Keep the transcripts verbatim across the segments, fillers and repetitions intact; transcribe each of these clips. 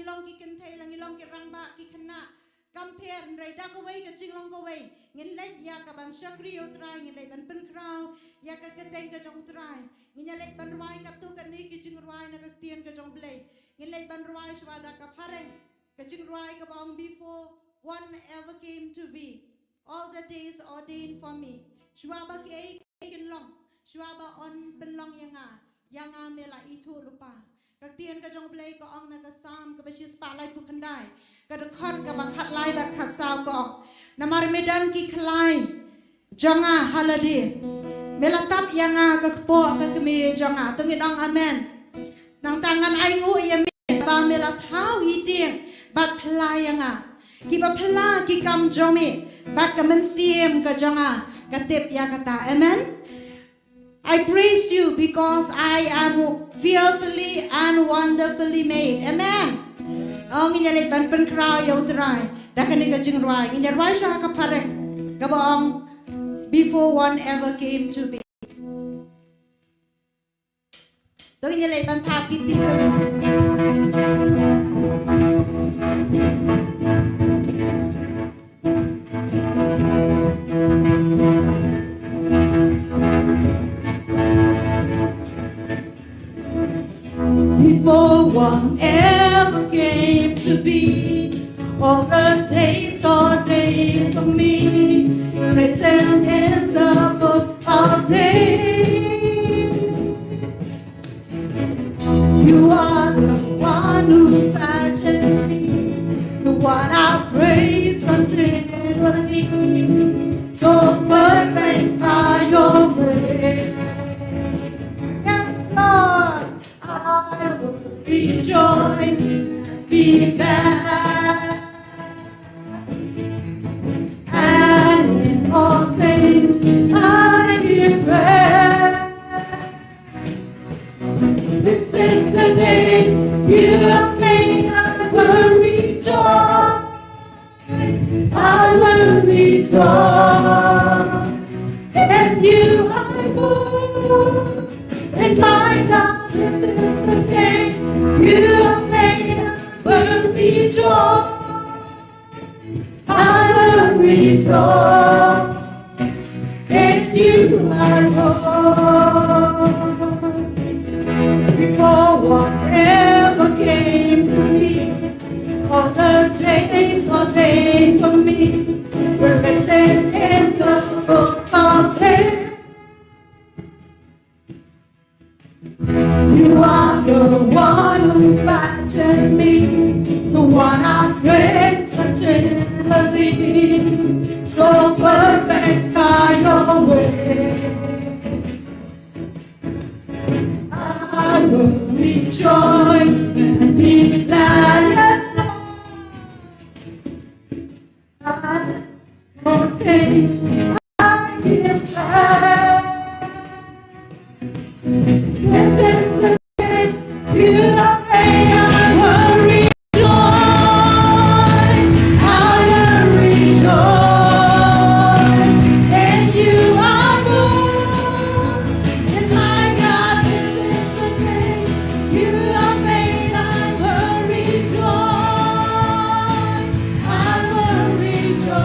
long ki kynthei, la ngi long ki rangbah, ki khynnah, kam pher, hynrei da kawei ka jinglong kawei ngin leit ïa ka ban shakri ïa U Trai, ngin leit ban pynkhraw ïa ka kyrteng ka jong U Trai. Ngin ïa leit ban rwai katto katne ki jingrwai na ka ktien ka jong U Blei. Ngin leit ban rwai shuwa da ka phareng, ka jingrwai kaba ong: Before one ever came to be, all the days ordained for me. Shuwa ba kiei kiei kin long, shuwa ba yn pynlong ïa nga, ïa nga me la ithuh lypa. Ka ktien ka jong U Blei ka ong na ka Salm kaba shispah laiphew khyndai, ka dkhot kaba khatlai bad khatsaw, ka ong: Namar me don ki khlai jong nga ha lade, me la tap ïa nga ha ka kpoh ka kmie jong nga. To ngin ong amen. Nangta ngan ainguh ïa me ba me la thaw ïa tieng bad phylla ïa nga. Kiba phylla ki kam jong me, bad ka mynsiem ka jong nga ka tip ïa kata. Amen. I praise you because I am fearfully and wonderfully made. Amen. Oh, ngin ïa leit ban pynkhraw ïa U Trai da kane ka jingrwai. Ngin ïa rwai shuwa ka phareng kaba ong: Before one ever came to be. To ngin ïa leit ban thap kiti. Before one ever came to be, all the days ordained for me, written in the book of days. You are the one who fashioned me, the one I praise continually. So perfect are your ways. Yes, Lord, I will rejoice and be glad. And in all things I give praise. This is the day you have made, I will rejoice. I will rejoice. In you I move. In my God, this is the day you have made, I will rejoice. I will rejoice in you, my Lord. Before one ever came to me, all the days ordained for me were written in the book of days. You are the one who fashioned me, the one I praise continually. So perfect are your ways. I will rejoice and be glad, yes, Lord. You have made, I will rejoice. I will rejoice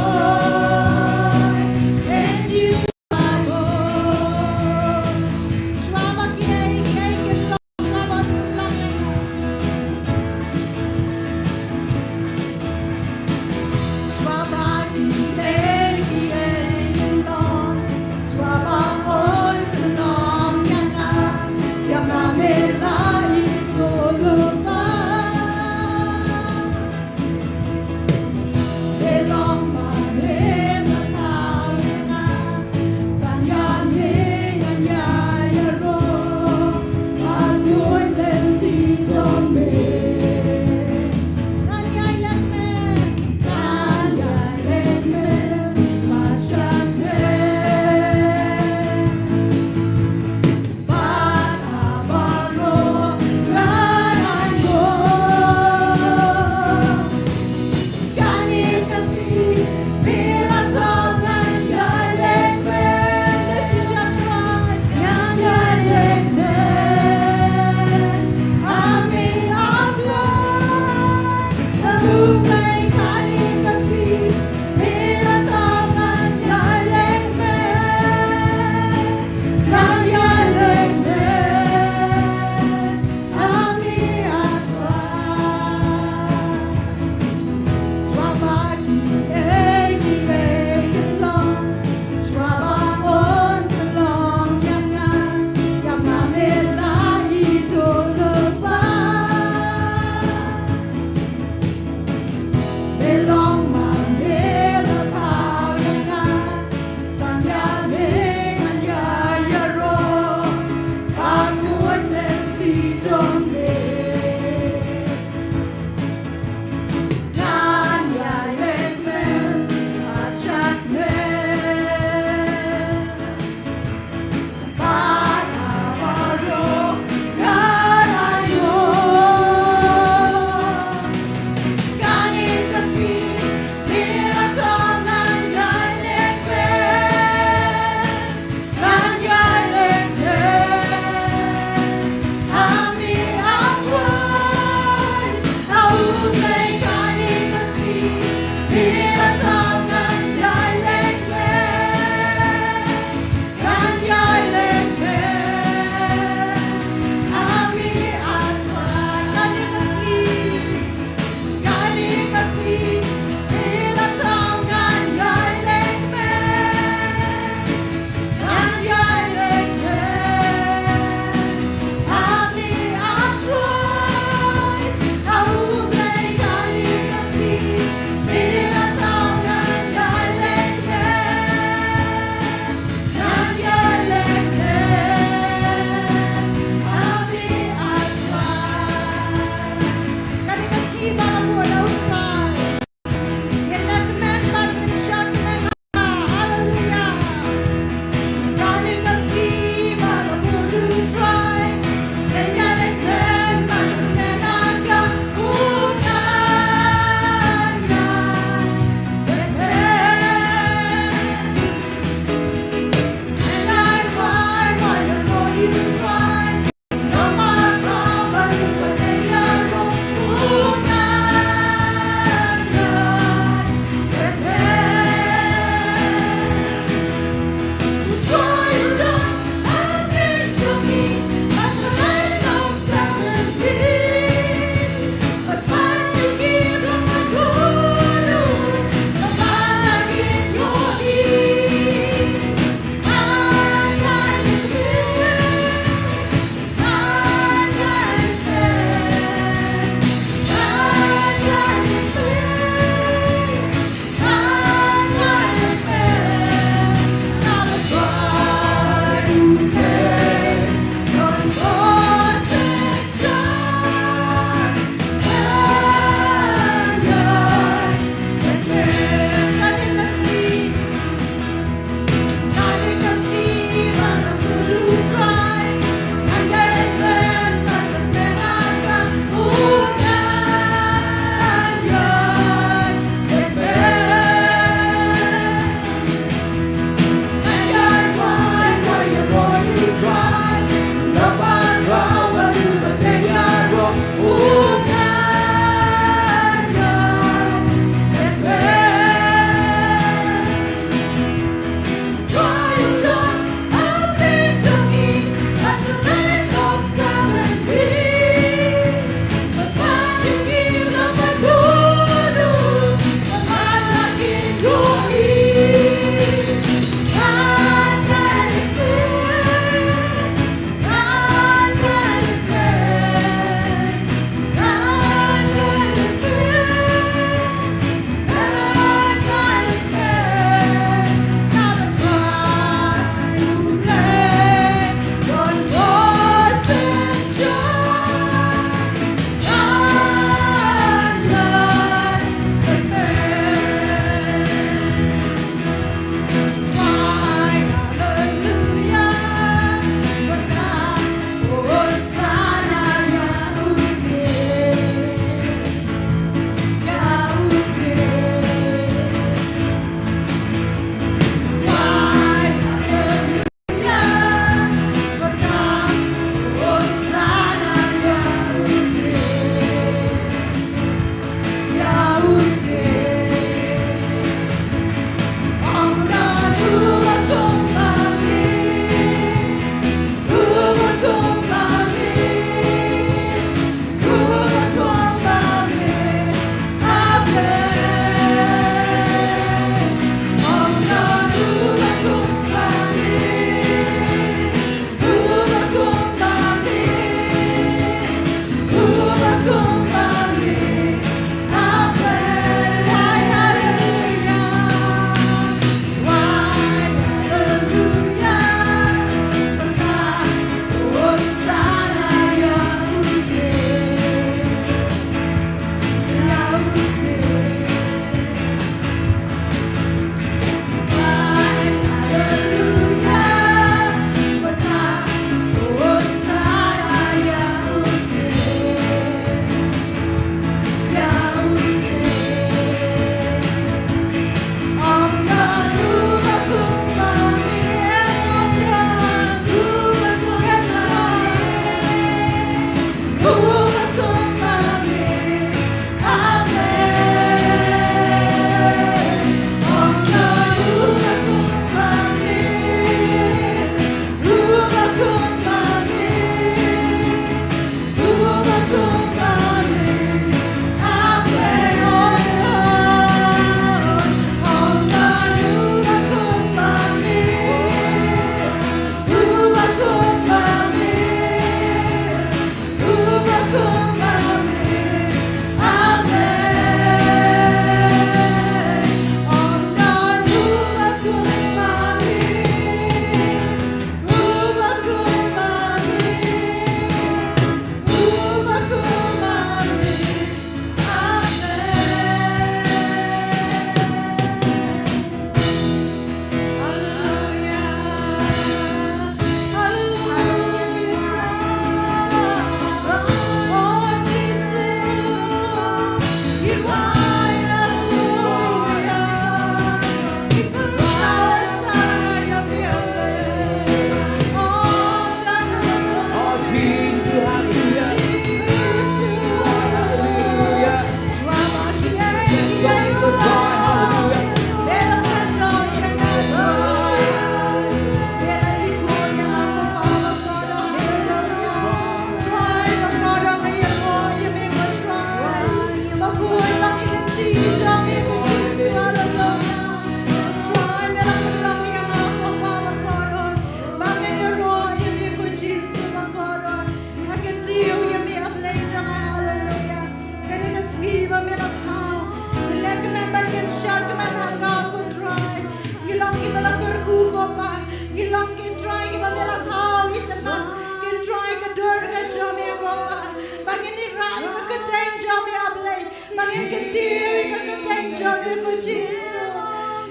Ngin kyntiew ïa ka kyrteng jong ngi ko Jisu.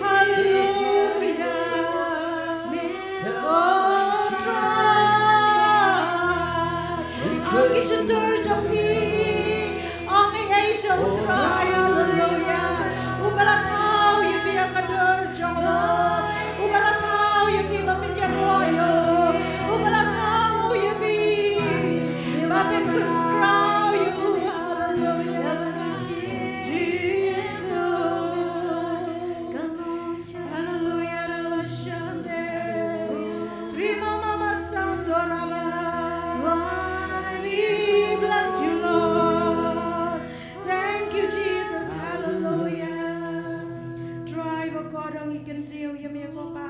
Haleluia. O Trai. Ong ki shyntur jong phi. Ong ei ei sha U Trai. Haleluia. Uba la thaw ïa phi ha ka dur jong u. Uba la thaw ïa phi ba phin ïaroh ïa u. Uba la thaw ïa phi ba phin kynraw ïa u. Haleluia. Jisu. Haleluia, Rabashande. Rima mama sando raba. We bless you, Lord. Thank you, Jesus. Hallelujah. Trai ba kordor, ngi kyntiew ïa me ko Pa.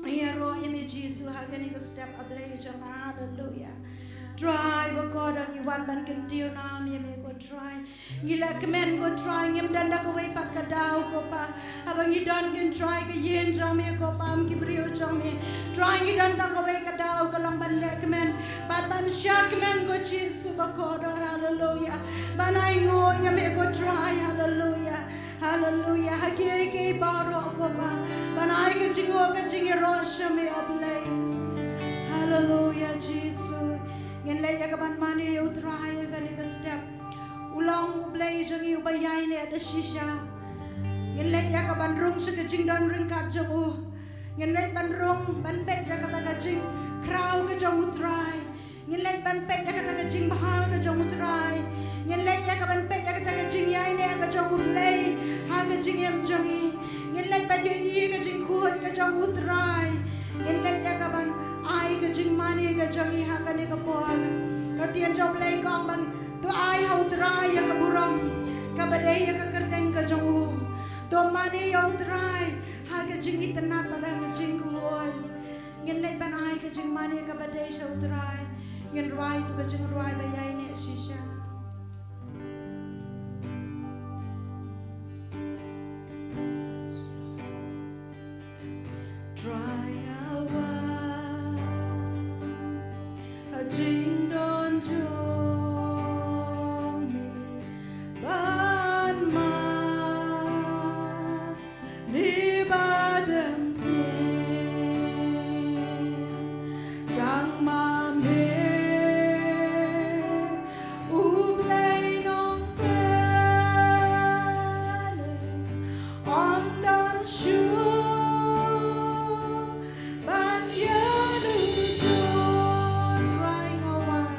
Ïaroh ïa me Jisu ha kane ka step, A Blei jong nga. Hallelujah. Trai ba kordor, ngi wan ban kyntiew nam ïa me ko Trai. Ngi leh kmen ko Trai, ngim don da kawei pat ka daw ko Pa. Haba ngi don kin Trai ka ïing jong me ko Pa, ym ki briew jong me. Trai ngi don tang kawei ka daw ka long ban leh kmen bad ban shad kmen ko Jisu ba kordor, haleluia. Ban ainguh ïa me ko Trai, haleluia. Haleluia. Ha kiei kiei baroh ko Pa, ban ai ka jingnguh ka jingïaroh sha me A Blei. Haleluia Jisu. Ngin leit ïa ka ban mane ïa U Trai ïa kane ka step. U long U Blei jong ngi uba ïaineh da shisha. Ngin leit ïa ka ban rung sha ka jingdon ryngkat jong u. Ngin leit ban rung ban peit ïa kata ka jingkhraw ka jong U Trai. Ngin leit ban peit ïa kata ka jingbha ka jong U Trai. Ngin leit ïa ka ban peit ïa kata ka jingïaineh ka jong U Blei ha ka jingim jong ngi. Ngin leit ban ïohi ka jingkhuid ka jong U Trai. Ngin leit ïa ka ban ai ka jingmane ka jong ngi ha kane ka por. Ka ktien jong U Blei ka ong ba to ai ha U Trai ïa ka burom kaba dei ïa ka kyrteng ka jong u. To mane ïa U Trai ha ka jingitynnad bad ha ka jingkhuid. Ngin leit ban ai ka jingmane kaba dei sha U Trai. Ngin rwai tu ka jingrwai ba ïaineh shisha. Trai, a wan ha jingdon jong me ban mane ba dang sien. Tang ma me U Blei nongpynim, ym don shuh ban ïa u jur. Trai nga wan,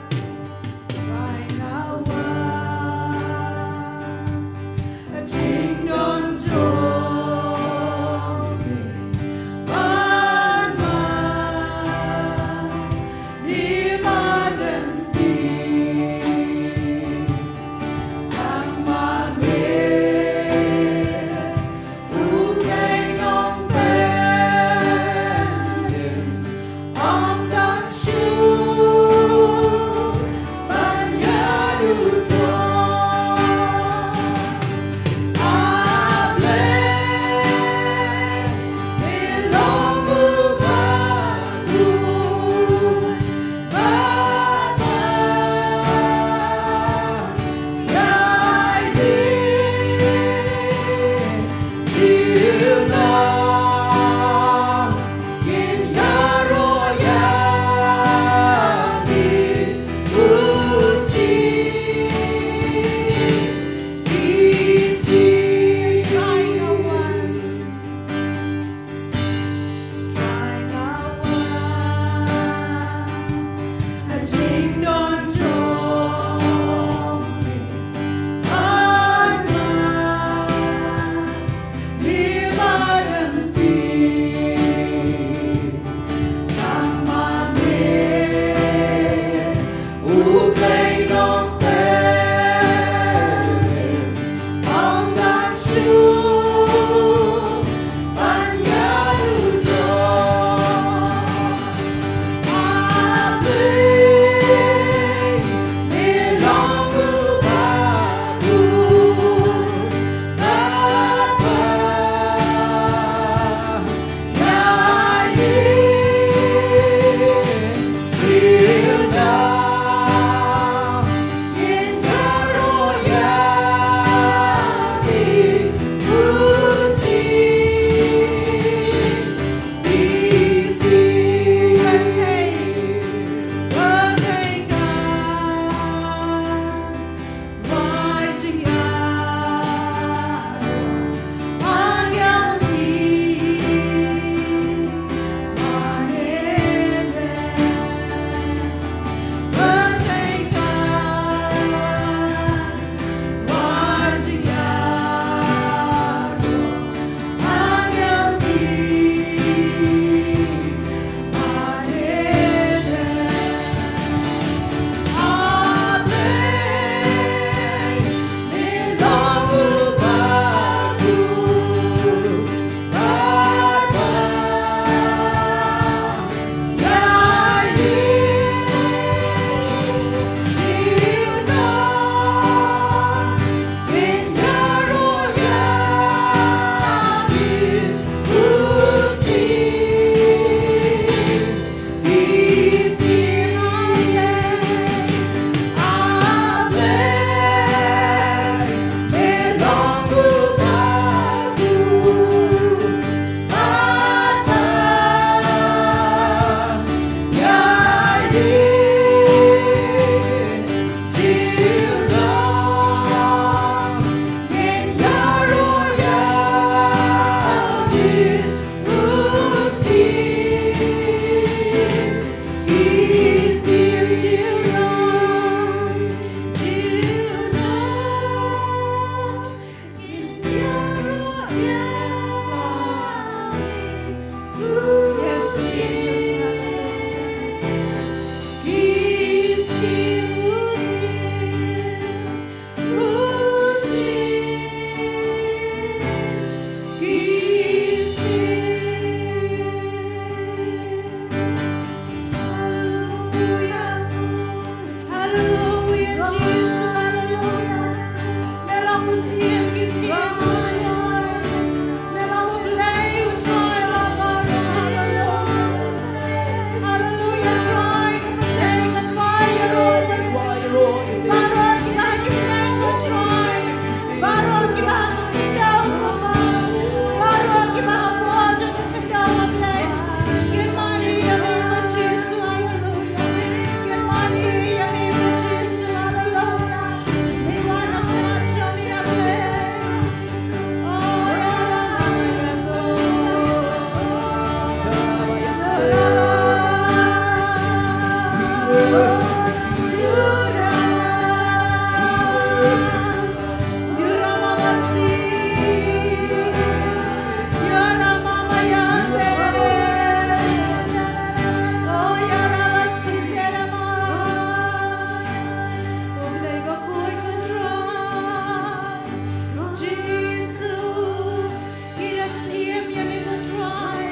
Ngi dang siem ïa me ko Trai.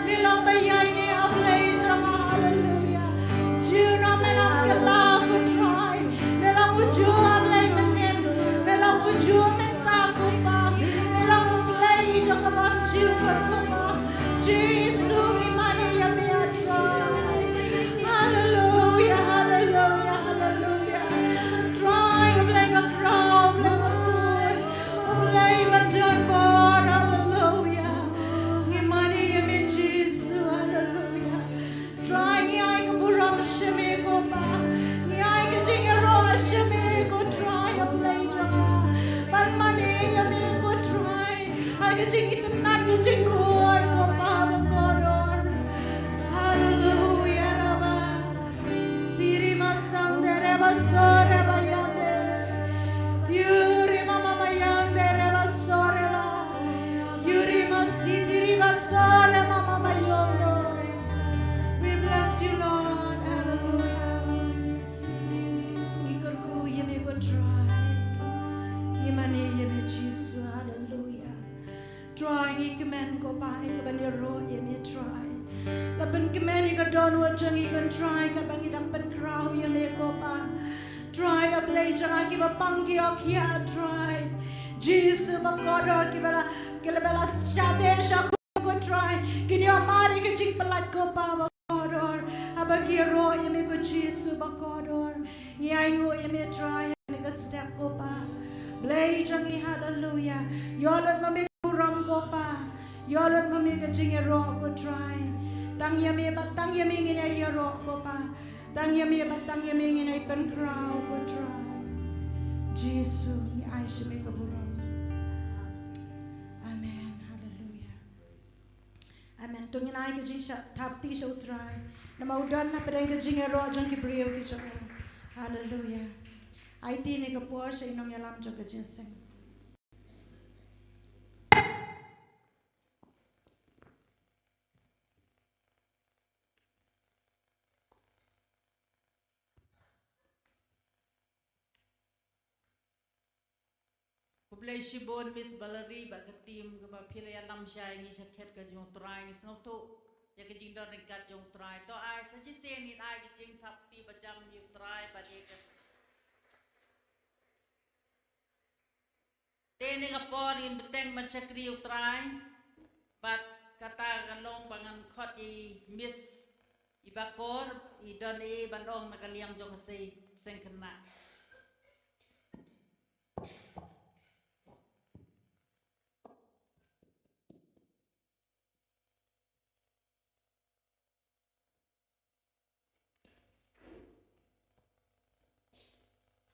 Me long ba ïaineh, A Blei jong nga, haleluia. Junom me long kylla ko Trai. Me long ujuh, A Blei, mynnin. Me long ujuh mynta ko Pa. Me long U Blei jong ka bym ju kot ko Pa. Jisu, ngi mane ïa me, A Trai. Haleluia, haleluia, haleluia. Trai, A Blei ba khraw, A Blei ba khuid. U Blei ba don bor, haleluia. Ngi mane ïa me Jisu, haleluia. Trai, ngi ai ka burom sha me ko Pa. Ngi ai ka jingïaroh sha me ko Trai, A Blei jong nga. Ban mane ïa me ko Trai. Ai ka jingitynnad, ka jingkhuid ko Pa ba kordor. Haleluia, Rabba. Siri masang dere basore bayande. Yuri mama mayande re basore la. Yuri masitiri basore mama mayondo. We bless you, Lord. Hallelujah. Ngi kyrkhu ïa me ko Trai. Ngi mane ïa me Jisu. Hallelujah. Trai, ngi kmen ko Pa ïa kaban ïaroh ïa me Trai. La pynkmen ïa ka dohnud jong ngi ko Trai, kaba ngi dang pynkhraw ïa me ko Pa. Trai, A Blei jong nga, kiba pang ki hok ïa Trai. Jisu ba kordor, kiba la, kiba la shah dei sha ko Trai. Kin ïoh mar ïa ka jingpyllait ko Pa ba kordor. Haba ki ïaroh ïa me ko Jisu ba kordor. Ngi ainguh ïa me Trai ha kane ka step ko Pa. Blei jong ngi, haleluia. Ïoh lut ma me ka burom ko Pa. Ïoh lut ma me ka jingïaroh ko Trai. Tang ïa me bad tang ïa me ngin ïa ïaroh ko Pa. Tang ïa me bad tang ïa me ngin ïa pynkhraw ko Trai. Jisu, ngi ai sha me ka burom. Amen. Haleluia. Amen. To ngin ai ka jingthap kti sha U Trai. Namar u don hapdeng ka jingïaroh jong ki briew ki jong u. Haleluia. Aiti ne ka por sha i nongïalam jong ka jingïaseng. Khublei shibun Miss Valerie bad ka team kaba phi la ïalam shai ngi sha khet ka jong U Trai, ngi sngewthuh ïa ka jingdon ryngkat jong U Trai. To ai sa shisien ngin ai ka jingthap kti ba jam ïa U Trai bad ïa ka Te ne ka por ngin bteng ban shakri U Trai. Bad kata ka long ba ngan khot i Miss Ibakor, i don i ban ong na ka liang jong ka sei, seng khynnah.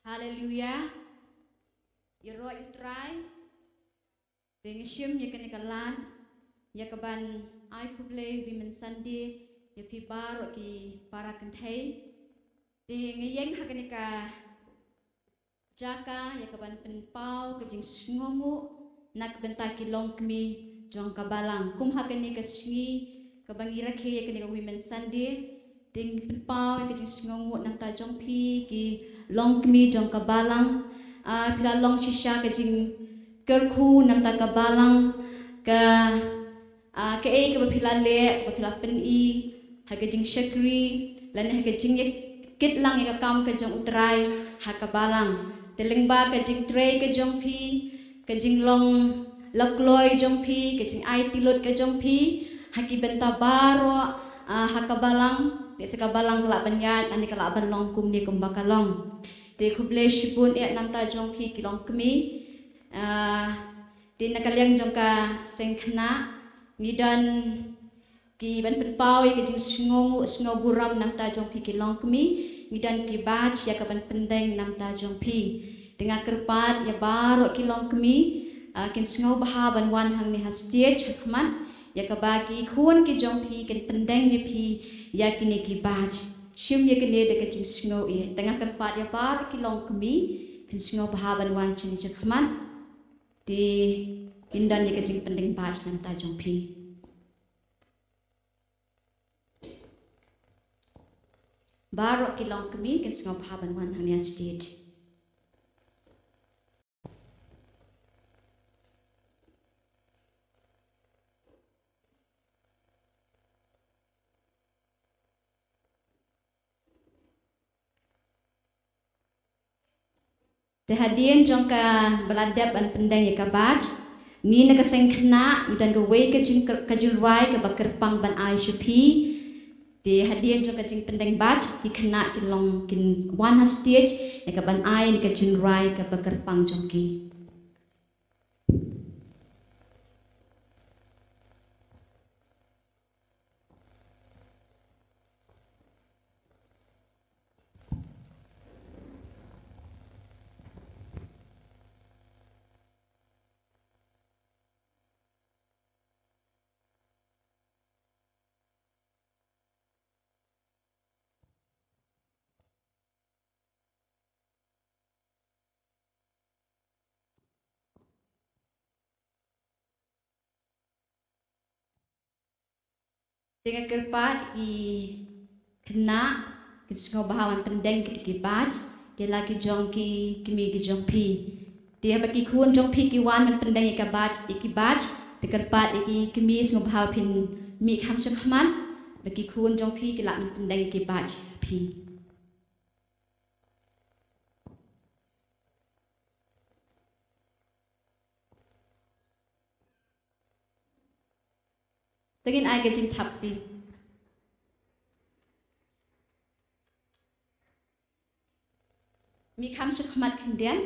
Haleluia. Ïaroh ïa U Trai. Te ngi shim ïa kane ka lad ïa kaban ai khublei Women's Sunday ïa phi baroh ki para kynthei. Te ngi ïeng ha kane ka jaka ïa kaban pynpaw ka jingsngewnguh na ka bynta ki longkmie jong ka balang. Kum ha kane ka sngi kaba ngi rakhe ïa kane ka Women's Sunday, te ngi pynpaw ïa ka jingsngewnguh na bynta jong phi ki longkmie jong ka balang. Ah, phi la long shisha ka jingkyrkhu na bynta ka balang, ka Ah, kaei kaba phi la leh, kaba phi la pyni ha ka jingshakri lane ha ka jingïakit lang ïa ka kam ka jong U Trai ha ka balang. Te lyngba ka jingtrei ka jong phi, ka jinglong lakloi jong phi, ka jingaiti lut ka jong phi ha ki bynta baroh, ah, ha ka balang, te sa ka balang ka lah ban ïaid lane ka lah ban long kumne kumba ka long. Te khublei shibun eh na bynta jong phi ki longkmie. Ah, Te na ka liang jong ka seng khynnah, ngi don ki ban pynpaw ïa ka jingsngewnguh sngewnguh burom na bynta jong phi ki longkmie, ngi don ki badge ïa kaban pyndeng na bynta jong phi. Te nga kyrpad ïa baroh ki longkmie, ah, kin sngewbha ban wan hangne ha stage ha khmat, ïa kaba ki khun ki jong phi kin pyndeng ïa phi ïa kine ki badge. shim ïa kane da ka jingsngew ïeit. Te nga kyrpad ïa baroh ki longkmie, phin sngewbha ban wan sha ngi shakhmat. Te phin don ïa ka jingpyndeng badge namar jong phi. Baroh ki longkmie kin sngewbha ban wan hangne ha stage. Te hadien jong kaba la dep ban pyndeng ïa ka badge, ngi na ka seng khynnah ngi don kawei ka jing, ka jingrwai kaba kyrpang ban ai sha phi. Te hadien jong ka jingpyndeng badge, ki khynnah kin long kin wan ha stage ïa kaban ai ïa ka jingrwai kaba kyrpang jong ki. Te nga kyrpad ïa ki khynnah kin sngewbha wan pyndeng kita ki badge, ki la ki jong ki kmie ki jong phi. Te haba ki khun jong phi ki wan ban pyndeng ïa ka badge, ïa ki badge, te kyrpad ïa ki kmie sngewbha phin mih kham shakhmat, ba ki khun jong phi ki lah ban pyndeng ïa ki badge phi. Te ngin ai ka jingthap kti. Mih kham shakhmat khyndiat.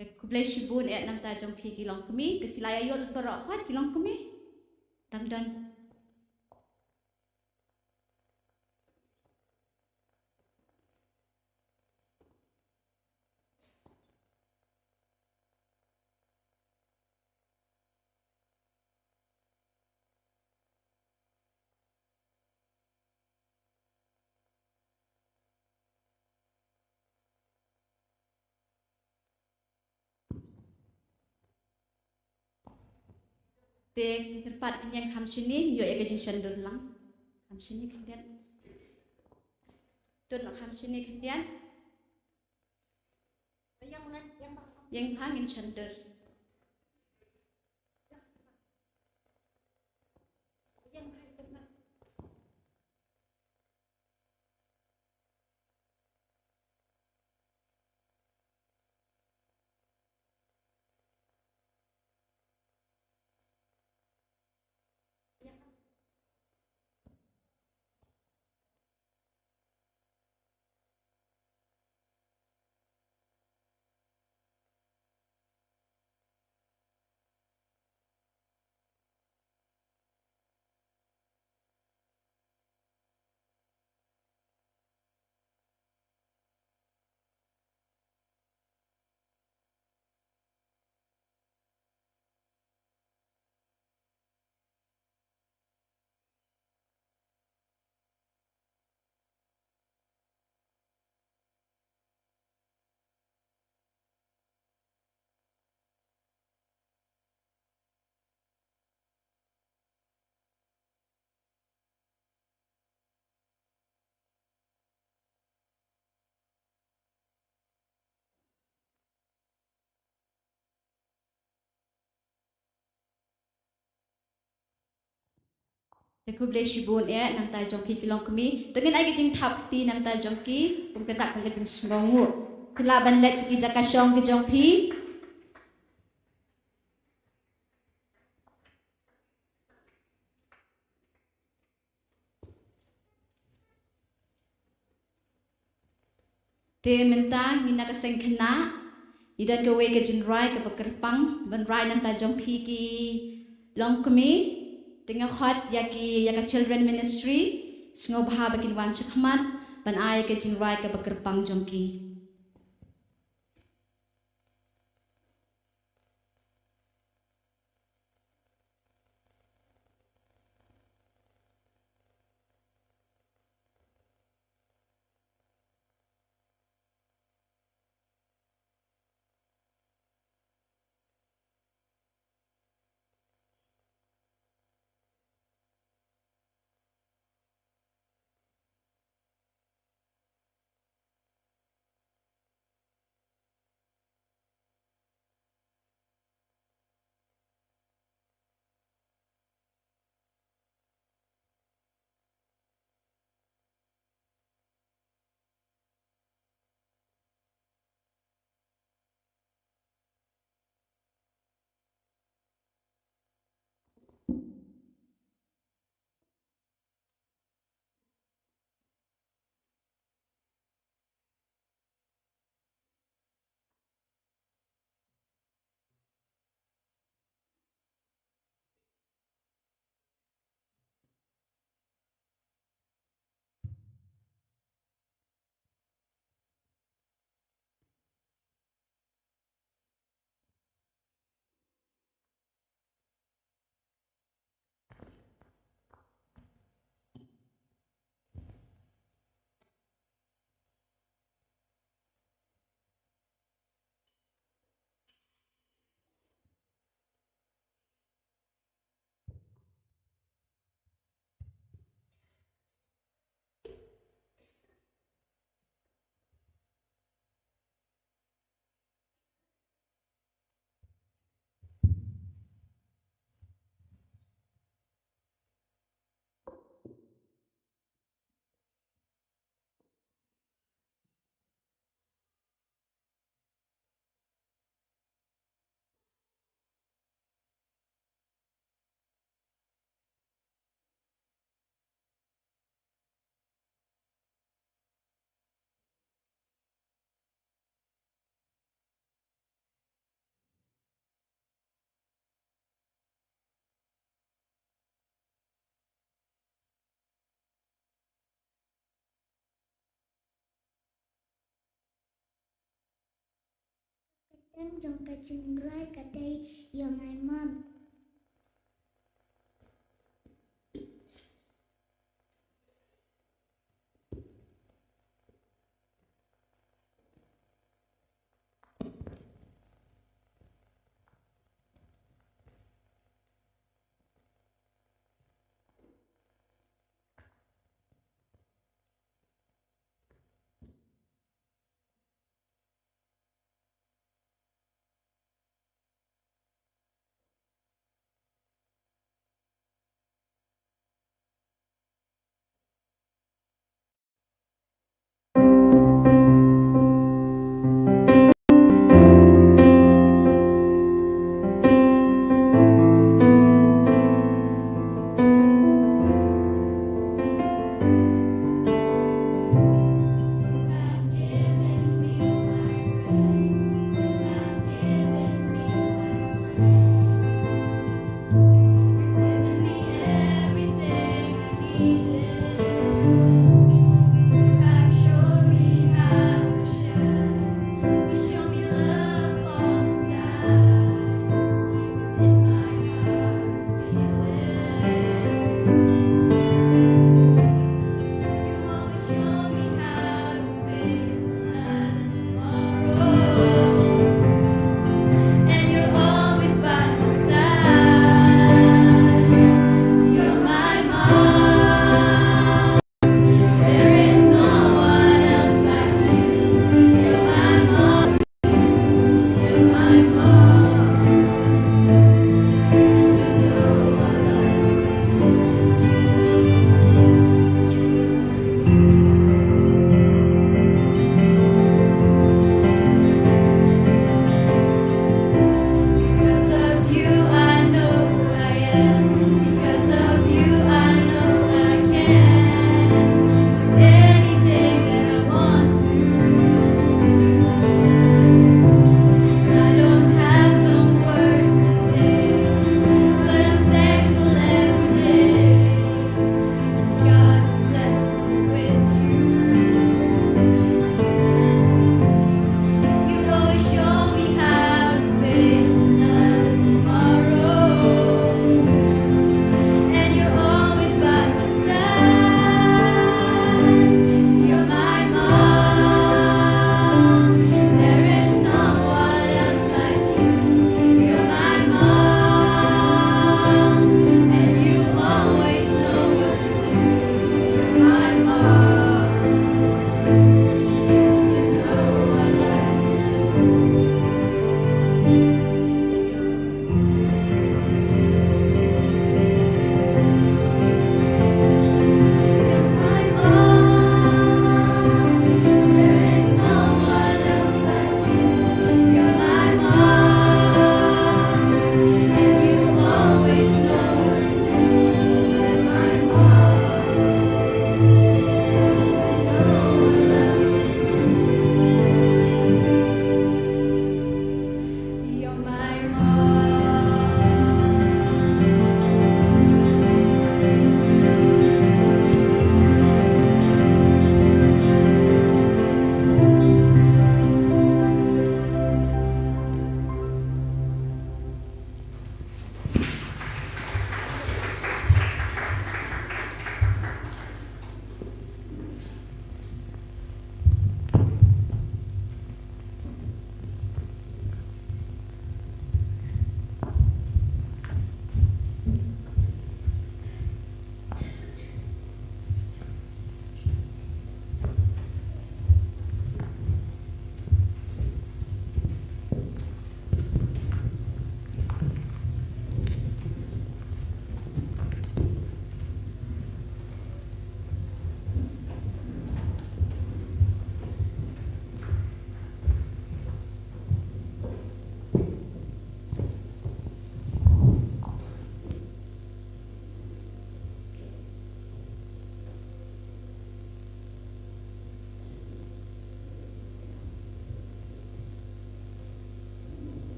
Te khublei shibun eh na bynta jong phi ki longkmie, te phi la ïa ïoh baroh hooid ki longkmie. Dang don. Te kyrpad pynïeng kham shini, ïoh ïa ka jingshon dur lang. Kham shini khyndiat. Tun kham shini khyndiat. Ïeng pha ngin shon dur. Te khublei shibun eh na bynta jong phi ki longkmie. To ngin ai ka jingthap kti na bynta jong ki kum kata ka jingsngewnguh. Phi lah ban leit sha ki jaka shong ki jong phi. Te mynta ngi na ka seng khynnah, ngi don kawei ka jingrwai kaba kyrpang ban rwai na bynta jong phi ki longkmie. Te nga khot ïa ki, ïa ka Children Ministry, sngewbha ba kin wan shakhmat ban ai ka jingrwai kaba kyrpang jong ki. Jong ka jingrwai ka dei You're My Mom.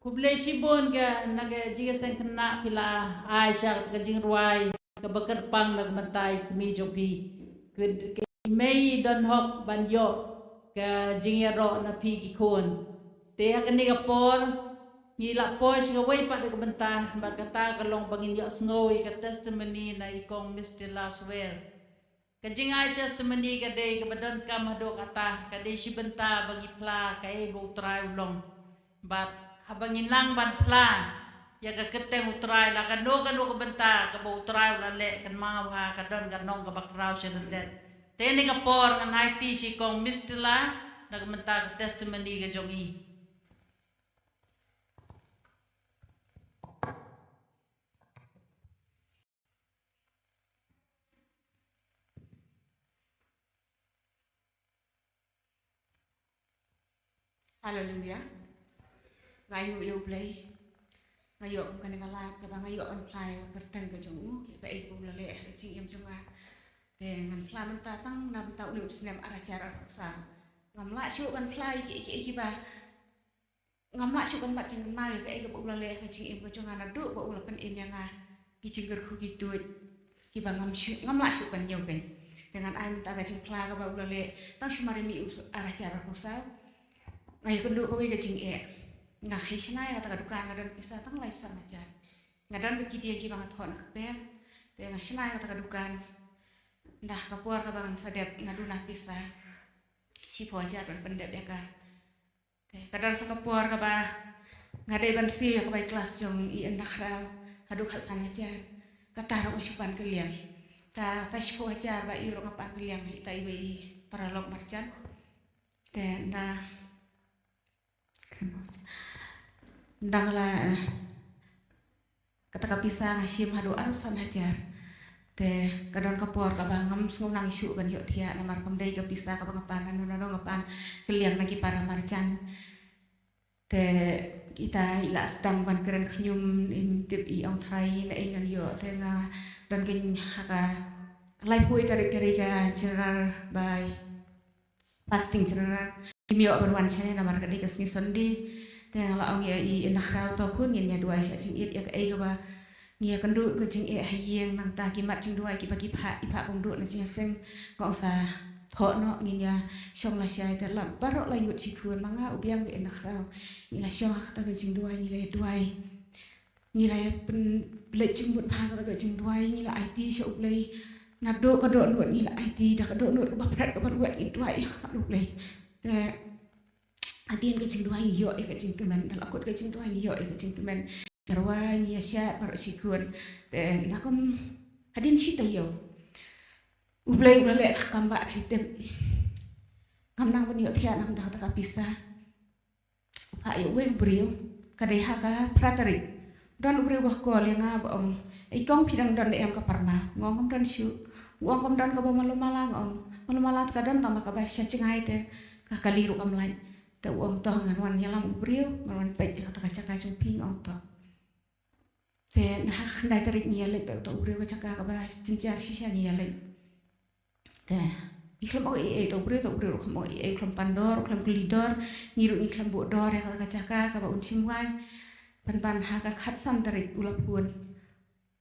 Khublei shibun ka na ka jingïaseng khynnah phi la ai sha ka jingrwai kaba kyrpang na ka bynta i kmie jong phi. Ka mei don hok ban ïoh ka jingïaroh na phi ki khun. Te ha kane ka por ngi la poi sha kawei pat ka bynta bad kata ka long ba ngin ïohsngew ïa ka testimony na i kong Mister Laswell. Ka jingai testimony ka dei kaba donkam haduh katta, ka dei shi bynta ba ngi phla kaei ba U Trai u long. Bad haba ngi nang ban phla ïa ka kyrteng U Trai la kano kano ka bynta kaba U Trai u la leh, kynmaw ha ka don ka nong kaba khraw sha lyndet. Te ne ka por ngan aiti shi kong Mister La na ka bynta ka testimony ka jong i. Haleluya. Nga ïoh ïa U Blei. Nga ïoh kum kane ka lad kaba nga ïoh ban phla ïa ka kyrteng ka jong u, ïa kaei kaba u la leh ha ka jingim jong nga. Te ngan phla mynta tang na bynta une u snem ar hajar arphew saw. Ngam lah shuh ban phla ïa ki, ïa ki, ïa kiba ngam lah shuh ban bat jingkynmaw ïa kaei kaba u la leh ha ka jingim ka jong nga naduh ba u la pynim ïa nga ki jingkyrkhu ki tuid kiba ngam shuh, ngam lah shuh ban ñiew kein. Te ngan ai mynta ka jingphla kaba u la leh tang shu mar ïa mih u ar hajar arphew saw. Nga ïakynduh kawei ka jingeh. Nga hei shna ïa kata ka dukan, nga don pisa tang laiphew san hajar. Nga don bad ki dieng kiba nga thoh na kper. Te nga shna ïa kata ka dukan. Ynda ha ka por kaba ngan sa dep nga duna pisa shiphew hajar ban pyndep ïa ka. Te ka don sa ka por kaba nga dei ban siew ïa ka bai klas jong i Ynda Khraw haduh khatsan hajar. Kata ruh nga shu pan kylliang. Ta, ta shiphew hajar ba i ruh nga pan kylliang ïa ita iwei i paralok marjan. Te ynda, ynda nga la, eh, kata ka pisa nga shim haduh arphew san hajar. Te ka don ka por kaba ngam sngew nang shuh ban ïohthiah namar kam dei ka pisa kaba nga pan, nano nano nga pan kylliang na ki para marjan. Te ita i la sdang ban kren khñium, im tip i ong trai na ei ngan ïoh. Te nga don kein ha ka laiphew tarik ka dei ka general bai fasting general. Im ïoh ban wan shane namar ka dei ka sngi Sunday. Te nga la ong ïa i Ynda Khraw to khun ngin ïa duwai sha jingit ïa kaei kaba ngi ïakynduh ka jingeh ha ïing, nangta ki mat jingduwai kiba ki phah, i phah kumduh na jingïaseng. Nga ong sa thoh noh, ngin ïa shong lashai. Te la baroh lai ngut shi khun ma nga, u biang ka Ynda Khraw. Ngi la shong ha kata ka jingduwai, ngi la ïa duwai. Ngi la ïa pynleit jingmut bha ha kata ka jingduwai, ngi la aiti sha U Blei. Naduh ka dohnud ngi la aiti, da ka dohnud kaba phred kaba ruh ngi duwai ïa ka U Blei. Te hadien ka jingduwai ngi ïoh ïa ka jingkmen, da la kut ka jingduwai ngi ïoh ïa ka jingkmen. Ngi rwai, ngi ïa shad baroh shi khun. Te na kum hadien shi taïew U Blei u la leh ka kam ba phin tip. Ngam nang ban ïohthiah namar kata ka pisa. Phah ïa uwei u briew, ka dei ha ka phra tarik. Don u briew ba call ïa nga ba ong, "Ei kong, phi dang don ne em ka parma?" Nga ong, "Kam don shuh." U ong, "Kam don kaba malu mala?" Nga ong, "Malu mala te ka don, tang ba kaba sha jngai te ka kali ruh kam lait." Te u ong, "To ngan wan ïalam u briew, ngan wan peit ïa kata ka jaka jong phi." Nga ong, "To." Te na ha ka khyndai tarik ngi ïaleit bad uta u briew ka jaka kaba jynjar shisha ngi ïaleit. Te ngi khlem ong ei ei, uta u briew, uta u briew ruh khlem ong ei ei, khlem pan dor, khlem kylli dor, ngi ruh ngi khlem buh dor ïa kata ka jaka kaba un shim wai. Pynban ha ka khatsan tarik u la phone.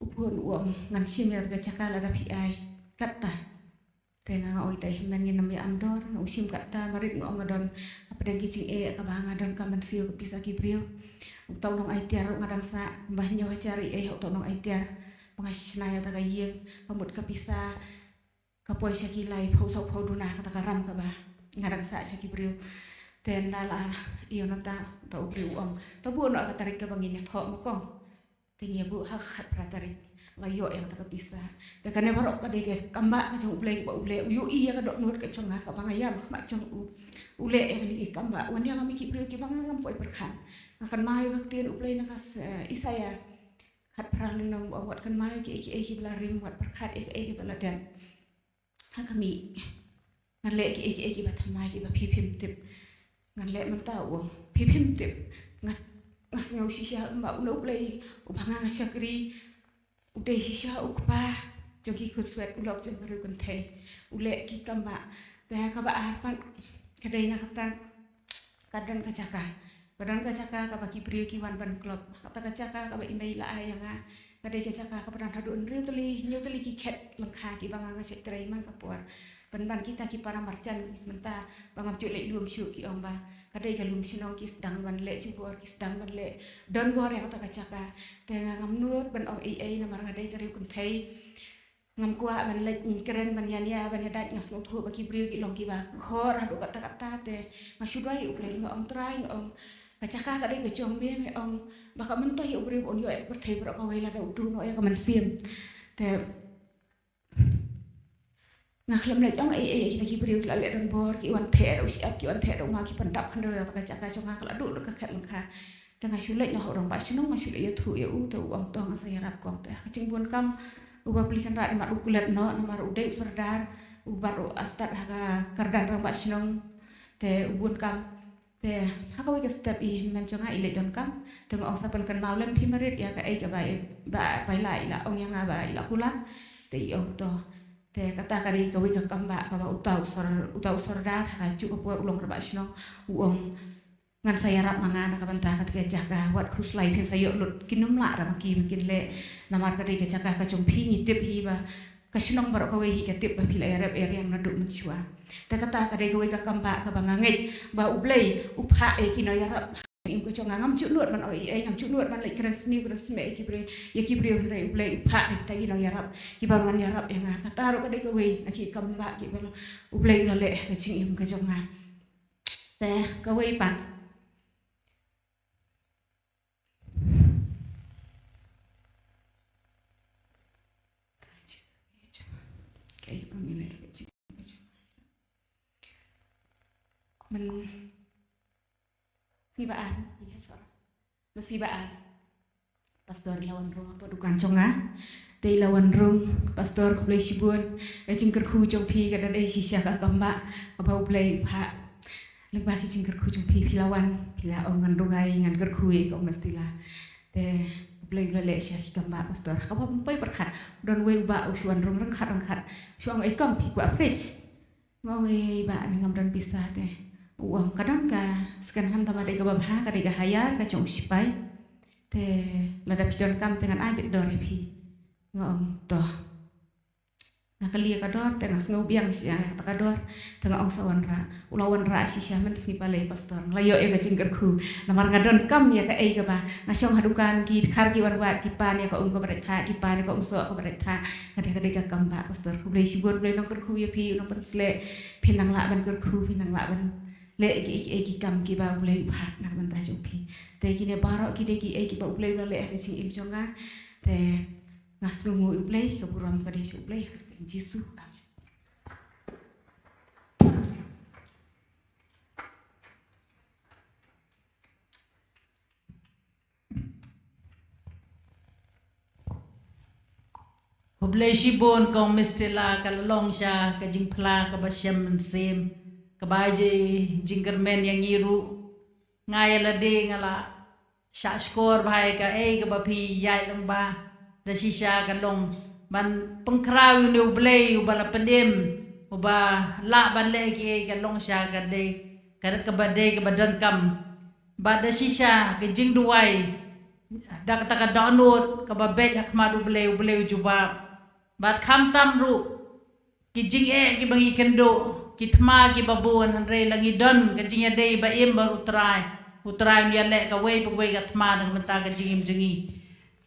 U phone u ong, "Ngan shim ïa kata ka jaka lada phi ai." Katta. Te nga nga ong, "Ita hynmen ngin ym ïa am dor, nga u shim katta, marit nga ong nga don hapdeng ki jingeh kaba nga donkam ban siew ka pisa ki briew." Uta u nong ai tiar ruh nga dang sah, ba hynñiew hajar ei ei ha uta u nong ai tiar. Ba nga shna ïa kata ka ïing, ka mut ka pisa ka poi sha ki laiphew sawphew duna kata ka ram kaba nga dang sah sha ki briew. Te ynda la ïoh nangta, uta u briew u ong, "To buh noh ka tarik kaba ngin ïathoh ma kong." Te ngi ïa buh ha ka khatphra tarik. La ïoh ïa kata ka pisa. Te kane baroh ka dei ka kam ba ka jong U Blei, ba U Blei u ïohi ïa ka dohnud ka jong nga kaba nga ïam ha khmat jong u. U leh ïa kane ki kam ba, wan ïalam ïa ki briew kiba nga ngam poi pyrkhat. Nga kynmaw ïa ka ktien U Blei na ka s-, eh, Isaïah khatphra lynnong, u ong, "Wat kynmaw ïa kiei kiei kiba la rim, wat pyrkhat ïa kiei kiba la dep." Ha ka mih. Ngan leh kiei kiei kiba thymmai kiba phi phim tip. Ngan leh mynta, u ong, phi phim tip. Nga, nga sngew shisha ba une U Blei uba nga nga shakri u dei shisha u kpa jong ki khutswet, u lok jong ka riew kynthei. U leh ki kam ba. Te kaba ar pat ka dei na kata ka don ka jaka. Ka don ka jaka kaba ki briew ki wan ban klop. Kata ka jaka kaba i mei la ai ïa nga, ka dei ka jaka kaba don haduh hynriew tylli, hynñiew tylli ki khet lyngkha kiba nga nga shait trei man ka por. Pynban kita ki para marjan mynta ba ngam ju leh lum shuh ki ong ba ka dei ka lum shnong, ki sdang ban leh jubor, ki sdang ban leh donbor ïa kata ka jaka. Te nga ngam nud ban ong ei ei namar nga dei ka riew kynthei. Ngam kwah ban leit kren ban ïania ban ïadait, nga sngewthuh ba ki briew ki long kiba khor haduh katta katta. Te nga shu duwai ïa U Blei, nga ong Trai, nga ong ka jaka ka dei ka jong me, me ong ba ka myntoi ïa u briew ba un ïoh ïa ka pyrthei baroh kawei lada u duh noh ïa ka mynsiem. Te nga khlem leit ong ei ei, kita ki briew ki la leh donbor, ki wan theh da u shyiap, ki wan theh da u maw, ki pyndap khyndew ïa kata ka jaka jong nga, ka la duh lut ka khet lyngkha. Te nga shu leit noh ha u rangbah shnong, nga shu leit ïathuh ïa u, te u ong to nga sa ïarap kong. Te ha ka jingbun kam uba pli kynrad, namar u klet noh, namar u dei u sordar, u bat u artat ha ka kyrdan rangbah shnong. Te u bun kam, te ha kawei ka step i hynmen jong nga i leit donkam. Te nga ong sa pynkynmaw lem phi marit ïa kaei kaba i, ba paila i la ong ïa nga ba i la kular. Te i ong to, te kata ka dei kawei ka kam ba kaba uta u sor, uta u sordar ha kajuh ka por u long rangbah shnong, u ong ngan sa ïarap ma nga na ka bynta kata ka jaka, wat khuslai phin sa ïoh lut, kin ym lah ra ma ki, ma kin leh. Namar ka dei ka jaka ka jong phi, ngi tip hi ba ka shnong baroh kawei hi ka tip ba phi la ïarap ïariang naduh mynshuwa. Te kata ka dei kawei ka kam ba kaba nga ngeit ba U Blei u phah ïa ki nongïarap. Im ka jong nga ngam ju nud ban ong ei ei, ngam ju nud ban leit kren sniew kren smiej ïa ki briew, ïa ki briew, hynrei U Blei u phah ïa kita ki nongïarap kiba wan ïarap ïa nga. Kata ruh ka dei kawei na ki kam ba kiba U Blei u la leh ha ka jingim ka jong nga. Te kawei pat. Kawei pat, mynta sngi ba ar, ïa, sorry. Mynta sngi ba ar, Pastor i la wan rung hapoh dukan jong nga. Te i la wan rung, Pastor, khublei shibun. Ka jingkyrkhu jong phi ka da dei shisha ka kam ba kaba U Blei u phah. Lyngba ki jingkyrkhu jong phi, phi la wan, phi la ong ngan rung ai, ngan kyrkhu ïa ka Umestila. Te U Blei u la leh shisha ki kam ba, Pastor. Kaba pynpoi pyrkhat, don uwei u bah u shu wan rung ryngkat ryngkat. U shu ong, ei kong, phi kwah fridge? Nga ong, ei bah, ngam don pisa. Te u ong, ka don ka second hand, tangba dei kaba bha, ka dei ka hire, ka jong u sipai. Te lada phi donkam te ngan ai beit dor ïa phi. Nga ong to. Nga kylli ïa ka dor, te nga sngew biang shisha ïa kata ka dor. Te nga ong sa wanrah. U la wanrah shisha, mynta sngi balei, Pastor, nga la ïoh ïa ka jingkyrkhu. Namar nga donkam ïa kaei kaba nga shong ha dukan, ki dkhar ki wan wad, ki pan ïa ka um kaba bret thah, ki pan ïa ka um soh kaba bret thah. Ka dei, ka dei ka kam ba, Pastor. Khublei shibun, U Blei un nang kyrkhu ïa phi, un nang pynsleh. Phin nang lah ban kyrkhu, phin nang lah ban leh ïa ki, ïa ki, ïa ki kam kiba U Blei u phah na ka bynta jong phi. Te kine baroh ki dei kiei kiba U Blei u la leh ha ka jingim jong nga. Te nga sngewnguh ïa U Blei, ka burom ka dei sha U Blei, ha ka kyrteng Jisu. Amen. Khublei shibun kong Mistila, ka la long sha ka jingphla kaba shem mynsiem, kaba ai jingkyrmen ïa ngi ruh. Nga ïa lade nga la shah shkor bha ïa kaei kaba phi ïaid lyngba. Da shisha ka long ban pynkhraw ïa une U Blei uba la pynim, uba lah ban leh kiei, ka long sha ka dei, ka, kaba dei kaba donkam. Bad da shisha ka jingduwai, da kata ka dohnud kaba beit ha khmat U Blei, U Blei u jubab. Bad khamtam ruh ki jingeh kiba ngi kynduh, ki thma kiba bun, hynrei la ngi don ka jingïadei ba im bad U Trai, U Trai un ïaleh kawei pa kawei ka thma na ka bynta ka jingim jong ngi.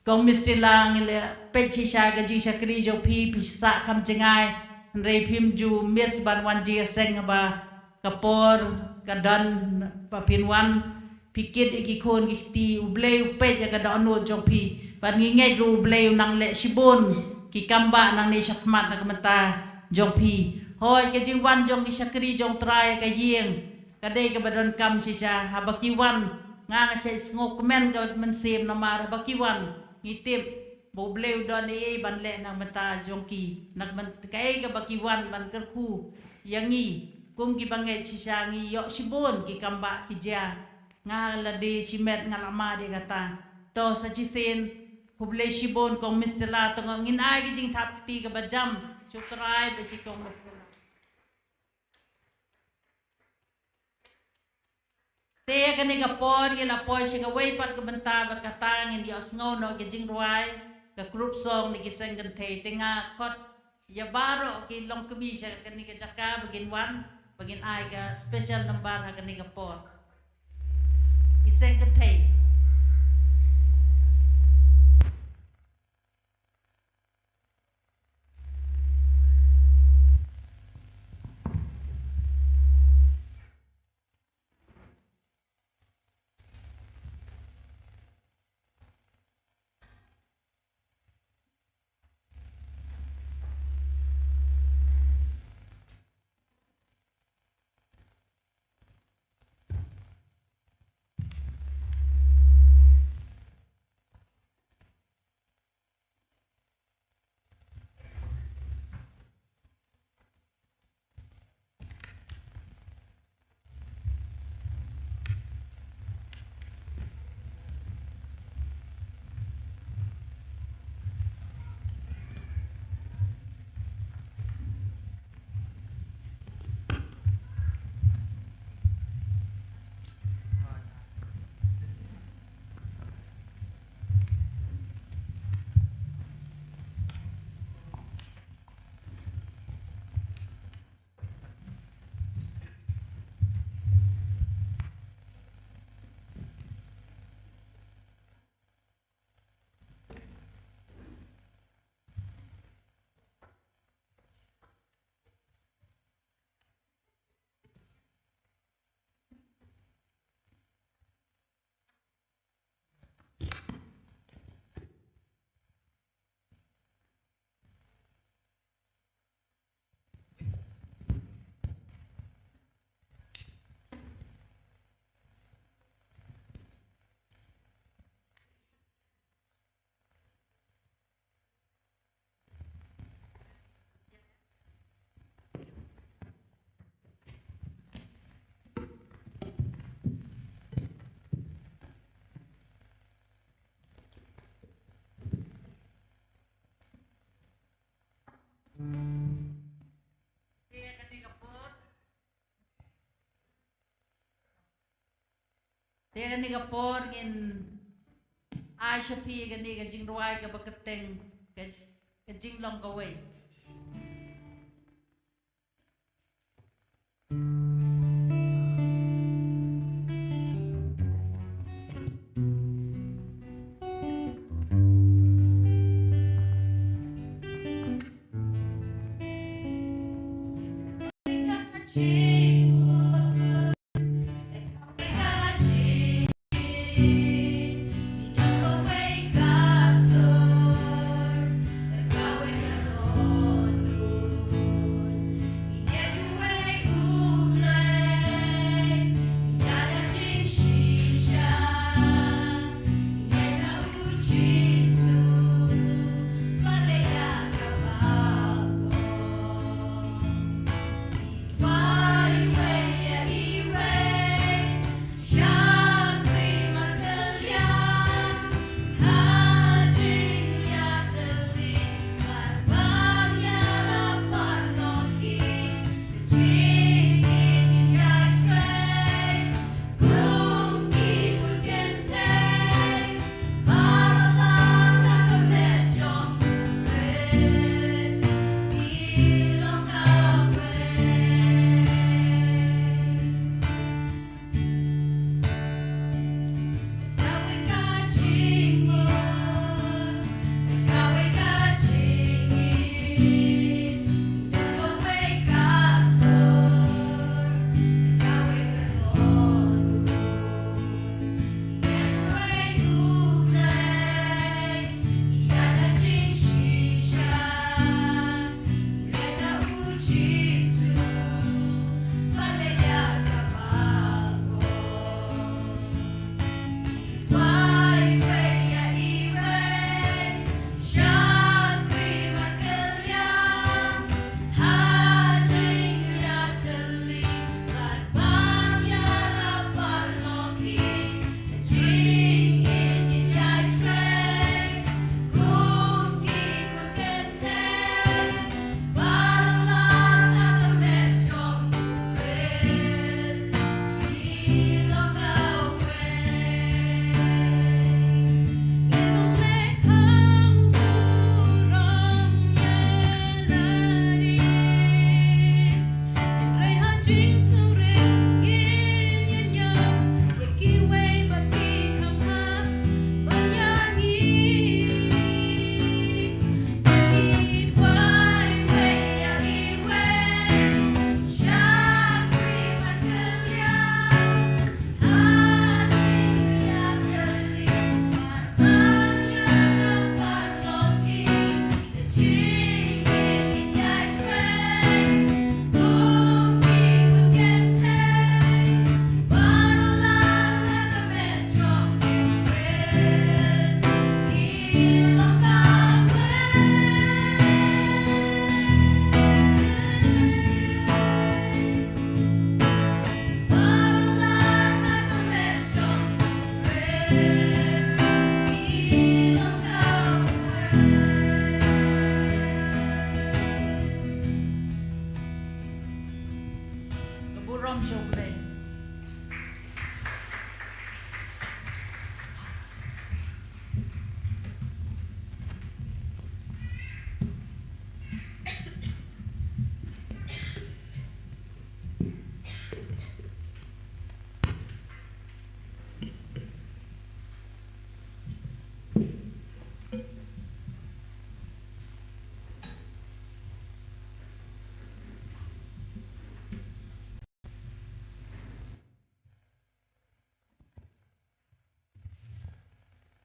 Kong Mistila, ngi la peit shisha ka jingshakri jong phi, phi sah kham jngai, hynrei phim ju miss ban wan jingïaseng haba ka por ka don ba phin wan. Phi kit ïa ki khun ki kti, U Blei u peit ïa ka dohnud jong phi. Bad ngi ngeit ruh U Blei un nang leh shibun ki kam ba nangne shakhmat na ka bynta jong phi. Hooid, ka jingwan jong ki shakri jong U Trai ha ka ïing ka dei kaba donkam shisha. Haba ki wan, nga nga shait sngewkmen ka mynsiem, namar haba ki wan ngi tip ba U Blei u don ei ei ban leh na ka bynta jong ki, na ka bynta kaei kaba ki wan ban kyrkhu ïa ngi. Kum kiba ngeit shisha, ngi ïoh shibun ki kam ba ki jia. Nga lade shimet nga la mad ïa kata. To sa shisien, khublei shibun kong Mistila, to ngin ai ki jingthap kti kaba jam sha U Trai bad sha kong Mistila. Te kane ka por ngi la poi sha kawei pat ka bynta bad kata ngin ïohsngew noh ka jingrwai ka group song na ki seng kynthei. Te nga khot ïa baroh ki longkmie sha kane ka jaka ba kin wan ba kin ai ka special number ha kane ka por. Ki seng kynthei. Te kane ka por, te kane ka por ngin ai sha phi kane ka jingrwai kaba kyrteng ka, ka jinglong kawei.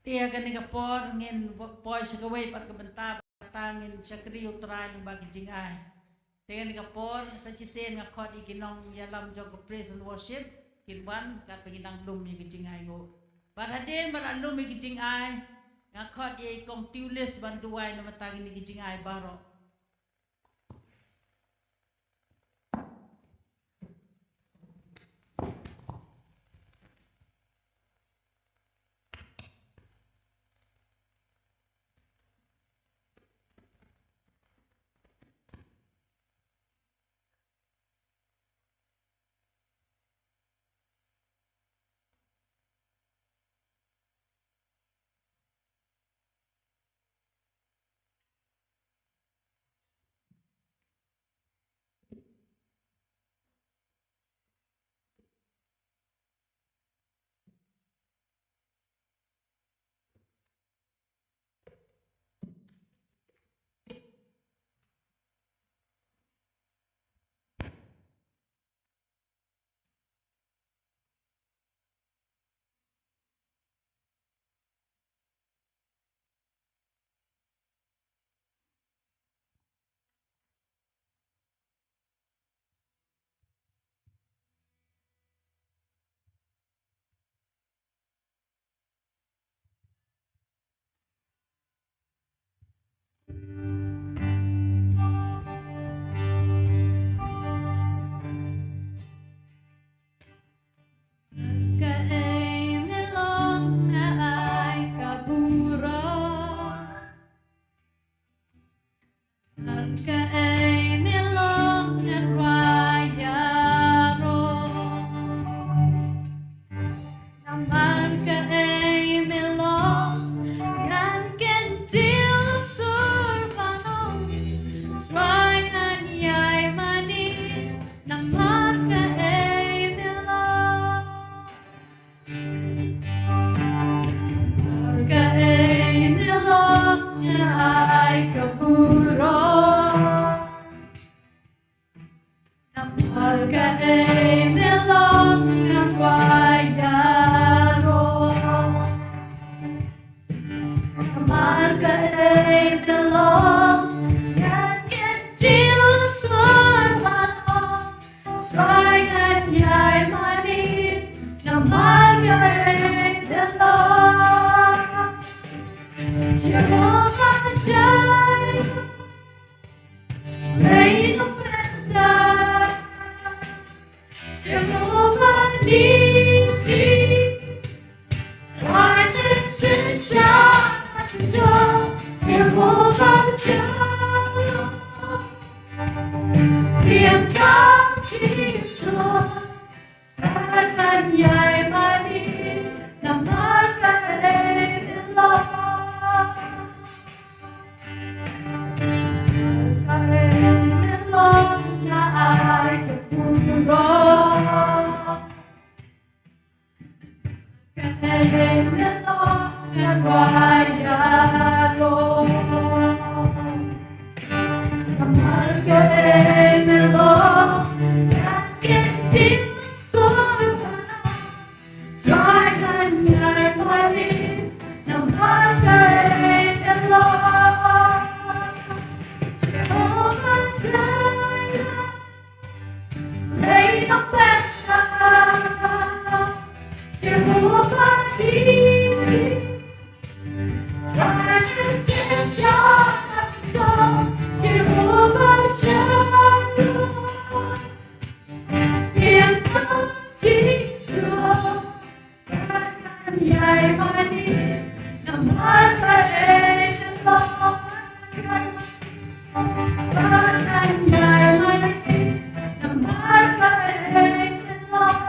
Te ha kane ka por ngin poi sha kawei pat ka bynta, bynta ngin shakri U Trai lyngba ki jingai. Te ha kane ka por sa shisien nga khot ïa ki nongïalam jong ka praise and worship kin wan katba ngin nang lum ïa ki jingai nguh. Bad hadien ba la lum ïa ki jingai, nga khot ïa i Kong Tiulis ban duwai na bynta kine ki jingai baroh. Kaei me long, nga ai ka burom. Kaei me long, ngan rwai ïaroh. Namar kaei me long, ngan kyntiew sur ban ong, Trai ngan ïai mane. Namar kaei me long. Kaei me long, nga ai ka burom. Namar kaei me long, ngan rwai ïaroh. Namar kaei me long, ngan kyntiew sur ban ong, Trai ngan ïai mane. Namar kaei me long. Jehovah Jireh, lei nongpynïaid. Jehovah Nissi, Jehovah Jireh, Jehovah Jireh. Ïa ka Jisu, ka dang ïai mane, namar kaei me long. Kaei me long, nga ai ka burom. Kaei me long, ngan rwai ïaroh. Namar kaei me long, ngan kyntiew sur ban ong, Trai ngan ïai mane. Namar kaei me long. Jehovah Jireh, lei nongpynïaid. Jehovah Nissi, Jehovah Jireh, Jehovah Jireh. Ïa ka Jisu, ka dang ïai mane, namar kaei me long. Ka dang ïai mane, namar kaei me long.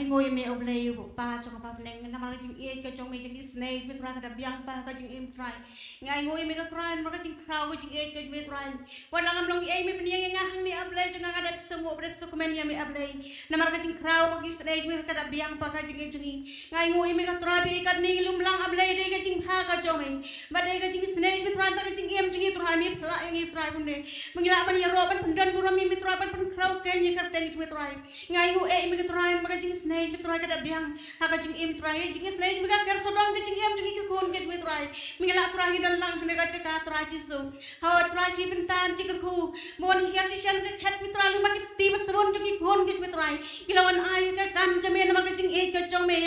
Ainguh ïa me, O Blei, U Kpa jong ka bneng, namar ka jingïeit ka jong me, jong ka jingisynei jong me Trai, ka da biang bha ha ka jingim Trai. Nga ainguh ïa me ko Trai namar ka jingkhraw, ka jingïeit ka jong me Trai. Wat la ngam long ei, me pynïeng ïa nga hangne A Blei jong nga, nga dep sngewnguh, dep sngewkmen ïa me A Blei. Namar ka jingkhraw, ka jingisynei jong me ka da biang bha ha ka jingim jong ngi. Nga ainguh ïa me ko Trai ba katne ngi lum lang A Blei, dei ka jingbha ka jong me. Bad dei ka jingisynei jong me Trai, na ka jingim jong ngi Trai, me pynlah ïa ngi Trai kumne. Ba ngi lah ban ïaroh, ban pyndon burom ïa me Trai, ban pynkhraw keiñ ïa ka kyrteng jong me Trai. Nga ainguh ïa me ko Trai namar ka jingisynei jong me Trai ka da biang ha ka jingim Trai. Jingisynei jong me ka ker sawdong ka jingim jong ngi ki khun ki jong me Trai. Me ngi lah Trai ngi don lang ha kane ka jaka Trai Jisu. Hooid Trai, shi bynta jingkyrkhu ba wan hiar shisien ka khet me Trai, lympat ki kti ba sbun jong ki khun ki jong me Trai, ki la wan ai ka kam jong me namar ka jingïeit ka jong me,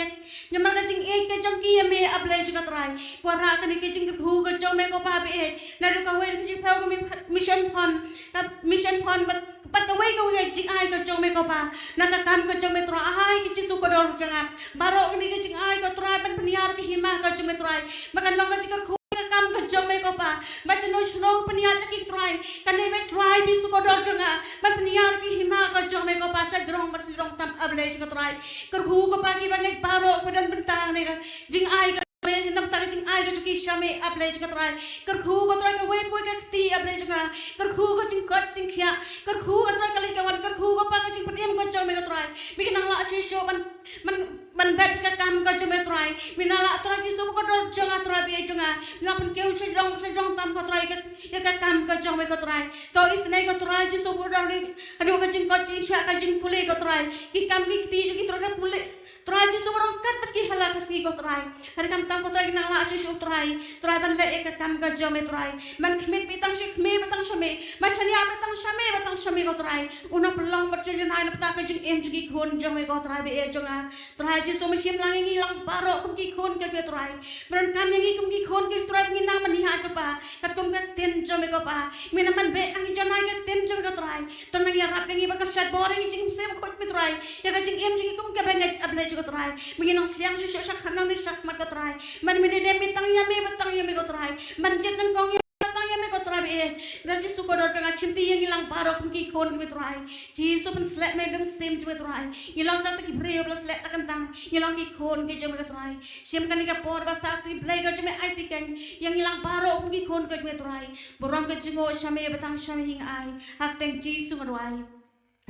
namar ka jingïeit ka jong ki ïa me A Blei jong nga Trai. Wanrah kane ka jingkyrkhu ka jong me ko Pa ba ïeit, naduh kawei ka jingphew ka mi-, mission fund, ka mission fund bad, bad kawei kawei ka jingai ka jong me ko Pa, na ka kam ka jong me Trai. Ai ko Jisu kordor jong nga, baroh kane ka jingai ko Trai ban pynïar ka hima ka jong me Trai, ba kan long ka jingkyrkhu ka kam ka jong me ko Pa. Ba shano shano pynïar ïa ki Trai, kane me Trai ba Jisu kordor jong nga, ban pynïar ka hima ka jong me ko Pa, shajrong bad shajrong tam A Blei jong nga Trai. Kyrkhu ko Pa kiba ngeit baroh ba don bynta ne ka jingai ka me, namar ka jingai ka jong ki sha me A Blei jong nga Trai. Kyrkhu ko Trai kawei kawei ka kti A Blei jong nga. Kyrkhu ka jingkoit jingkhiah. Kyrkhu ko Trai ka leit ka wan, kyrkhu ko Pa ka jingpynim ka jong me ko Trai. Me ki nang lah shuh shuh ban, ban, ban bat ka kam ka jong me Trai. Me nang lah Trai Jisu kordor jong nga Trai ba ïeit jong nga. Me nang pynkiew shajrong shajrong tam ko Trai ka, ïa ka kam ka jong me ko Trai. To isynei ko Trai Jisu kordor ne, haduh ka jingkoit jingkhiah ka jingpule ko Trai. Ki kam ki kti jong ki Trai ka pule. Trai Jisu ba ryngkat bad ki ha la ka sngi ko Trai. Hynrei khamtam ko Trai ki nang lah shuh shuh Trai. Trai ban leh ïa ka kam ka jong me Trai. Ban khmih beit tang sha me, beit tang sha me. Ban shaniah beit tang sha me, beit tang sha me ko Trai. Uno pynlong bad jong nai na bynta ka jingim jong ki khun jong me ko Trai ba ïeit jong nga. Trai Jisu me shim lang ïa ngi lang baroh kum ki khun ki jong me Trai. Me donkam ïa ngi kum ki khun ki jong me Trai ba ngin nang mane ha ko Pa. Katkum ka ktien jong me ko Pa. Me nang ban beh ha ngi jan ai ka ktien jong me ko Trai. To nang ïarap ïa ngi ba kan shad bor ïa ngi jingmynsiem khuid me Trai. Ïa ka jingim jong ngi kum ka bangeit A Blei jong ko Trai. Me ngi nang sliang shuh shuh sha khmat nang ne sha khmat ko Trai. Man me ne dei me tang ïa me, ba tang ïa me ko Trai. Man jied nyngkong ïa me, ba tang ïa me ko Trai ba ïeit. Trai Jisu kordor jong nga shimti ïa ngi lang baroh kum ki khun ki me Trai. Jisu pynsleh me da mynsiem jong me Trai. Ngi long shata ki briew ba la sleh la kyntang. Ngi long ki khun ki jong me ko Trai. Shim kane ka por ba sah to Blei ko jong me aiti keiñ ïa ngi lang baroh kum ki khun ki jong me Trai. Burom ka jingnguh sha me, ba tang sha me ngi ai. Ha ka kyrteng Jisu nga duwai.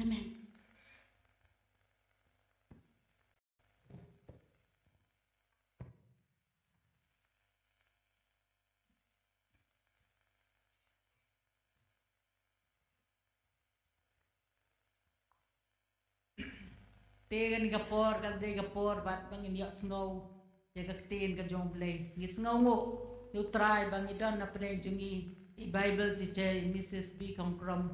Amen. Te kane ka por ka dei ka por bad ba ngin ïohsngew ïa ka ktien ka jong U Blei. Ngi sngewnguh ïa U Trai ba ngi don hapdeng jong ngi i Bible teacher Missus B. Kongkrom.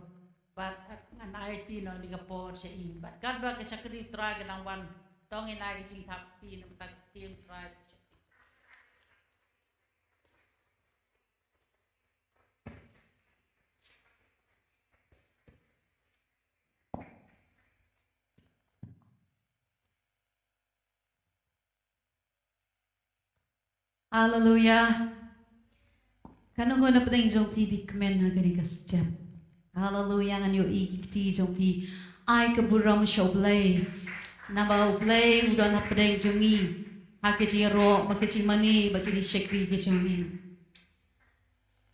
Bad ngan aiti noh ïa ka por sha i. Bad katba ka shakri U Trai ka dang wan, to ngin ai ka jingthap kti na ka bynta ka ktien U Trai. Haleluya. Katno ngut na pdeng jong phi ba kmen ha kane ka step? Haleluya, ngan ïohi ki kti jong phi. Ai ka burom sha U Blei. Naba U Blei u don hapdeng jong ngi ha ka jingïaroh, bad ka jingmane, bad ka jingshakri ka jong ngi.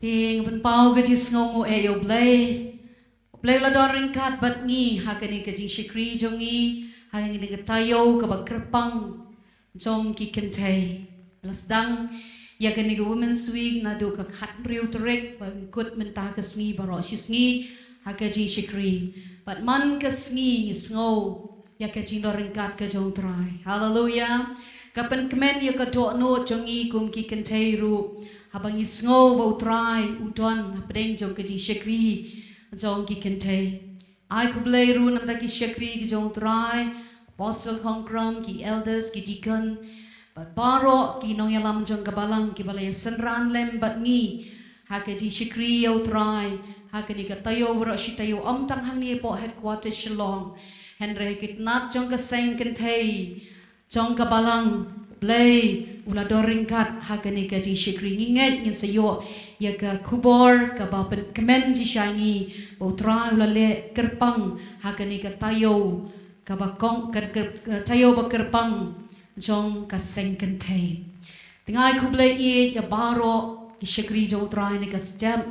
Te nga pynpaw ka jingsngewnguh ïa U Blei. U Blei u la don ryngkat bad ngi ha kane ka jingshakri jong ngi, ha kane ka taïew kaba kyrpang jong ki kynthei. La sdang ïa kane ka Women's Week naduh ka khathynriew tarik, ba kut mynta ka sngi baroh shi sngi ha ka jingshakri. Bad man ka sngi ngi sngew ïa ka jingdon ryngkat ka jong U Trai. Haleluya. Ka pynkmen ïa ka dohnud jong ngi kum ki kynthei ruh, haba ngi sngew ba U Trai u don hapdeng jong ka jingshakri jong ki kynthei. Ai khublei ruh na bynta ki shakri ki jong U Trai, Apostle Kongkrom, ki elders, ki deacon, bad baroh ki nongïalam jong ka balang kiba la ïasynran lem bad ngi ha ka jingshakri ïa U Trai ha kane ka taïew baroh shi taïew, ym tang hangne hapoh headquarters Shillong, hynrei ha ki tnat jong ka seng kynthei jong ka balang. Blei u la don ryngkat ha kane ka jingshakri. Ngi ngeit ngin sa ïoh ïa ka khubor kaba pynkmen shisha ïa ngi ba U Trai u la leh kyrpang ha kane ka taïew kaba kong ka, ka, ka taïew ba kyrpang jong ka seng kynthei. Te nga ai khublei ïa baroh ki shakri jong U Trai ha kane ka step,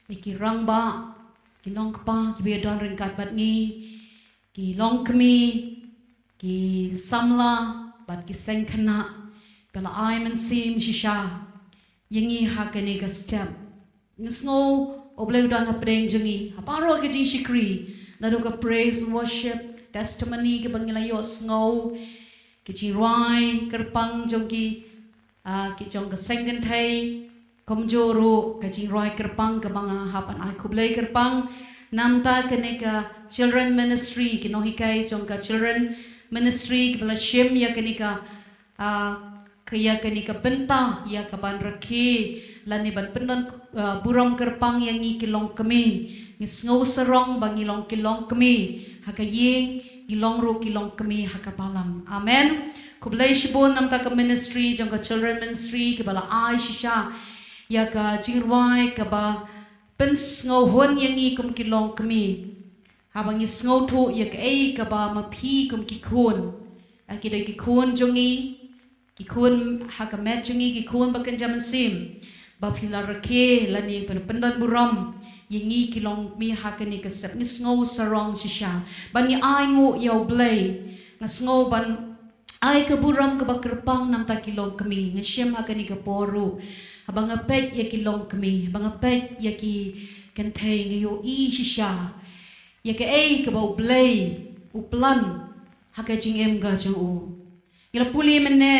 ïa ki rangbah, ki longkpa kiba ïadon ryngkat bad ngi, ki longkmie, ki samla bad ki seng khynnah, ba la ai mynsiem shisha ïa ngi ha kane ka step. Nga sngew U Blei u don hapdeng jong ngi ha baroh ka jingshakri, naduh ka praise and worship, testimony kaba ngi la ïohsngew, ka jingrwai kyrpang jong ki, ah, ki jong ka seng kynthei, kumjuh ruh ka jingrwai kyrpang kaba nga hap ban ai khublei kyrpang. Namar kane ka children ministry, ki nonghikai jong ka children ministry kiba la shim ïa kane ka, ah, ka ïa kane ka bynta ïa ka ban rakhe lane ban pyndon, ah, burom kyrpang ïa ngi ki longkmie. Ngi sngew sarong ba ngi long ki longkmie ha ka ïing, ngi long ruh ki longkmie ha ka balang. Amen. Khublei shibun namar ka ministry jong ka children ministry kiba la ai shisha ïa ka jingrwai kaba pynsngewhun ïa ngi kum ki longkmie. Haba ngi sngewthuh ïa kaei kaba ma phi kum ki khun, ha ki dei ki khun jong ngi, ki khun ha ka met jong ngi, ki khun ba kynja mynsiem, ba phi la rakhe lane pyn, pyndon burom ïa ngi ki longkmie ha kane ka step. Ngi sngew sarong shisha ba ngi ainguh ïa U Blei. Nga sngew ban ai ka burom kaba kyrpang namar ki longkmie. Nga shim ha kane ka por ruh, haba nga peit ïa ki longkmie, haba nga peit ïa ki kynthei, nga ïohi shisha ïa kaei kaba U Blei u plan ha ka jingim ka jong u. Ngi la pule mynne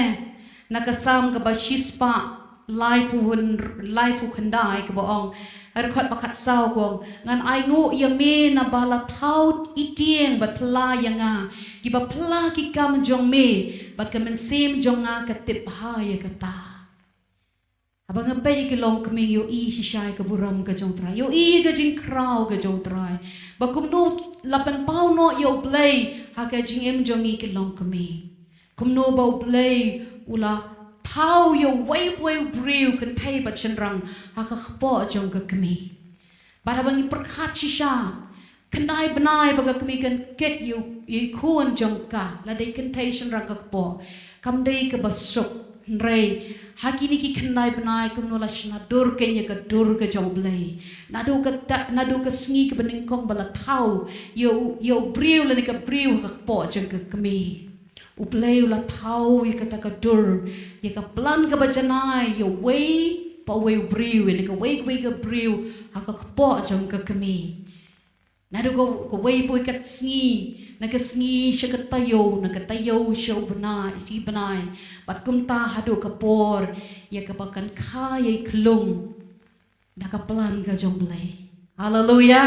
na ka Salm kaba shispah laiphew, laiphew khyndai kaba ong, ha dkhot ba khatsaw ka ong, ngan ainguh ïa me naba la thaw i tieng bad phylla ïa nga. Kiba phylla ki kam jong me, bad ka mynsiem jong nga ka tip bha ïa kata. Haba nga peit ïa ki longkmie, ïohi shisha ïa ka burom ka jong U Trai, ïohi ïa ka jingkhraw ka jong U Trai, ba kumno la pynpaw noh ïa U Blei ha ka jingim jong ngi ki longkmie. Kumno ba U Blei u la thaw ïa uwei pa uwei u briew, kynthei bad shynrang, ha ka kpoh jong ka kmie. Bad haba ngi pyrkhat shisha, khyndai bnai ba ka kmie kan kit ïa u, ïa i khun jong ka, la dei kynthei shynrang ka kpoh, kam dei kaba suk. Hynrei ha kine ki khyndai bnai kumno la shna dur keiñ ïa ka dur ka jong U Blei. Naduh kata, naduh ka sngi kaba nyngkong ba la thaw ïa u, ïa u briew lane ka briew ha ka kpoh jong ka kmie, U Blei u la thaw ïa kata ka dur, ïa ka plan kaba janai ïa uwei pa uwei u briew, ïa kawei kawei ka briew ha ka kpoh jong ka kmie. Naduh ka, kawei pa kawei ka sngi, na ka sngi sha ka taïew, na ka taïew sha u bnai, shi bnai, bad kumta haduh ka por ïa kaba kan kha ïa i khyllung, da ka plan ka jong U Blei. Haleluia.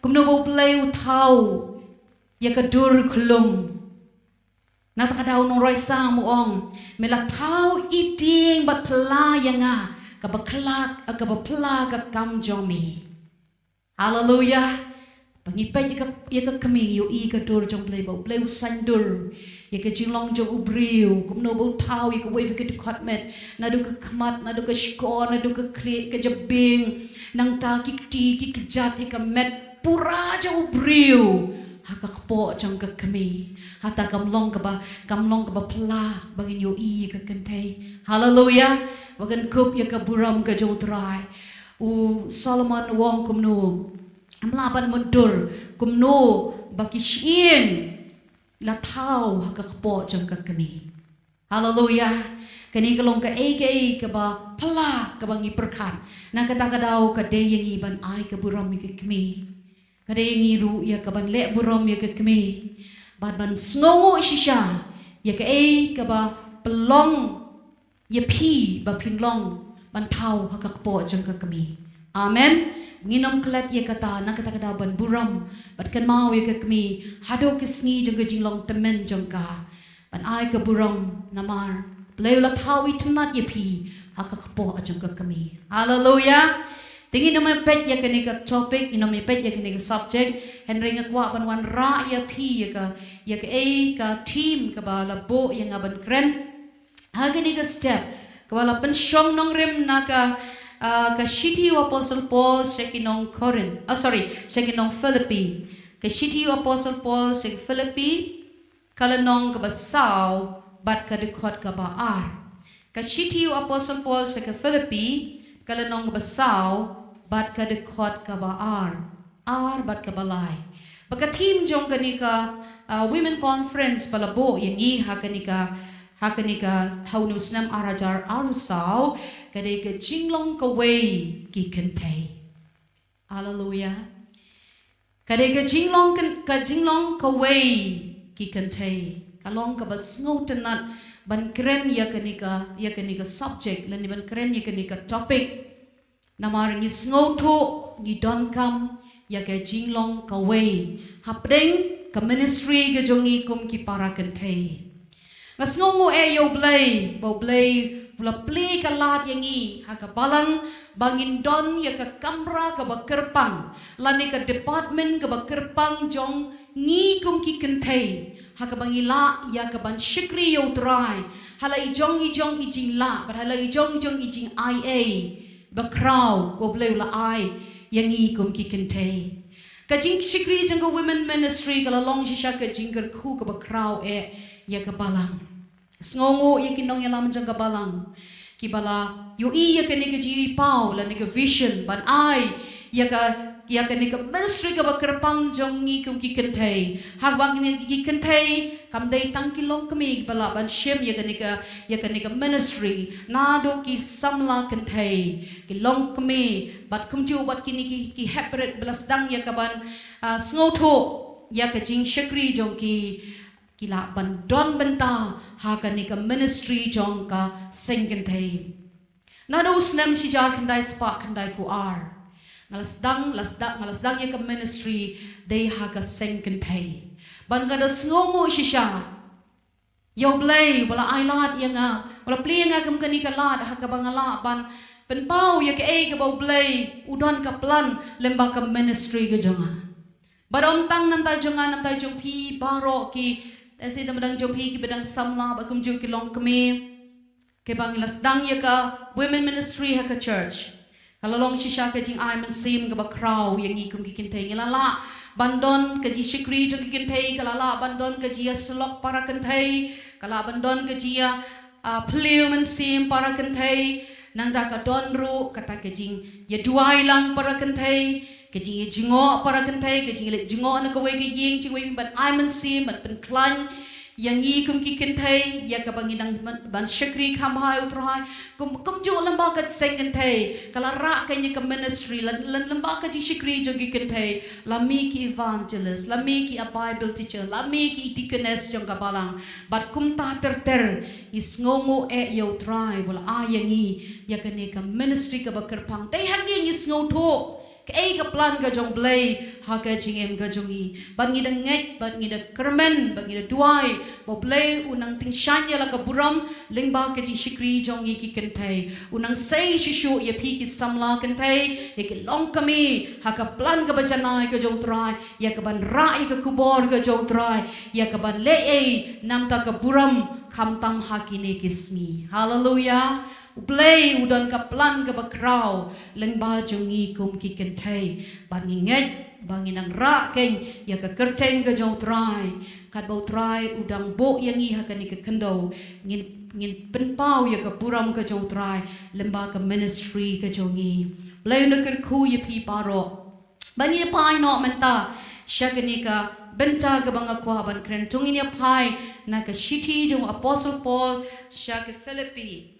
Kumno ba U Blei u thaw ïa ka dur khyllung. Na kata ka daw u nongrwai Salm u ong, me la thaw i tieng bad phylla ïa nga, kaba khlak, kaba phylla ka kam jong me. Haleluia. Ba ngi peit ïa ka, ïa ka kmie, ïohi ïa ka dur jong U Blei, ba U Blei u saiñdur ïa ka jinglong jong u briew, kumno ba u thaw ïa kawei pa kawei ka dkhot met, naduh ka khmat, naduh ka shkor, naduh ka khlieh, ka jabieng, nangta ki kti, ki kjat, ïa ka met pura jong u briew ha ka kpoh jong ka kmie. Hata kam long kaba, kam long kaba phylla ba ngin ïohi ïa ka kynthei. Haleluia. Ba kan kup ïa ka burom ka jong U Trai. U Solomon u ong kumno, ym lah ban mutdur kumno ba ki shyieng la thaw ha ka kpoh jong ka kmie. Haleluia. Kane ka long kaei kaei kaba phylla kaba ngi pyrkhat. Na kata ka daw ka dei ïa ngi ban ai ka burom ïa ka kmie. Ka dei ïa ngi ruh ïa ka ban leh burom ïa ka kmie, bad ban sngewnguh shisha ïa kaei kaba pynlong ïa phi ba phin long ban thaw ha ka kpoh jong ka kmie. Amen. Ngin ym klet ïa kata, na kata ka daw ban burom bad kynmaw ïa ka kmie haduh ka sngi jong ka jinglong tymmen jong ka. Ban ai ka burom namar U Blei u la thaw itynnad ïa phi ha ka kpoh jong ka kmie. Haleluia. Te ngin ym peit ïa kane ka topic, ngin ym peit ïa kane ka subject, hynrei nga kwah ban wanrah ïa phi ïa ka, ïa kaei ka theme kaba la buh ïa nga ban kren ha kane ka step, kaba la pynshong nongrim na ka, ah, ka shithi u Apostle Paul sha ki nong Korinth, ah, sorry, sha ki nong Philippi. Ka shithi u Apostle Paul sha ki Philippi, ka lynnong kaba saw bad ka dkhot kaba ar. Ka shithi u Apostol Paul sha ka Philippi, ka lynnong kaba saw bad ka dkhot kaba ar, ar bad kaba lai. Ba ka theme jong kane ka, ah, Women Conference ba la buh ïa ngi ha kane ka, ha kane ka, ha une u snem ar hajar arphew saw, ka dei ka jinglong kawei ki kynthei. Haleluia. Ka dei ka jinglong kyn-, ka jinglong kawei ki kynthei. Ka long kaba sngewtynnat ban kren ïa kane ka, ïa kane ka subject, lane ban kren ïa kane ka topic. Namar ngi sngewthuh, ngi donkam ïa ka jinglong kawei hapdeng ka ministry ka jong ngi kum ki para kynthei. Nga sngewnguh eh ïa U Blei, ba U Blei u la plie ka lad ïa ngi ha ka balang, ba ngin don ïa ka kamra kaba kyrpang, lane ka department kaba kyrpang jong ngi kum ki kynthei, ha kaba ngi lah ïa ka ban shakri ïa U Trai ha la i jong i jong i jinglah, bad ha la i jong i jong i jingai ei ba khraw ba U Blei u la ai ïa ngi kum ki kynthei. Ka jingshakri jong ka women ministry ka la long shisha ka jingkyrkhu kaba khraw eh ïa ka balang. Sngewnguh ïa ki nongïalam jong ka balang kiba la ïohi ïa kane ka jingïohipaw lane ka vision ban ai ïa ka, ïa kane ka ministry kaba kyrpang jong ngi kum ki kynthei. Haba ngi ki kynthei kam dei tang ki longkmie kiba lah ban shim ïa kane ka, ïa kane ka ministry, naduh ki samla kynthei, ki longkmie, bad kumjuh bad kine ki, ki heprit ba la sdang ïa ka ban, ah, sngewthuh ïa ka jingshakri jong ki, ki lah ban don bynta ha kane ka ministry jong ka seng kynthei. Naduh u snem shi hajar khyndai spah khyndaiphew ar nga la sdang, la sdang, nga la sdang ïa ka ministry dei ha ka seng kynthei. Bad nga da sngewnguh shisha ïa U Blei ba la ai lad ïa nga, ba la plie ïa nga kum kane ka lad ha kaba nga lah ban pynpaw ïa kaei kaba U Blei u don ka plan lyngba ka ministry ka jong nga. Bad ym tang namar jong nga, namar jong phi baroh ki, eh, lehse namar jong phi kiba dang samla bad kumjuh ki longkmie. Kiba ngi la sdang ïa ka women ministry ha ka church, ka la long shisha ka jingai mynsiem kaba khraw ïa ngi kum ki kynthei. Ngi la lah ban don ka jingshakri jong ki kynthei, ka la lah ban don ka jingïasyllok para kynthei, ka lah ban don ka jingïa, ah, phylliew mynsiem para kynthei. Nangta ka don ruh kata ka jingïaduwai lang para kynthei, ka jingïajngoh para kynthei, ka jingïaleit jngoh na kawei ka ïing, jingwei ban ai mynsiem, ban pynkhlaiñ ïa ngi kum ki kynthei ïa kaba ngi dang ban, ban shakri kham bha ïa U Trai. Kum, kumjuh lyngba ka seng kynthei ka la rah ka ïa ka ministry, lem, lem, lyngba ka jingshakri jong ki kynthei, la mih ki evangelist, la mih ki, ah, Bible teacher, la mih ki deaconess jong ka balang. Bad kumta ter ter, ngi sngewnguh eh ïa U Trai ba u la ai ïa ngi ïa kane ka ministry kaba kyrpang. Dei hangne ngi sngewthuh kaei ka plan ka jong U Blei ha ka jingim ka jong ngi. Bad ngi da ngeit, bad ngi da kyrmen, bad ngi da duwai ba U Blei un nang tyngshaiñ ïa la ka burom lyngba ka jingshakri jong ngi ki kynthei. Un nang sei shuh shuh ïa phi ki samla kynthei, ïa ki longkmie ha ka plan kaba janai ka jong U Trai, ïa ka ban rah ïa ka khubor ka jong U Trai, ïa ka ban leh ei namar ka burom khamtam ha kine ki sngi. Haleluia. U Blei u don ka plan kaba khraw lyngba jong ngi kum ki kynthei. Bad ngi ngeit ba ngin nang rah keiñ ïa ka kyrteng ka jong U Trai. Katba U Trai u dang buh ïa ngi ha kane ka khyndew, ngin, ngin pynpaw ïa ka burom ka jong U Trai lyngba ka ministry ka jong ngi. Blei un kyrkhu ïa phi baroh. Bad ngin ïa phai noh mynta sha kane ka bynta kaba nga kwah ban kren. To ngin ïa phai na ka shithi jong u Apostle Paul sha ki Philippi.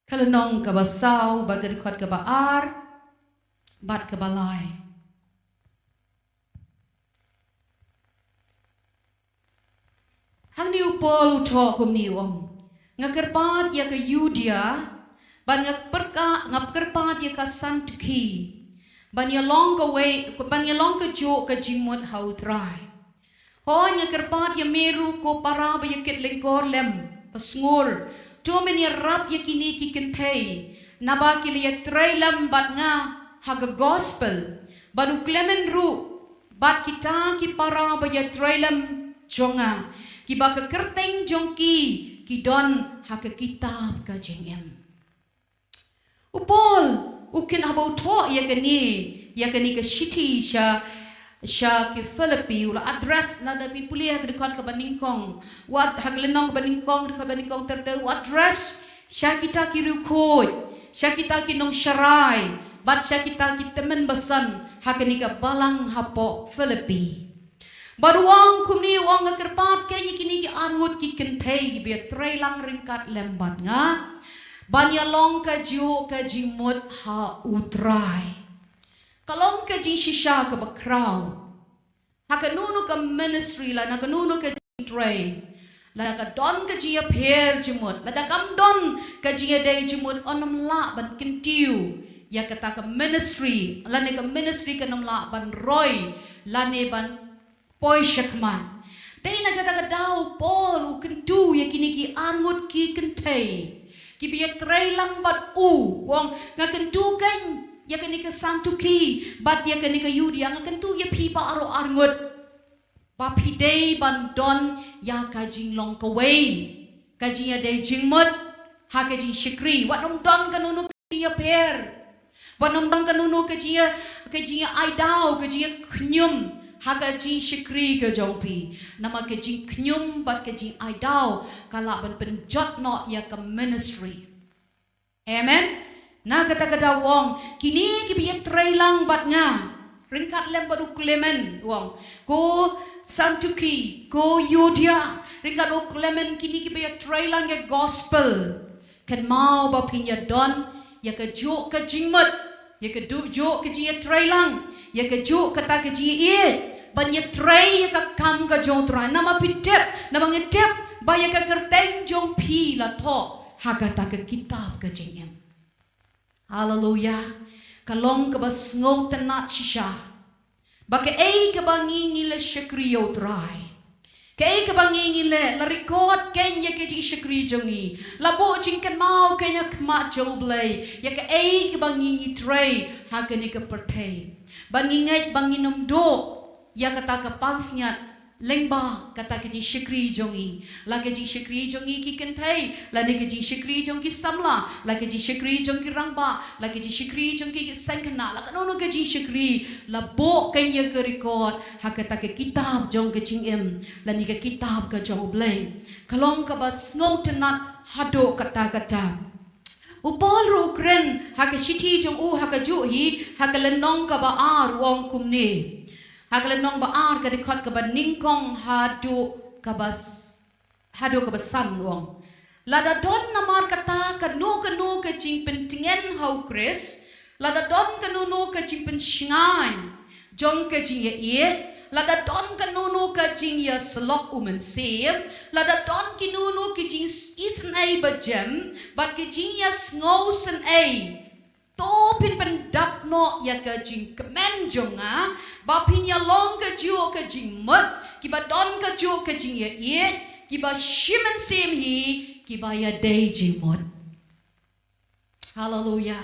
Ka lynnong kaba saw, bad ka dkhot kaba ar, bad kaba lai. Hangne u Paul u thoh kumne u ong, nga kyrpad ïa ka Yudia, bad nga pyrka-, nga kyrpad ïa ka Santuki, ban ïa long kawei, ban ïa long kajuh ka jingmut ha U Trai. Hooid nga kyrpad ïa me ruh ko para ba ïa kit lyngkor lem, ba sngur. To men ïarap ïa kine ki kynthei, Naba ki la ïatrei lem bad nga ha ka gospel, bad u Clement ruh, bad kita ki para ba ïatrei lem jong nga, kiba ka kyrteng jong ki ki don ha ka kitab ka jingim. U Paul u kynmaw, haba u thoh ïa kane, ïa kane ka shithi sha, sha ki Philippi, u la address, lada phi pule ha ka dkhot kaba nyngkong, wat ha ka lynnong kaba nyngkong, dkhot ba nyngkong ter ter, u address sha kita ki riewkhuid, sha kita ki nongsharai, bad sha kita ki tymmen basan ha kane ka balang hapoh Philippi. Bad u ong kumne, u ong, nga kyrpad kein ïa kine ki arngut ki kynthei kiba ïatrei lang ryngkat lem bad nga, ban ïalong kajuh ka jingmut ha U Trai. Ka long ka jingshisha kaba khraw ha kano kano ka ministry, lane kano kano ka jingtrei. Lada ka don ka jingïapher jingmut, lada kam don ka jingïadei jingmut, ym lah ban kyntiew ïa kata ka ministry, lane ka ministry kam lah ban roi, lane ban poi shakhmat. Dei na kata ka daw u Paul u kyntu ïa kine ki arngut ki kynthei kiba ïatrei lang bad u, u ong, nga kyntu kein ïa kane ka Santuki bad ïa kane ka Yudia, nga kyntu ïa phi baroh arngut ba phi dei ban don ïa ka jinglong kawei, ka jingïadei jingmut ha ka jingshakri. Wat nym don kano kano ka jingïapher, wat nym don kano kano ka jingïa, ka jingïa ai daw, ka jingïa khñium ha ka jingshakri ka jong phi. Namar ka jingkhñium bad ka jingai daw ka lah ban pynjot noh ïa ka ministry. Amen. Na kata ka daw u ong, kine kiba ïatrei lang bad nga, ryngkat lem bad u Clement, u ong, ko Santuki, ko Yudia, ryngkat u Clement, kine kiba ïatrei lang ïa ka gospel, kynmaw ba phin ïadon ïa kajuh ka jingmut, ïa kajuh ka jingïatrei lang, ïa kajuh kata ka jingïaieit, ban ïatrei ïa ka kam ka jong U Trai. Namar phi tip, namar ngi tip ba ïa ka kyrteng jong phi la thoh ha kata ka kitab ka jingim. Haleluya. Ka long kaba sngewtynnat shisha ba kaei kaba ngi, ngi la shakri ïa U Trai, kaei kaba ngi, ngi leh, la record kein ïa ka jingshakri jong ngi, la buh jingkynmaw kein ha khmat jong U Blei ïa kaei kaba ngi, ngi trei ha kane ka pyrthei. Ba ngi ngeit ba ngin ym duh ïa kata ka pansngiat lyngba kata ka jingshakri jong ngi, la ka jingshakri jong ngi ki kynthei, lane ka jingshakri jong ki samla, la ka jingshakri jong ki rangbah, la ka jingshakri jong ki seng khynnah, la kano kano ka jingshakri, la buh kein ïa ka record ha kata ka kitab jong ka jingim, lane ka kitab ka jong U Blei. Ka long kaba sngewtynnat haduh katta katta. U Paul ruh u kren ha ka shithi jong u ha kajuh hi, ha ka lynnong kaba ar, u ong kumne. Ha ka lynnong ba ar, ka dkhot kaba nyngkong haduh kaba s-, haduh kaba san, u ong, lada don namar kata kano kano ka jingpyntngen ha U Khrist, lada don kano kano ka jingpynshngaiñ jong ka jingïaieit, lada don kano kano ka jingïasyllok U Mynsiem, lada don kino kino ki jingisynei bajem bad ki jingïasngewsynei, to phin pyndap noh ïa ka jingkmen jong nga, ba phin ïalong kajuh ka jingmut, kiba don kajuh ka jingïaieit, kiba shi mynsiem hi, kiba ïadei jingmut. Haleluya.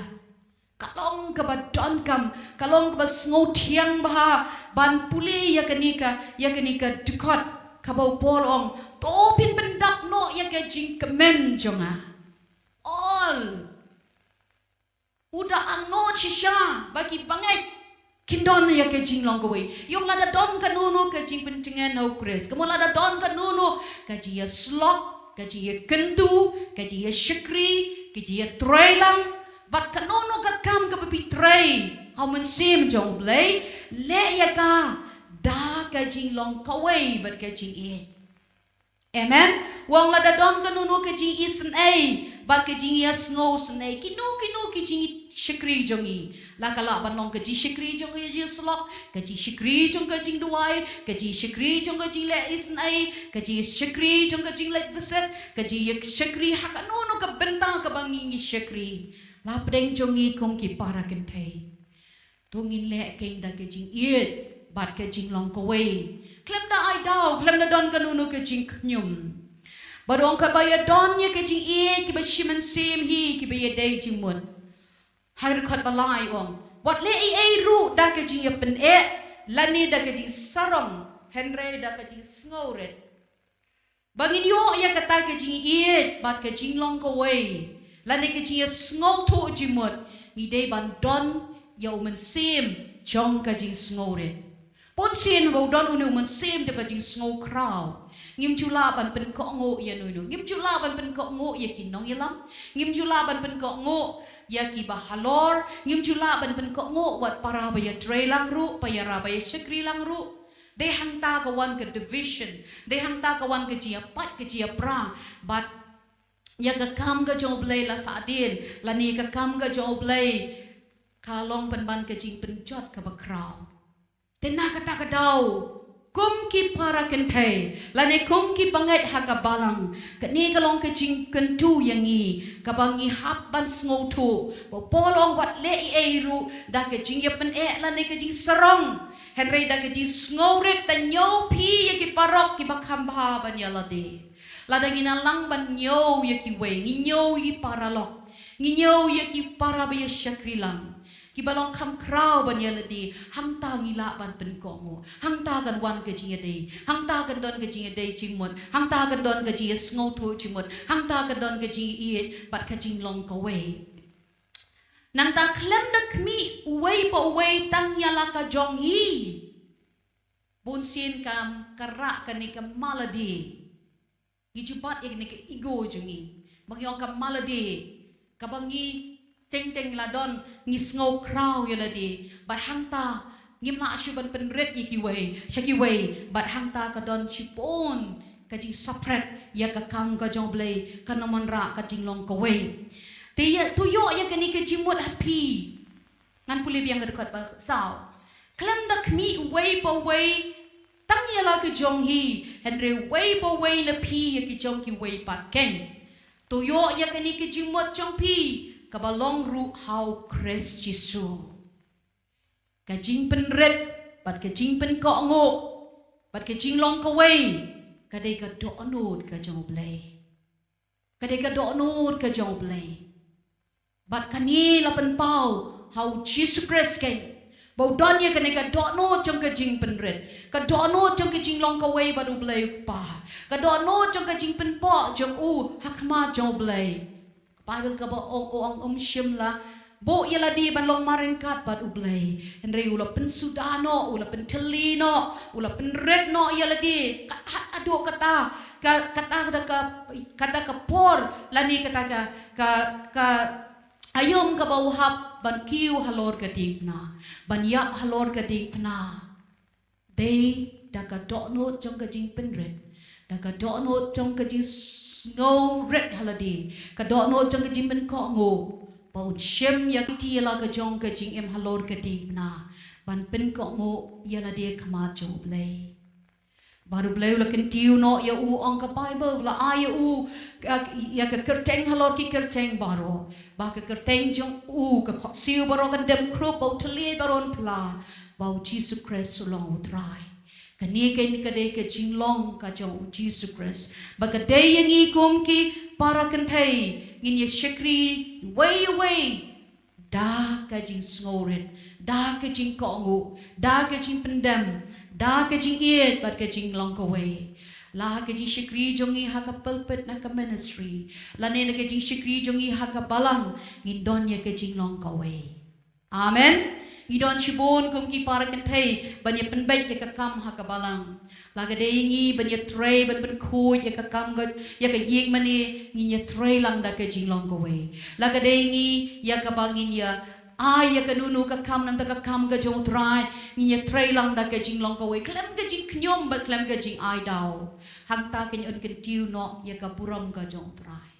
Ka long kaba donkam, ka long kaba sngewthiang bha ban pule ïa kane ka, ïa kane ka dkhot kaba u Paul u ong, to phin pyndap noh ïa ka jingkmen jong nga. All. U da angnud shisha ba ki bangeit kin don ïa ka jinglong kawei. Ïoh lada don kano kano ka jingpyntngen ha U Khrist, kumno lada don kano kano ka jingïasyllok, ka jingïakynduh, ka jingïashakri, ka jingïatreilang, bad kano kano ka kam kaba phi trei ha U Mynsiem jong U Blei, leh ïa ka da ka jinglong kawei bad ka jingïeit. Amen. U ong lada don kano kano ka jingisynei bad ka jingïasngewsynei, kino kino ki jingshakri jong ngi, la ka lah ban long ka jingshakri jong ka jingïasyllok, ka jingshakri jong ka jingduwai, ka jingshakri jong ka jingleh isynei, ka jingshakri jong ka jingleit bseit, ka jingshakri ha kano kano ka bynta kaba ngi, ngi shakri. La pdeng jong ngi kum ki para kynthei, to ngin leh kein da ka jingïeit bad ka jinglong kawei, khlem da ai daw, khlem da don kano kano ka jingkhñium. Bad u ong kaba ïadon ïa ka jingïeit, kiba shi mynsiem hi, kiba ïadei jingmut, Ha ka dkhot ba lai ong, wat leh ei ei ruh da ka jingïapyneh lane da ka jingsarong, hynrei da ka jingsngewrit. Ba ngin ïoh ïa kata ka jingïeit bad ka jinglong kawei lane ka jingïasngewthuh jingmut, ngi dei ban don ïa u mynsiem jong ka jingsngewrit. Bunsien ba u don une u mynsiem jong ka jingsngewkhraw, ngim ju lah ban pynkohnguh ïa uno uno. Ngim ju lah ban pynkohnguh ïa ki nongïalam. Ngim ju lah ban pynkohnguh ïa kiba halor. Ngim ju lah ban pynkohnguh wat para ba ïatreilang ruh, para ba ïashakrilang ruh. Dei hangta ka wan ka division, dei hangta ka wan ka jingïapait ka jingïapra bad ïa ka kam ka jong U Blei la sahdien, lane ïa ka kam ka jong U Blei ka long pynban ka jingpynjot kaba khraw. Te na kata ka daw, kum ki para kynthei lane kum ki bangeit ha ka balang, kane ka long ka jingkyntu ïa ngi kaba ngi hap ban sngewthuh ba u Paul u ong, wat leh ei ei ruh da ka jingïapyneh lane ka jingsarong, hynrei da ka jingsngewrit, da ñiew phi ïa ki paralok kiba kham bha ban ïa lade. Lada ngi nang lang ban ñiew ïa kiwei, ngi ñiew ïa ki paralok, ngi ñiew ïa ki para ba ïashakrilang, kiba long kham khraw ban ïa lade, hangta ngi lah ban pynkohnguh, hangta kan wan ka jingïadei, hangta kan don ka jingïadei jingmut, hangta kan don ka jingïasngewthuh jingmut, hangta kan don ka jingïeit bad ka jinglong kawei. Nangta khlem da khmih uwei pa uwei tang ïa la ka jong i. Bunsien kam ka rah kane ka malade. Ngi ju bat ïa kane ka ego jong ngi. Ba ngi ong ka malade. Kaba ngi teng teng la don, ngi sngewkhraw ïa lade. Bad hangta ngim lah shuh ban pynrit ïa kiwei sha kiwei. Bad hangta ka don shibun ka jingsapret ïa ka kam ka jong U Blei, kan ym wanrah ka jinglong kawei. Te ïa, to ïoh ïa kane ka jingmut ha phi. Ngan pule biang ka dkhot ba saw. Khlem da khmih uwei pa uwei tang ïa la ka jong i, hynrei uwei pa uwei na phi ïa ki jong kiwei pat keiñ. To ïoh ïa kane ka jingmut jong phi kaba long ruh ha U Khrist Jisu. Ka jingpynrit bad ka jingpynkohnguh bad ka jinglong kawei, ka dei ka dohnud ka jong U Blei. Ka dei ka dohnud ka jong U Blei. Bad kane la pynpaw ha U Jisu Khrist keiñ, ba u don ïa kane ka dohnud jong ka jingpynrit, ka dohnud jong ka jinglong kawei bad U Blei U Kpa, ka dohnud jong ka jingpynpoh jong u ha khmat jong U Blei. Ka Baibl kaba ong, u ong, um shym la buh ïa lade ban long marryngkat bad U Blei. Hynrei u la pynsuda noh, u la pyntylli noh, u la pynrit noh ïa lade. Ka, haduh kata, ka, kata da ka, kata ka por lane kata ka, ka, ka aïom kaba u hap ban kiew halor ka diengphna, ban ïap halor ka diengphna. Dei da ka dohnud jong ka jingpynrit, da ka dohnud jong ka jingsngewrit ha lade, ka dohnud jong ka jingpynkohnguh, ba un shim ïa ka ti ïa la ka jong ka jingim halor ka diengphna, ban pynkohnguh ïa lade ha khmat jong U Blei. Bad U Blei u la kyntiew noh ïa u, ong ka Baibl, u la ai ïa u, ka, ïa ka kyrteng halor ki kyrteng baroh. Ba ka kyrteng jong u, ka khohsiew baroh kan dem khrup, ba u thylliej baroh un phla, ba U Jisu Khrist u long U Trai. Kane keiñ ka dei ka jinglong ka jong U Jisu Khrist. Ba ka dei ïa ngi kum ki para kynthei, ngin ïa shakri uwei uwei da ka jingsngewrit, da ka jingkohnguh, da ka jingpyndem, da ka jingïeit bad ka jinglong kawei. La ha ka jingshakri jong ngi ha ka pulpit, na ka ministry, lane na ka jingshakri jong ngi ha ka balang, ngin don ïa ka jinglong kawei. Amen. Ngi don shibun kum ki para kynthei ban ïa pynbeit ïa ka kam ha ka balang. La ka dei ngi ban ïa trei, ban pynkhuid ïa ka kam ka, ïa ka ïing mane, ngin ïa trei lang da ka jinglong kawei. La ka dei ngi ïa kaba ngin ïa ai ïa kano kano ka kam, namar ka kam ka jong U Trai, ngin ïa trei lang da ka jinglong kawei, khlem ka jingkhñium bad khlem ka jingai daw. Hangta kan ïa kyntiew noh ïa ka burom ka jong U Trai.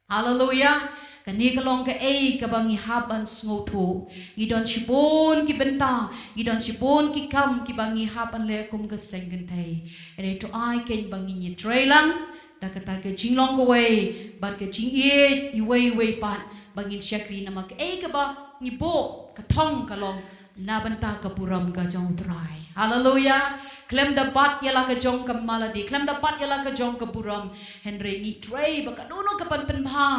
Haleluia. Kane ka long kaei kaba ngi hap ban sngewthuh. Ngi don shibun ki bynta, ngi don shibun ki kam kiba ngi hap ban leh kum ka seng kynthei. Hynrei to ai keiñ ba ngin ïa trei lang da kata ka jinglong kawei bad ka jingïeit iwei iwei pat, ba ngin shakri, namar kaei kaba ngi buh, ka thong ka long na bynta ka burom ka jong U Trai. Haleluia. Khlem da bat ïa la ka jong ka malade, khlem da bat ïa la ka jong ka burom, hynrei ngi trei ba kano kano ka ban pynbha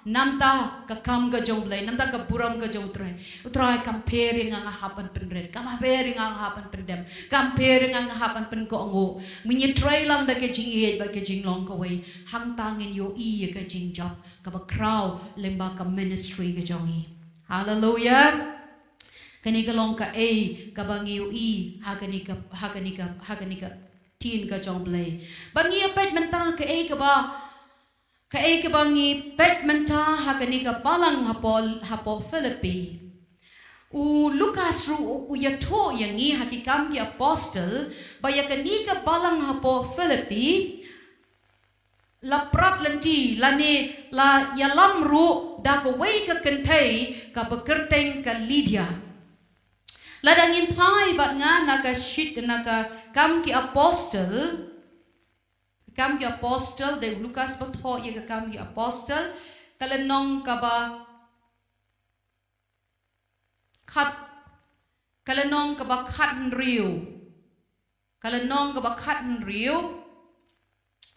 Namta ka kam ka jong U Blei, namta ka burom ka jong U Trai. U Trai, kam pher ïa nga nga hap ban pynrit, kam pher ïa nga nga hap ban pyndem, kam pher ïa nga nga hap ban pynkohnguh. Ngin ïatreilang da ka jingïeit bad ka jinglong kawei. Hangta ngin ïohi ïa ka jingjop kaba khraw lyngba ka ministry ka jong ngi. Haleluya. Kane ka long kaei kaba ngi ïohi ha kane ka, ha kane ka, ha kane ka ktien ka jong U Blei. Bad ngi ïa peit mynta kaei kaba, kaei kaba ngi peit mynta ha kane ka balang hapoh, hapoh Philippi. U Lukas ruh u ïathuh ïa ngi ha Ki Kam Ki Apostol ba ïa kane ka balang hapoh Philippi la prat lynti lane la ïalam ruh da kawei ka kynthei kaba kyrteng ka Lydia. Lada ngin phai bad nga na ka sheet, na ka Kam Ki Apostol, Kam Ki Apostol, dei u Lukas ba thoh ïa ka Kam Ki Apostol, ka lynnong kaba khat, ka lynnong kaba khathynriew, ka lynnong kaba khathynriew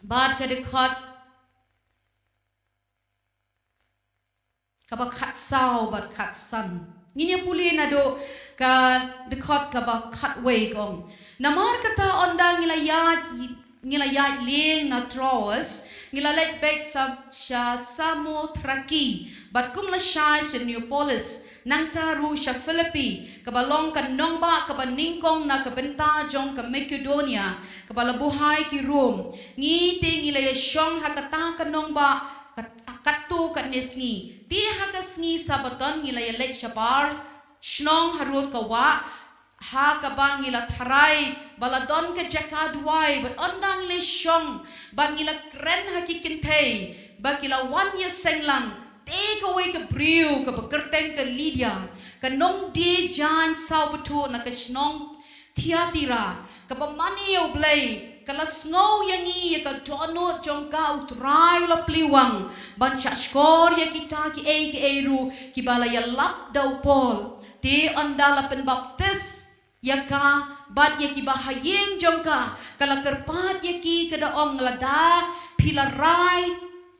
bad ka dkhot kaba khatsaw bad khatsan. Ngin ïa pule naduh ka dkhot kaba khatwei, ka ong: Namar kata, ynda ngi la ïaid, ngi la ïaid lieng na Troas, ngi la leit beit sha, sha Samothraki, bad kumlashai sha Neapolis, nangta ruh sha Philippi, kaba long ka nongbah kaba nyngkong na ka bynta jong ka Makedonia, kaba la buhai ki Rom. Ngi te ngi la ïashong ha kata ka nongbah kat-, katto katne sngi. Te ha ka sngi Sabbaton ngi la ïaleit shabar shnong harud ka wah, ha kaba ngi la tharai ba la don ka jaka duwai, bad ynda ngi la shong bad ngi la kren ha ki kynthei, ba ki la wan ïaseng lang, te kawei ka briew kaba kyrteng ka Lydia, ka nongdie jaiñ saw bthuh na ka shnong Thiatira, kaba mane ïa U Blei, ka la sngew ïa ngi, ïa ka dohnud jong ka U Trai u la plie wang ban shahshkor ïa kita kiei kiei ruh kiba la ïalap da u Paul. Te ynda la pynbaptis ïa ka bad ïa kiba ha ïing jong ka, ka la kyrpad ïa ki, ka da ong: Lada phi la rai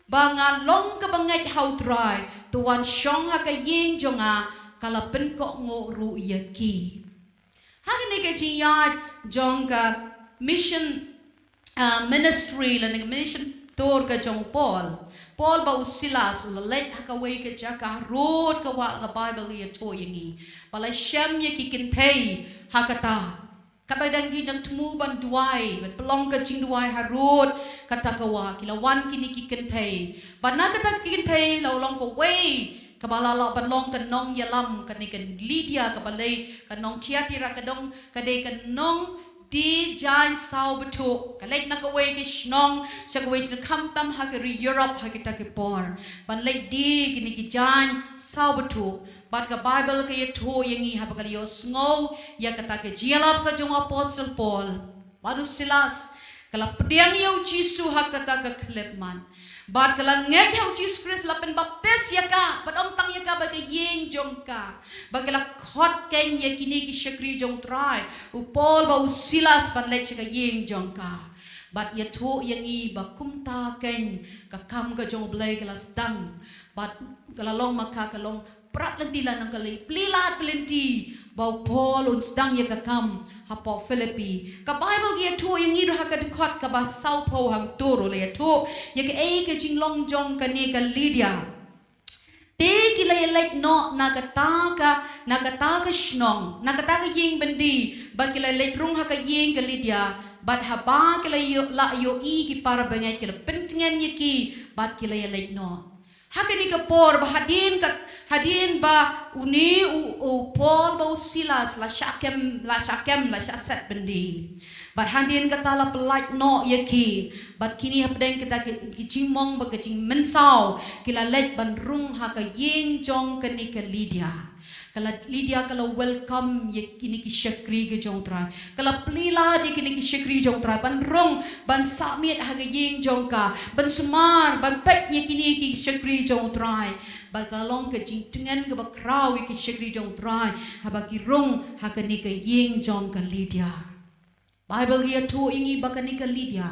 ba nga long kaba ngeit ha U Trai, to wan shong ha ka ïing jong nga. Ka la pynkohnguh ruh ïa ki. Ha kane ka jingïaid jong ka mission, ah, ministry lane ka mission tour ka jong u Paul, Paul bad u Silas u la leit ha kawei ka jaka harud ka wah, ka Baibl ka ïathuh ïa ngi ba la shem ïa ki kynthei ha kata. Katba dang ki dang thmu ban duwai, ban pynlong ka jingduwai harud kata ka wah, ki la wan kine ki kynthei. Bad na kata ki kynthei la long kawei kaba la lah ban long ka nongïalam, kane ka Lydia kaba dei ka nong Thiatira, ka dong, ka dei ka nongdie jaiñ saw bthuh. Ka leit na kawei ka shnong sha kawei shnong, khamtam ha ka ri Europe ha kita ki por, ban leit die kine ki jaiñ saw bthuh. Bad ka Baibl ka ïathuh ïa ngi, haba ka la ïohsngew ïa kata ka jingïalap ka jong u Apostol Paul bad u Silas, ka la pdiang ïa u Jisu ha kata ka khyllipmat. Bad ka la ngeit ha u Jisu Khrist, la pynbaptis ïa ka, bad ym tang ïa ka, bad ka ïing jong ka. Bad ka la khot keiñ ïa kine ki shakri jong u Trai, u Paul bad u Silas, ban leit sha ka ïing jong ka. Bad ïathuh ïa ngi ba kumta keiñ ka kam ka jong u Blei ka la sdang. Bad ka la long ma ka, ka long prat lynti, la nang ka la plie lad plie lynti ba u Paul un sdang ïa ka kam hapoh Philippi. Ka Baibl ka ïathuh ïa ngi ruh ha ka dkhot kaba sawphew hangto ruh la ïathuh ïa kaei ka jinglong jong kane ka Lydia. Te ki la ïaleit noh na kata ka, na kata ka shnong, na kata ka ïing byndi, bad ki la leit rung ha ka ïing ka Lydia, bad haba ki la ïoh, la ïohi ki para bangeit, ki la pyntngen ïa ki, bad ki la ïaleit noh. Ha kane ka por ba hadien ka, hadien ba une u, u Paul bad u Silas la shah kem, la shah kem, la shah set byndi. Bad hadien kata la pyllait noh ïa ki. Bad kine hapdeng kata ki, ki jingmong bad ki jingmynsaw, ki la leit ban rung ha ka ïing jong kane ka Lydia. Ka la, Lydia ka la welcome ïa kine ki shakri ki jong u Trai. Ka la plie lad ïa kine ki shakri jong u Trai ban rung, ban sah miet ha ka ïing jong ka, ban sumar, ban peit ïa kine ki shakri jong u Trai. Bad ka la long ka jingtngen kaba khraw ïa ki shakri jong u Trai haba ki rung ha kane ka ïing jong ka Lydia. Baibl ka ïathuh ïa ngi ba kane ka Lydia,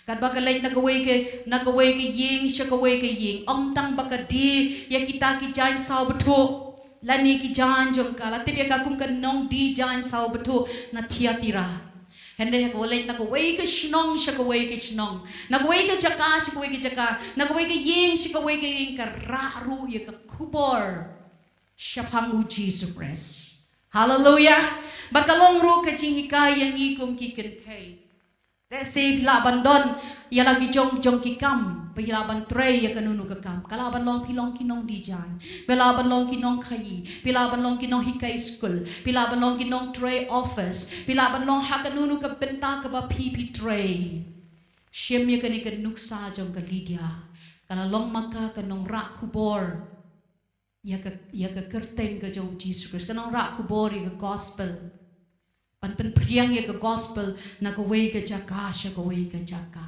katba ka leit na kawei ka, na kawei ka ïing sha kawei ka ïing, ym tang ba ka die ïa kita ki jaiñ saw bthuh lane ki jaiñ jong ka, la tip ïa ka kum ka nongdie jaiñ saw bthuh na Thiatira. Hynrei ha kaba leit na kawei ka shnong sha kawei ka shnong, na kawei ka jaka sha kawei ka jaka, na kawei ka ïing sha kawei ka ïing, ka rah ruh ïa ka khubor shaphang U Jisu Khrist. Haleluia. Bad ka long ruh ka jinghikai ïa ngi kum ki kynthei. Lehse phi lah ban don ïa la ki jong jong ki kam, phi lah ban trei ïa kano kano ka kam. Ka lah ban long phi long ki nongdie jaiñ, phi lah ban long ki nongkhaïi, phi lah ban long ki nonghikai skul, phi lah ban long ki nongtrei office, phi lah ban long ha kano kano ka bynta kaba phi phi trei. Shim ïa kane ka nuksa jong ka Lydia. Ka la long ma ka ka nongrah khubor ïa ka, ïa ka kyrteng ka jong U Jisu Khrist, ka nongrah khubor ïa ka gospel. Ban pynphriang ïa ka gospel na kawei ka jaka sha kawei ka jaka.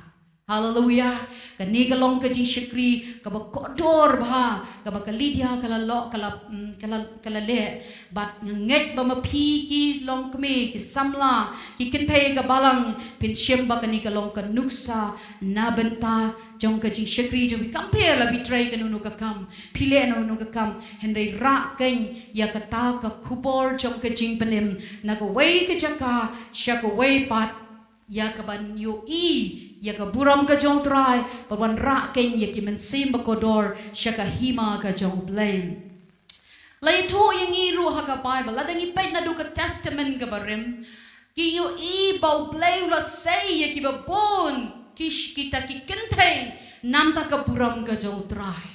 Haleluia. Kane ka long ka jingshakri kaba kordor bha kaba ka Lydia ka la lo-, ka la, mm, ka la, ka la leh. Bad nga ngeit ba ma phi ki longkmie, ki samla, ki kynthei ka balang, phin shim ba kane ka long ka nuksa na bynta jong ka jingshakri jong phi. Kam pher la phi trei kano kano ka kam, phi leh kano kano ka kam, hynrei rah keiñ ïa kata ka khubor jong ka jingpynim na kawei ka jaka sha kawei pat, ïa kaban ïohi ïa ka burom ka jong U Trai, bad wanrah keiñ ïa ki mynsiem bakordor sha ka hima ka jong U Blei. La ïathuh ïa ngi ruh ha ka Baibl, lada ngi peit naduh ka Testament kaba rim, ngi ïohi ba U Blei u la sei ïa kiba bun ki sh-, kita ki kynthei namar ka burom ka jong U Trai.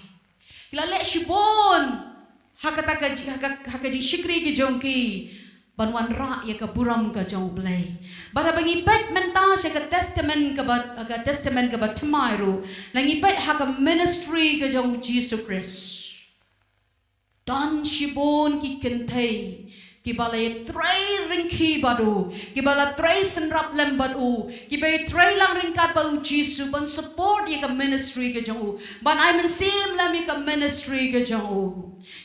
Ki la leh shibun ha kata ka ji-, ha ka, ha ka jingshakri ka jong ki ban wanrah ïa ka burom ka jong U Blei. Bad haba ngi peit mynta sha ka Testament kaba, ka Testament kaba thymmai ruh, la ngi peit ha ka ministry ka jong U Jisu Khrist. Don shibun ki kynthei kiba la ïatrei ryngkat bad u, kiba la trei synrap lem bad u, kiba ïatrei lang ryngkat bad U Jisu ban support ïa ka ministry ka jong u, ban ai mynsiem lem ïa ka ministry ka jong u.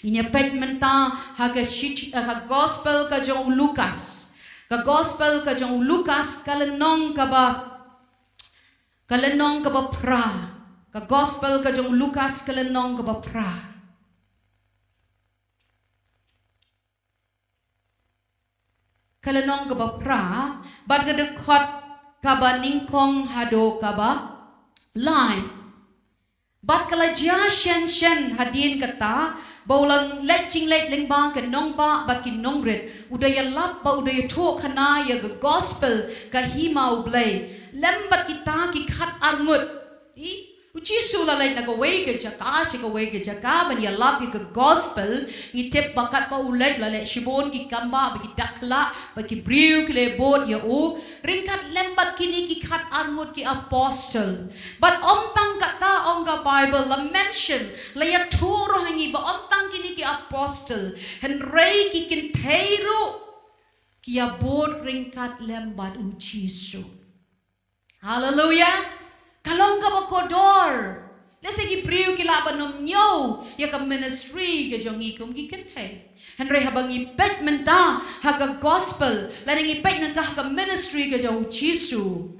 Ngin ïa peit mynta ha ka shi-, ha ka gospel ka jong u Lukas. Ka gospel ka jong u Lukas ka lynnong kaba, ka lynnong kaba phra. Ka gospel ka jong u Lukas ka lynnong kaba phra. Ka lynnong kaba phra, bad ka dkhot kaba nyngkong haduh kaba lai. Bad ka la jia shen shen hadien kata, ba u la leit jingleit lyngba ka nongbah bad ki nongrit, u da ïalap bad u da ïathuhkhana ïa ka gospel ka hima U Blei lem bad kita ki khatar ngut. Ti, U Jisu u la leit na kawei ka jaka sha kawei ka jaka ban ïalap ïa ka gospel. Ngi tip ba katba u leit, u la leh shibun ki kambah bad ki dak khlak, bad ki briew ki la bud ïa u, ryngkat lem bad kine ki khatar ngut ki apostol. Bad ym tang kata, ong ka Baibl, la mention, la ïathuh ruh ha ngi ba ym tang kine ki apostol, hynrei ki kynthei ruh ki ïa bud ryngkat lem bad U Jisu. Haleluia. Ka long kaba kordor. Lehse ki briew ki lah ban ym ñiew ïa ka ministry ka jong ngi kum ki kynthei. Hynrei haba ngi peit mynta ha ka gospel, lane ngi peit mynta ha ka ministry ka jong U Jisu,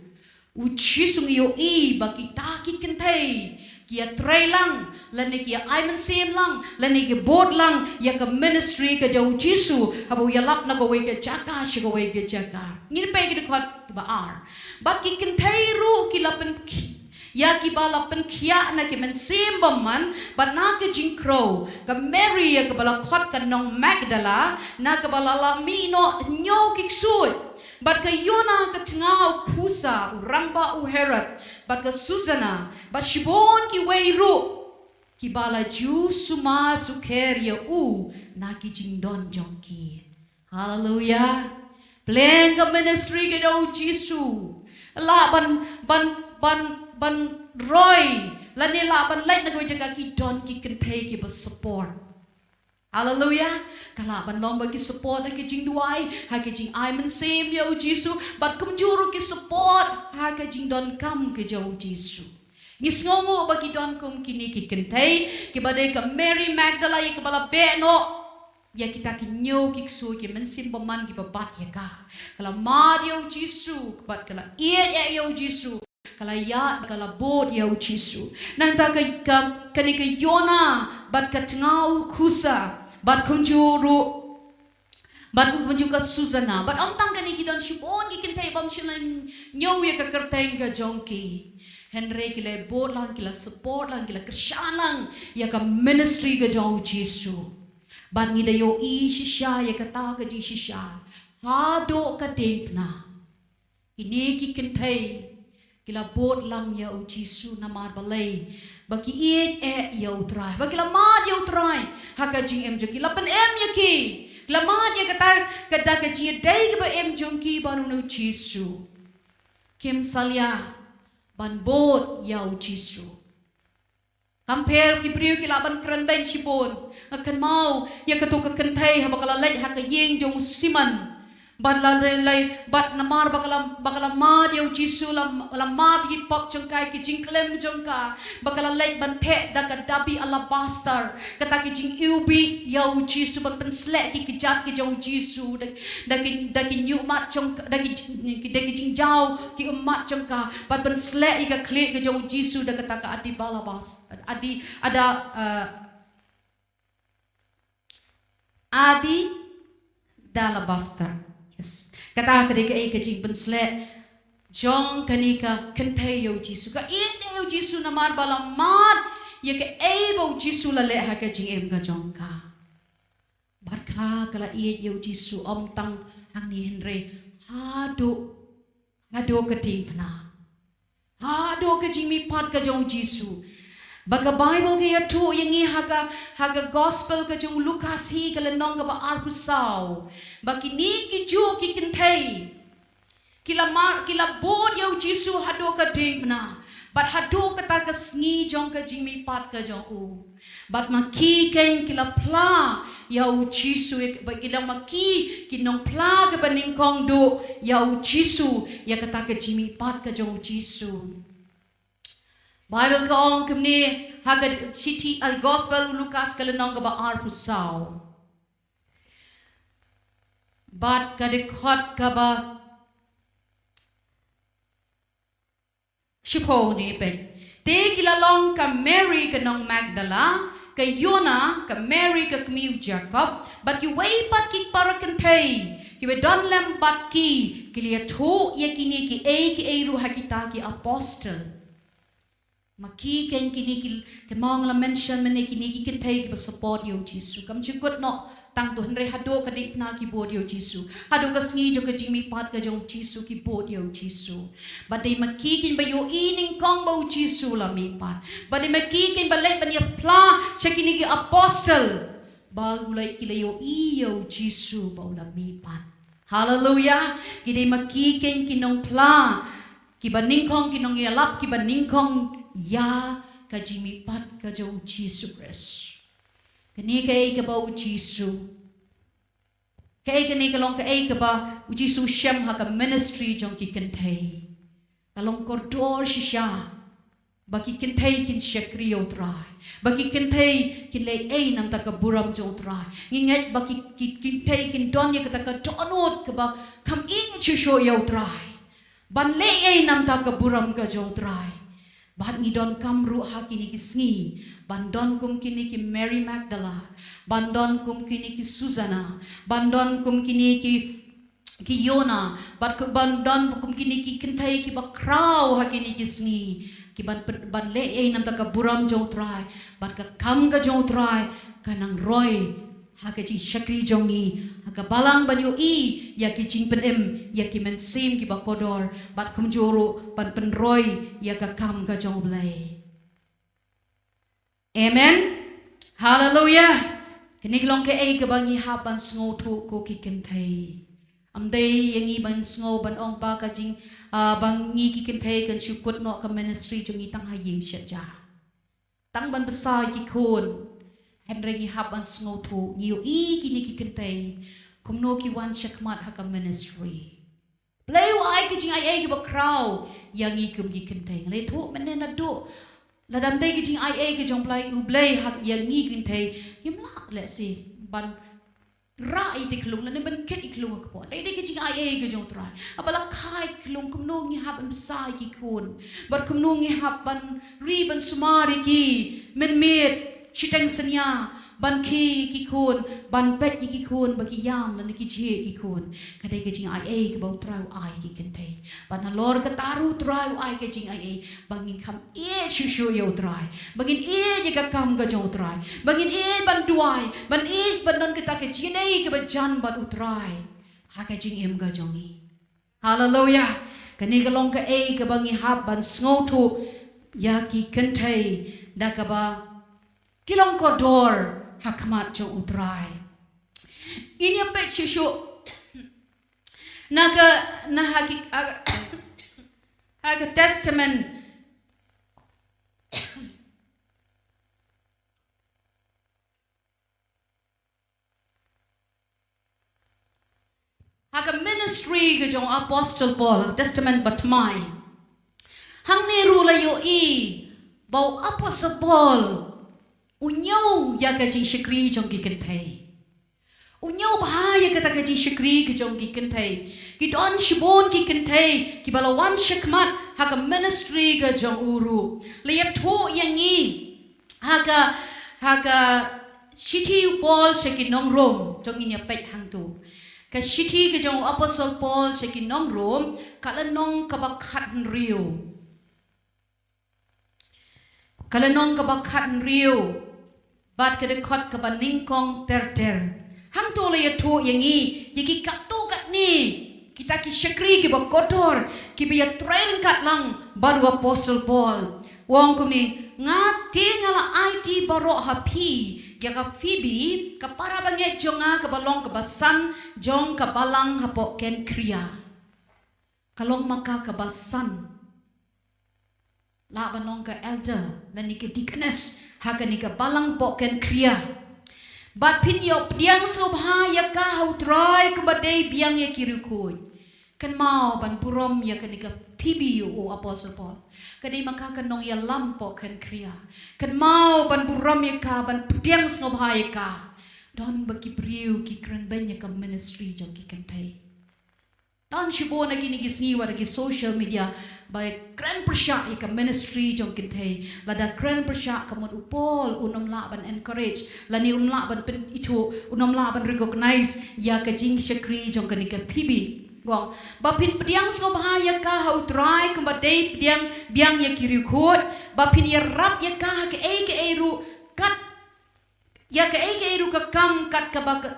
U Jisu, ngi ïohi ba kita ki kynthei ki ïatrei lang, lane ki ïa ai mynsiem lang, lane ki bud lang ïa ka ministry ka jong U Jisu, haba u ïalap na kawei ka jaka sha kawei ka jaka. Ngin peit ki dkhot kaba ar. Bad ki kynthei ruh ki la pynkhie-, ïa kiba la pynkhiah na ki mynsiem bymman bad na ka jingkhrew, ka Mary ïa kaba la khot ka nong Magdala, na kaba la lah mih noh hynñiew ki ksuid. Bad ka Joanna ka tnga u Kusa, u rangbah u Herod, bad ka Susana, bad shibun kiwei ruh kiba la ju sumar sukher ïa u na ki jingdon jong ki. Haleluia. Pleng ka ministry ka jong U Jisu. Lah ban, ban, ban, ban roi, lane lah ban leit na kawei jaka, ki don ki kynthei kiba support. Haleluia. Ka lah ban long ba ki support ha ka jingduwai, ha ka jingai mynsiem ïa U Jisu, bad kumjuh ruh ki support ha ka jingdonkam ka jong U Jisu. Ngi sngewnguh ba ki don kum kine ki kynthei, kiba dei ka Mary Magdala ïa kaba la beh noh ïa kita ki hynñiew ki ksuid ki mynsiem bymman kiba bat ïa ka. Ka la mad ïa u Jisu, bad ka la ïeit ïa u Jisu. Ka la ïa, ka la bud ïa u Jisu. Nangta ka, ka, kane ka Yona, bad ka tnga u Kusa, bad kumjuh ruh, bad kumjuh ka Susana, bad ym tang kane, ki don shibun ki kynthei bym shym la ñiew ïa ka kyrteng ka jong ki. Hynrei ki la bud lang, ki la support lang, ki la kyrshan lang ïa ka ministry ka jong u Jisu. Bad ngi da ïohi shisha ïa kata ka jingshisha haduh ka diengphna. Kine ki kynthei ki la bud lang ïa u Jisu namar balei? Ba ki ïeit eh ïa u Trai, ba ki la mad ïa u Trai ha ka jingim jong ki, la pynim ïa ki. Ki la mad ïa kata, kata ka jingïadei kaba im jong ki bad une u Jisu. Kim salia ban bud ïa u Jisu. Kam pher, ki briew ki lah ban kren beiñ shibun. Nga kynmaw ïa kato ka kynthei haba ka la leit ha ka ïing jong u Simon. Bad la lei, lei, bad namar ba ka la, ba ka la mad ïa u Jisu, la, la map ïa ki pop jong ka, ki jingkhlem jong ka. Ba ka la leit ban theh da ka dabi alabaster, kata ki jingiwbih ïa u Jisu, ban pynsleh ki kjat ki jong u Jisu da, da ki, da ki hynñiewmat jong ka, da ki, da ki jingjaw ki ummat jong ka, ban pynsleh ïa ka khlieh ka jong u Jisu da kata ka adi balabas, adi, ada, eh, adi dalabaster. Yes. Kata ka dei kaei ka jingpynsleh jong kane ka kynthei ïa u Jisu. Ka ïeit ïa u Jisu namar ba la mad ïa kaei ba u Jisu la leh ha ka jingim ka jong ka. Bad ka, ka la ïeit ïa u Jisu ym tang hangne hynrei haduh, haduh ka diengphna. Haduh ka jingmihpat ka jong u Jisu. Ba ka Baibl ka ïathuh ïa ngi ha ka, ha ka gospel ka jong u Lukas hi ka lynnong kaba arphew saw. Ba kine ki juh ki kynthei ki la mar, ki la bud ïa u Jisu haduh ka diengphna. Bad haduh kata ka sngi jong ka jingmihpat ka jong u. Bad ma ki keiñ ki la phla ïa u Jisu, ïa, bad ki la, ma ki ki nongphla kaba nyngkong duh ïa u Jisu, ïa kata ka jingmihpat ka jong u Jisu. Baibl ka ong kumne ha ka shithi, eh, gospel u Lukas ka lynnong kaba arphew saw. Bad ka dkhot kaba shiphew ne peit. Te ki la long ka Mary ka nong Magdala, ka Yona, ka Mary ka kmie u Jakob, bad kiwei pat ki para kynthei kiba don lem bad ki, ki la ïathuh ïa kine kiei kiei ruh ha kita ki apostol. Ma ki keiñ kine ki, kynmaw nga la mention mynne, kine ki kynthei kiba support ïa u Jisu. Kam ju kut noh tang tu, hynrei haduh ka diengphna ki bud ïa u Jisu. Haduh ka sngi jong ka jingmihpat ka jong u Jisu ki bud ïa u Jisu. Bad dei ma ki keiñ ba ïohi nyngkong ba u Jisu u la mihpat. Bad dei ma ki keiñ ba leit ban ïa phla sha kine ki apostol ba u la, ki la ïohi ïa u Jisu ba u la mihpat. Haleluya. Ki dei ma ki keiñ ki nongphla kiba nyngkong, ki nongïalap kiba nyngkong ïa ka jingmihpat ka jong u Jisu Khrist. Kane kaei kaba u Jisu, kaei, kane ka long kaei kaba u Jisu u shem ha ka ministry jong ki kynthei. Ka long kordor shisha ba ki kynthei kin shakri ïa u Trai, ba ki kynthei kin leh ei namar ka burom jong u Trai. Ngi ngeit ba ki, ki kynthei kin don ïa kata ka dohnud kaba kham ïeit shuh shuh ïa u Trai, ban leh ei namar ka burom ka jong u Trai. Bad ngi donkam ruh ha kine ki sngi ban don kum kine ki Mary Magdala, ban don kum kine ki Susana, ban don kum kine ki, ki Yona, bad ku-, ban don kum kine ki kynthei kiba khraw ha kine ki sngi, ki ban pyn-, ban leh ei namar ka burom jong u Trai, bad ka kam ka jong u Trai ka nang roi ha ka jingshakri jong ngi, ha ka balang ban ïohi ïa ki jingpynim ïa ki mynsiem kiba kordor, bad kumjuh ruh ban pynroi ïa ka kam ka jong u Blei. Amen. Haleluya. Kane ka long kaei kaba ngi hap ban sngewthuh ko ki kynthei. Ym dei ïa ngi ban sngew ban ong ba ka jing, ah, ba ngi ki kynthei kan shu kut noh ka ministry jong ngi tang ha ïing shet ja. Tang ban bsa ïa ki khun. Hynrei ngi hap ban sngewthuh, ngi ïohi kine ki kynthei kumno ki wan shakhmat ha ka ministry. Blei u ai ka jingaiei kaba khraw ïa ngi kum ki kynthei. Nga la ïathuh mynne naduh, lada ym dei ka jingaiei ka jong u Blei, u Blei ha ïa ngi kynthei, ngim lah lehse ban rah ïa ki khlung lane ban kit ïa ki khlung ha kpoh. Dei dei ka jingai ei ka jong U Trai. Haba la kha ïa ki khlung kumno ngi hap ban bsa ïa ki khun. Bad kumno ngi hap ban ri ban sumar ïa ki mynmiet shiteng synñia ban khie ïa ki khun, ban peit ïa ki khun ba ki ïam lane ki jhieh ïa ki khun. Ka dei ka jingai ei kaba U Trai u ai ïa ki kynthei. Bad nalor kata ruh U Trai u ai ka jingai ei ba ngin kham ïeit shuh shuh ïa U Trai, ba ngin ïeit ïa ka kam ka jong U Trai, ba ngin ïeit ban duwai, ban ïeit ban don kata ka jingïadei kaba jan bad U Trai ha ka jingim ka jong ngi. Haleluya. Kane ka long kaei kaba ngi hap ban sngewthuh ïa ki kynthei da kaba ki long kordor ha khmat jong U Trai. Ngin ïa peit shuh shuh na ka, na ha ki, ha ka, ha ka Testament, ha ka ministry ka jong u Apostle Paul, Testament Bathymmai. Hangne ruh la ïohi ba u Apostle Paul u ñiew ïa ka jingshakri jong ki kynthei. U ñiew bha ïa kata ka jingshakri ka jong ki kynthei. Ki don shibun ki kynthei kiba la wan shakhmat ha ka ministry ka jong u ruh. La ïathuh ïa ngi ha ka, ha ka shithi u Paul sha ki nong Rom, to ngin ïa peit hangto. Ka shithi ka jong u Apostle Paul sha ki nong Rom, ka lynnong kaba khathynriew. Ka lynnong kaba khathynriew bad ka dkhot kaba nyngkong ter ter. Hangto la ïathuh ïa ngi ïa ki katto katne kita ki shakri kiba kordor kiba ïatrei ryngkat lang bad u Apostle Paul. U ong kumne, nga te nga la aiti baroh ha phi ïa ka Phoebe, ka para bangeit jong nga kaba long kaba san jong ka balang hapoh Kenkhria. Ka long ma ka kaba san. Lah ban long ka elder lane ka deaconess ha kane ka balang hapoh Kenkhria. Bad phin ïoh pdiang sngewbha ïa ka ha U Trai kumba dei biang ïa ki riewkhuid. Kynmaw ban burom ïa kane ka Phoebe, u Apostle Paul. Ka dei ma ka ka nongïalam hapoh Kenkhria. Kynmaw ban burom ïa ka, ban pdiang sngewbha ïa ka. Don ba ki briew ki kren beiñ ïa ka ministry jong ki kynthei. Don shibun ha kine ki sngi wat ha ki social media ba kren pyrshah ïa ka ministry jong kynthei. Lada kren pyrshah ka mut u Paul un ym lah ban encourage lane un ym lah ban pynithuh, un ym lah ban recognize ïa ka jingshakri jong kane ka Phoebe. Ong ba phin pdiang sngewbha ïa ka ha U Trai kumba dei pdiang biang ïa ki riewkhuid, ba phin ïarap ïa ka ha kaei kaei ruh kat ïa kaei kaei ruh ka kam kat kaba ka,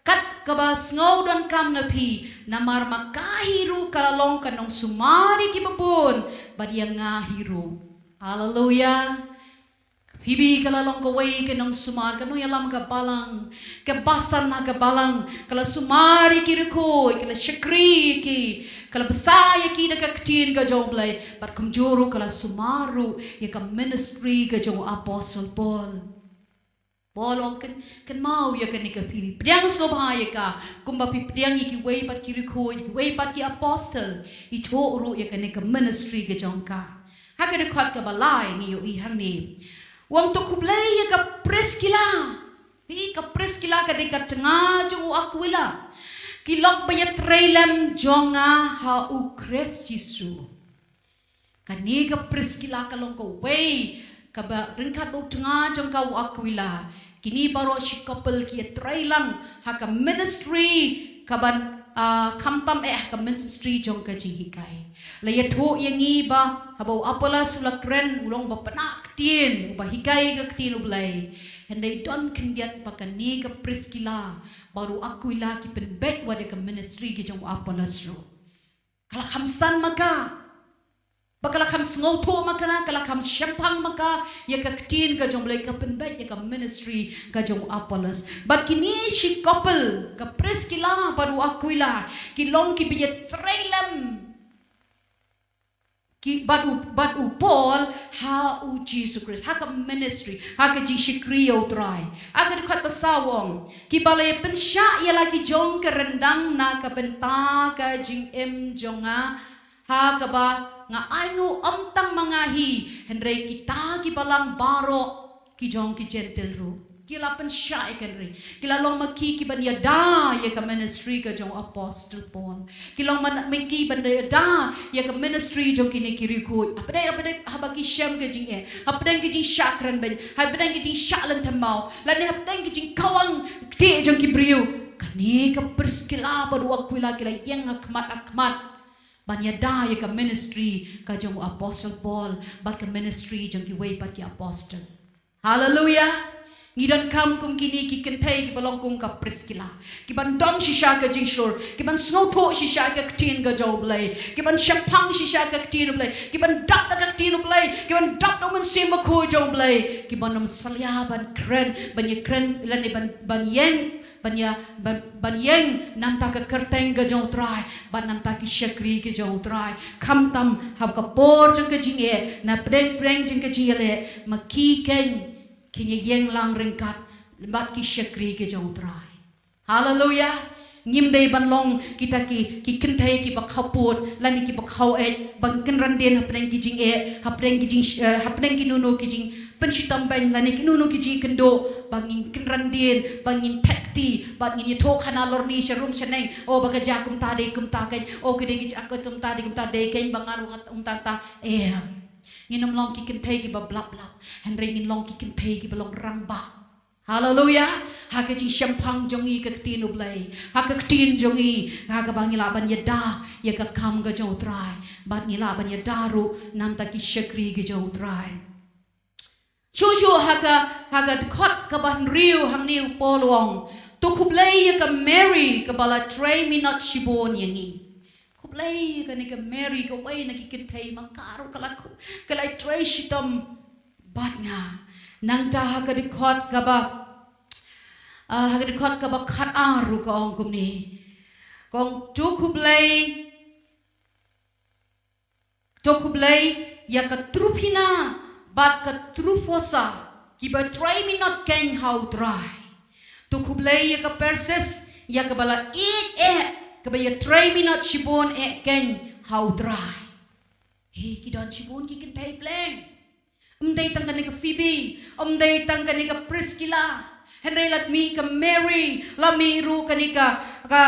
kat kaba sngew donkam na phi, namar ma ka hi ruh ka la long ka nongsumar ïa kiba bun bad ïa nga hi ruh. Haleluya. Phoebe ka la long kawei ka nongsumar, ka nongïalam ka balang, ka basan ha ka balang, ka la sumar ïa ki riewkhuid, ka la shakri ïa ki, ka la bsa ïa ki da ka ktien ka jong U Blei, bad kumjuh ruh ka la sumar ruh ïa ka ministry ka jong u Apostle Paul. Paul ong kyn, kynmaw ïa kane ka Phoebe. Pdiang sngewbha ïa ka kumba phi pdiang ïa kiwei pat ki riewkhuid, kiwei pat ki apostle. Ithuh ruh ïa kane ka ministry ka jong ka. Ha ka dkhot kaba lai ngi ïohi hangne. U ong to khublei ïa ka Priskila. Hi ka Priskila ka dei ka tnga jong u Akwila. Ki long ba ïatrei lem jong nga ha u Khrist Jisu. Kane ka Priskila ka long kawei kaba ryngkat bad u tnga jong ka u Akwila. Kine baroh shi couple ki ïatrei lang ha ka ministry kaban, ah, khamtam eh ha ka ministry jong ka jinghikai. La ïathuh ïa ngi ba haba u Apollos u la kren u long ba pynah ktien, uba hikai ka ktien U Blei. Hynrei don khyndiat ba kane ka Priskila bad u Akwila ki pynbeit wat ïa ka ministry ka jong u Apollos ruh. Ka la kham san ma ka. Ba ka la kham sngewthuh ma ka, ka la kham shemphang ma ka ïa ka ktien ka jong U Blei, ka pynbeit ïa ka ministry ka jong u Apollos. Bad kine shi couple, ka Priskila bad u Akwila, ki long kiba ïatrei lem ki bad u, bad u Paul ha u Jisu Khrist, ha ka ministry, ha ka jingshakri ïa U Trai. Ha ka dkhot ba saw u ong, kiba la ïa pynshah ïa la ki jong ka ryndang na ka bynta ka jingim jong nga, ha kaba nga ainguh ym tang ma nga hi, hynrei kita ki balang baroh ki jong ki Jentil ruh. Ki la pynshah ïa ka ri. Ki la long ma ki kiban ïada ïa ka ministry ka jong u Apostle Paul. Ki long ma, ma ki ban ïada ïa ka ministry jong kine ki riewkhuid. Hapdeng, hapdeng haba ki shem ka jingeh, hapdeng ka jingshah krenbeiñ, hapdeng ka jingshah lynthem maw, lane hapdeng ka jingkhawang ktieh jong ki briew, kane ka Priskilla bad u Akwila ki la ïeng ha khmat ha khmat ban ïada ïa ka ministry ka jong u Apostle Paul bad ka ministry jong kiwei pat ki apostle. Haleluia. Ngi donkam kum kine ki kynthei kiba long kum ka Priskilla, kiban don shisha ka jingshlur, kiban sngewthuh shisha ka ktien ka jong u Blei, kiban shemphang shisha ka ktien u Blei, kiban dap da ka ktien u Blei, kiban dap da u Mynsiem Bakhuid jong u Blei, kiban ym salia ban kren, ban ïakren lane ban, ban ïeng, ban ïa, ban, ban ïeng namta ka kyrteng ka jong u Trai bad namta ki shakri ki jong u Trai. Khamtam ha ka por jong ka jingeh, na pdeng pdeng jong ka jingïaleh, ma ki keiñ kin ïeng lang ryngkat bad ki shakri ki jong u Trai. Haleluia. Ngim dei ban long kita ki, ki kynthei kiba khawpud lane kiba khaweit, ban kynran dien hapdeng ki jingeh, hapdeng ki jing, eh, hapdeng kino kino ki jingpynshitom beiñ lane kino kino ki jingkynduh, ba ngin kynran dien, ba ngin theh kti, ba ngin ïathuh khana lorni sharum shaneng, o ba ka jia kumta dei kumta keiñ, o ka dei ka jia kumta dei kumta dei keiñ ba nga ruh nga ong tang ta. Em. Ngin ym long ki kynthei kiba blap blap, hynrei ngin long ki kynthei kiba long rangbah. Haleluia. Ha ka jingshemphang jong ngi ka ktien u Blei, ha ka ktien jong ngi, ha kaba ngi lah ban ïada ïa ka kam ka jong u Trai, bad ngi lah ban ïada ruh namta ki shakri ki jong u Trai. Shuh shuh ha ka, ha ka dkhot kaba hynriew hangne u Paul u ong, to khublei ïa ka Mary kaba la trei minot shibun ïa ngi. Khublei ïa kane ka Mary, kawei na ki kynthei ma ka ruh ka la khu-, ka la trei shitom bad nga. Nangta ha ka dkhot kaba, ah, ha ka dkhot kaba khatar ruh ka ong kumne. Ka ong, to khublei, to khublei ïa ka Trufina bad ka Trufosa kiba trei minot keiñ ha u Trai. To khublei ïa ka Persis, ïa kaba la ïeit eh, kaba ïa trei minot shibun eh keiñ ha u Trai. Hei, ki don shibun ki kynthei pleng. Ym dei tang kane ka Phoebe, ym dei tang kane ka Priskilla. Hynrei la mih ka Mary, la mih ruh kane ka, ka,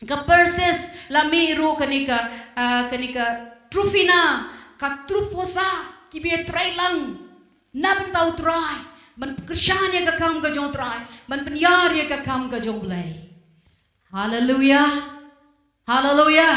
ka Persis, la mih ruh kane ka, ah, kane ka Trufina, ka Trufosa, kiba ïa trei lang na bynta u Trai, ban pynkyrshan ïa ka kam ka jong u Trai, ban pynïar ïa ka kam ka jong u Blei. Haleluia. Haleluia.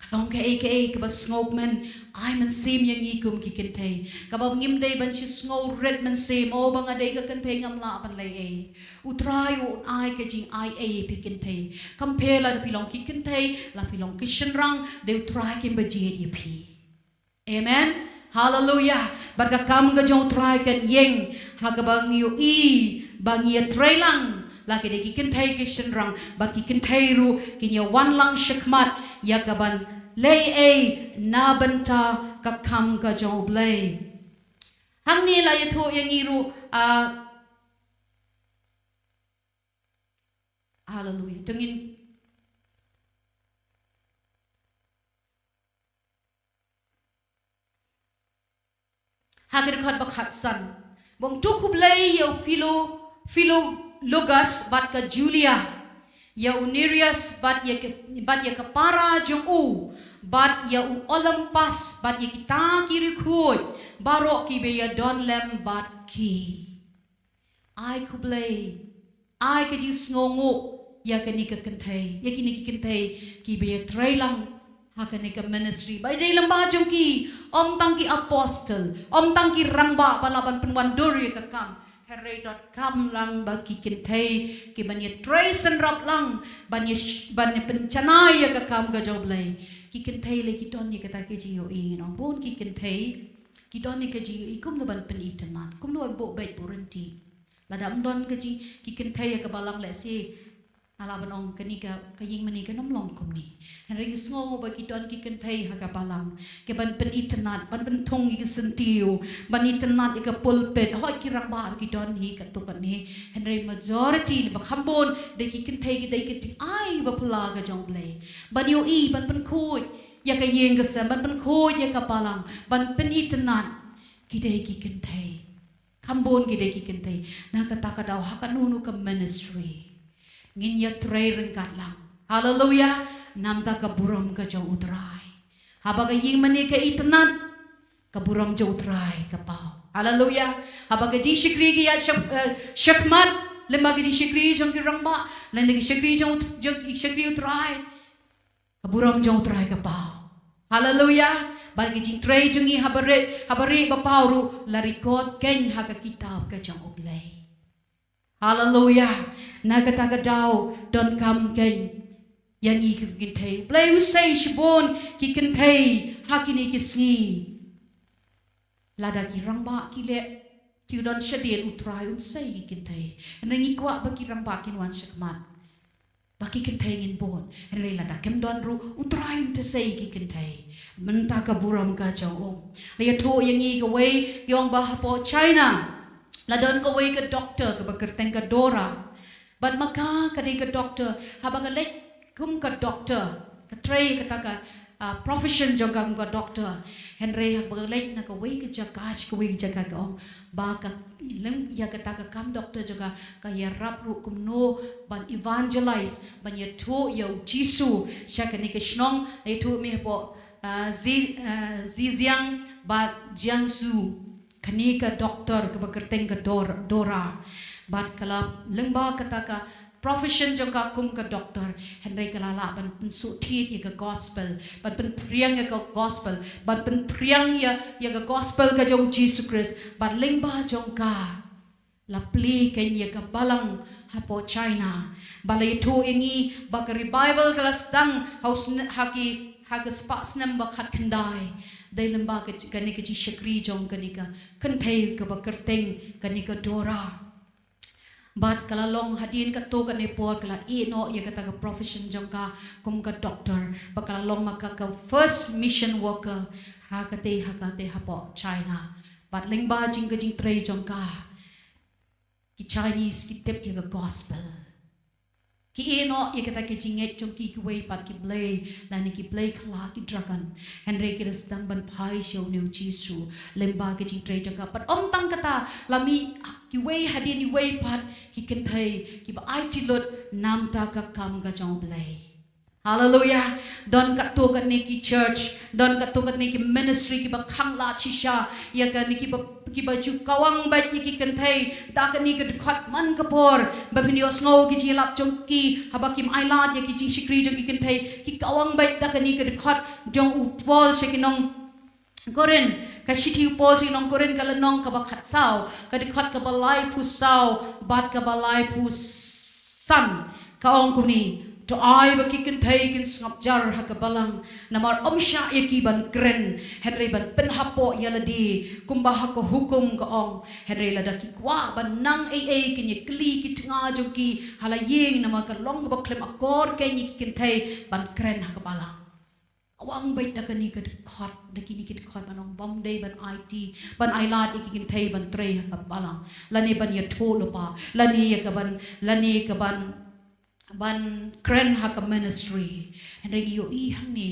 Ka long kaei kaei kaba sngewkmen, ai mynsiem ïa ngi kum ki kynthei. Kaba ngim dei ban shu sngew rit mynsiem, o ba nga dei ka kynthei ngam lah ban leh ei. U Trai un ai ka jingai ei ïa phi kynthei. Kam pher la phi long ki kynthei, la phi long ki shynrang, dei u Trai kumba jied ïa phi. Amen. Haleluia. Bad ka kam ka jong u Trai kan ïeng ha kaba ngi ïohi ba ngi ïa trei lang, la ki dei ki kynthei ki shynrang, bad ki kynthei ruh kin ïa wan lang shakhmat ïa kaban leh ei na bynta ka kam ka jong u Blei. Hangne la ïathuh ïa ngi ruh, ah, haleluia. To ngin Ha ka dkhot ba khatsan. Ba ong to khublei ïa u Philo, Philologus bad ka Julia, ïa u Nereus bad ïa ka, bad ïa ka para jong u, bad ïa u Olympas bad ïa kita ki riewkhuid baroh kiba ïa don lem bad ki. Ai khublei, ai ka jingsngewnguh ïa kane ka kynthei, ïa kine ki kynthei kiba ïa trei lang ha kane ka ministry. Ba dei lem bad jong ki, ym tang ki apostle, ym tang ki rangbah ba lah ban pynwandur ïa ka kam. Hynrei donkam lang ba ki kynthei kiban ïa trei synrap lang, ban ïa sh-, ban ïa pynjanai ïa ka kam ka jong u Blei. Ki kynthei lei ki don ïa kata ka jingïohi, ngi ong bun ki kynthei ki don ïa ka jingïohi kumno ban pynitynnad, kumno ban buh beit buh rynti. Lada ym don ka jing, ki kynthei ha ka balang lehse nga lah ban ong kane ka, ka ïing mane kan ym long kumne. Hynrei ngi sngew ba ki don ki kynthei ha ka balang kiban pynitynnad, ban pynthung ïa ki syntiew, ban itynnad ïa ka pulpit. Hooid ki rangbah ki don hi katto katne. Hynrei majority, ba kham bun, dei ki kynthei ki dei ki jingai ba phylla ka jong u Blei. Ban ïohi, ban pynkhuid ïa ka ïing ka sem, ban pynkhuid ïa ka balang, ban pynitynnad, ki dei ki kynthei. Kham bun ki dei ki kynthei. Na kata ka daw ha kano kano ka ministry ngin ïatrei ryngkat lang. Haleluya. Namar ka burom ka jong U Trai. Haba ka ïing mane ka itynnad, ka burom jong U Trai ka paw. Haleluya. Haba ka jingshakri ka ïa shak-, eh, shakhmat, lyngba ka jingshakri jong ki rangbah, lane ka shakri jong U-, jong, shakri U Trai, ka burom jong U Trai ka paw. Haleluya. Bad ka jingtrei jong ngi haba rieh, haba rieh ba paw ruh, la record kein ha ka kitab ka jong U Blei. Haleluya. Na kata ka daw, donkam kein ïa ngi ki kynthei. U Blei u sei shibun ki kynthei ha kine ki sngi. Lada ki rangbah ki leh, ki don shadien, U Trai un sei ki kynthei. Hynrei ngi kwah ba ki rangbah kin wan shakhmat, ba ki kynthei ngin bud. Hynrei lada kim don ruh, U Trai un sa sei ki kynthei. Mynta ka burom ka jong u. La ïathuh ïa ngi kawei, ïong ba hapoh China, la don kawei ka doctor kaba kyrteng ka Dora. Bad ma ka, ka dei ka doctor, haba ka leit kum ka doctor, ka trei kata ka, ah, profession jong ka kum ka doctor. Hynrei haba ka leit na kawei ka jaka sha kawei ka jaka, ka ong ba ka leh ïa kata ka kam doctor jong ka, ka ïarap ruh kumno ban evangelize, ban ïathuh ïa U Jisu sha kane ka shnong, ïathuh mih hapoh, ah, Zi-, ah, Zhejiang bad Jiangsu. Kane ka doctor kaba kyrteng ka Dor-, Dora. Bad ka la lyngba kata ka profession jong ka kum ka doctor, hynrei ka la lah ban pynsngewthuh ïa ka gospel, ban pynphriang ïa ka gospel, ban pynphriang ïa, ïa ka gospel ka jong U Jisu Khrist, bad lyngba jong ka la plie kein ïa ka balang hapoh China. Bad la ïathuh ïa ngi ba ka revival ka la sdang ha u sne-, ha ki, ha ka spah snem ba khatkhyndai. Dei lyngba ka, kane ka jingshakri jong kane ka kynthei kaba kyrteng kane ka Dora. Bad ka la long hadien katto katne por ka la ïeh noh ïa kata ka profession jong ka kum ka doctor. Bad ka la long ma ka ka first mission worker ha katei ha katei hapoh China. Bad lyngba jong ka jingtrei jong ka, ki Chinese ki tip ïa ka gospel. Ki ïeh noh ïa kata ka jingngeit jong ki kiwei pat ki blei, lane ki blei khla, ki dragon. Hynrei ki la sdang ban phai sha une U Jisu lyngba ka jingtrei jong ka. Bad ym tang kata, la mih kiwei hadien iwei pat ki kynthei kiba aiti lut namar ka kam ka jong U Blei. Haleluya. Don katto katne ki church, don katto katne ki ministry kiba khanglad shisha ïa kane, kiba, kiba ju kawang beit ïa ki kynthei da kane ka dkhot man ka por. Ba phin ïohsngew ki jingïalap jong ki haba kim ailad ïa ki jingshakri jong ki kynthei, ki kawang beit da kane ka dkhot jong u Paul sha ki nong Korinth. Ka shithi u Paul sha ki nong Korinth, ka lynnong kaba khatsaw, ka dkhot kaba laiphew saw bad kaba laiphew san. Ka ong kumne: To ai ba ki kynthei kin sngap jar ha ka balang, namar ym shah ïa ki ban kren, hynrei ban pynhapoh ïa lade, kumba ha ka hukum ka ong. Hynrei lada ki kwah ban nang ei ei, kin ïakylli ki tnga jong ki ha la ïing, namar ka long kaba khlem akor kein ïa ki kynthei ban kren ha ka balang. Kawang beit da kane ka dkhot, da kine ki dkhot ban ong ba ym dei ban aiti, ban ailad ïa ki kynthei ban trei ha ka balang, lane ban ïathuh lypa, lane ïa ka ban, lane ka ban, ban kren ha ka ministry. Hynrei ngi ïohi hangne,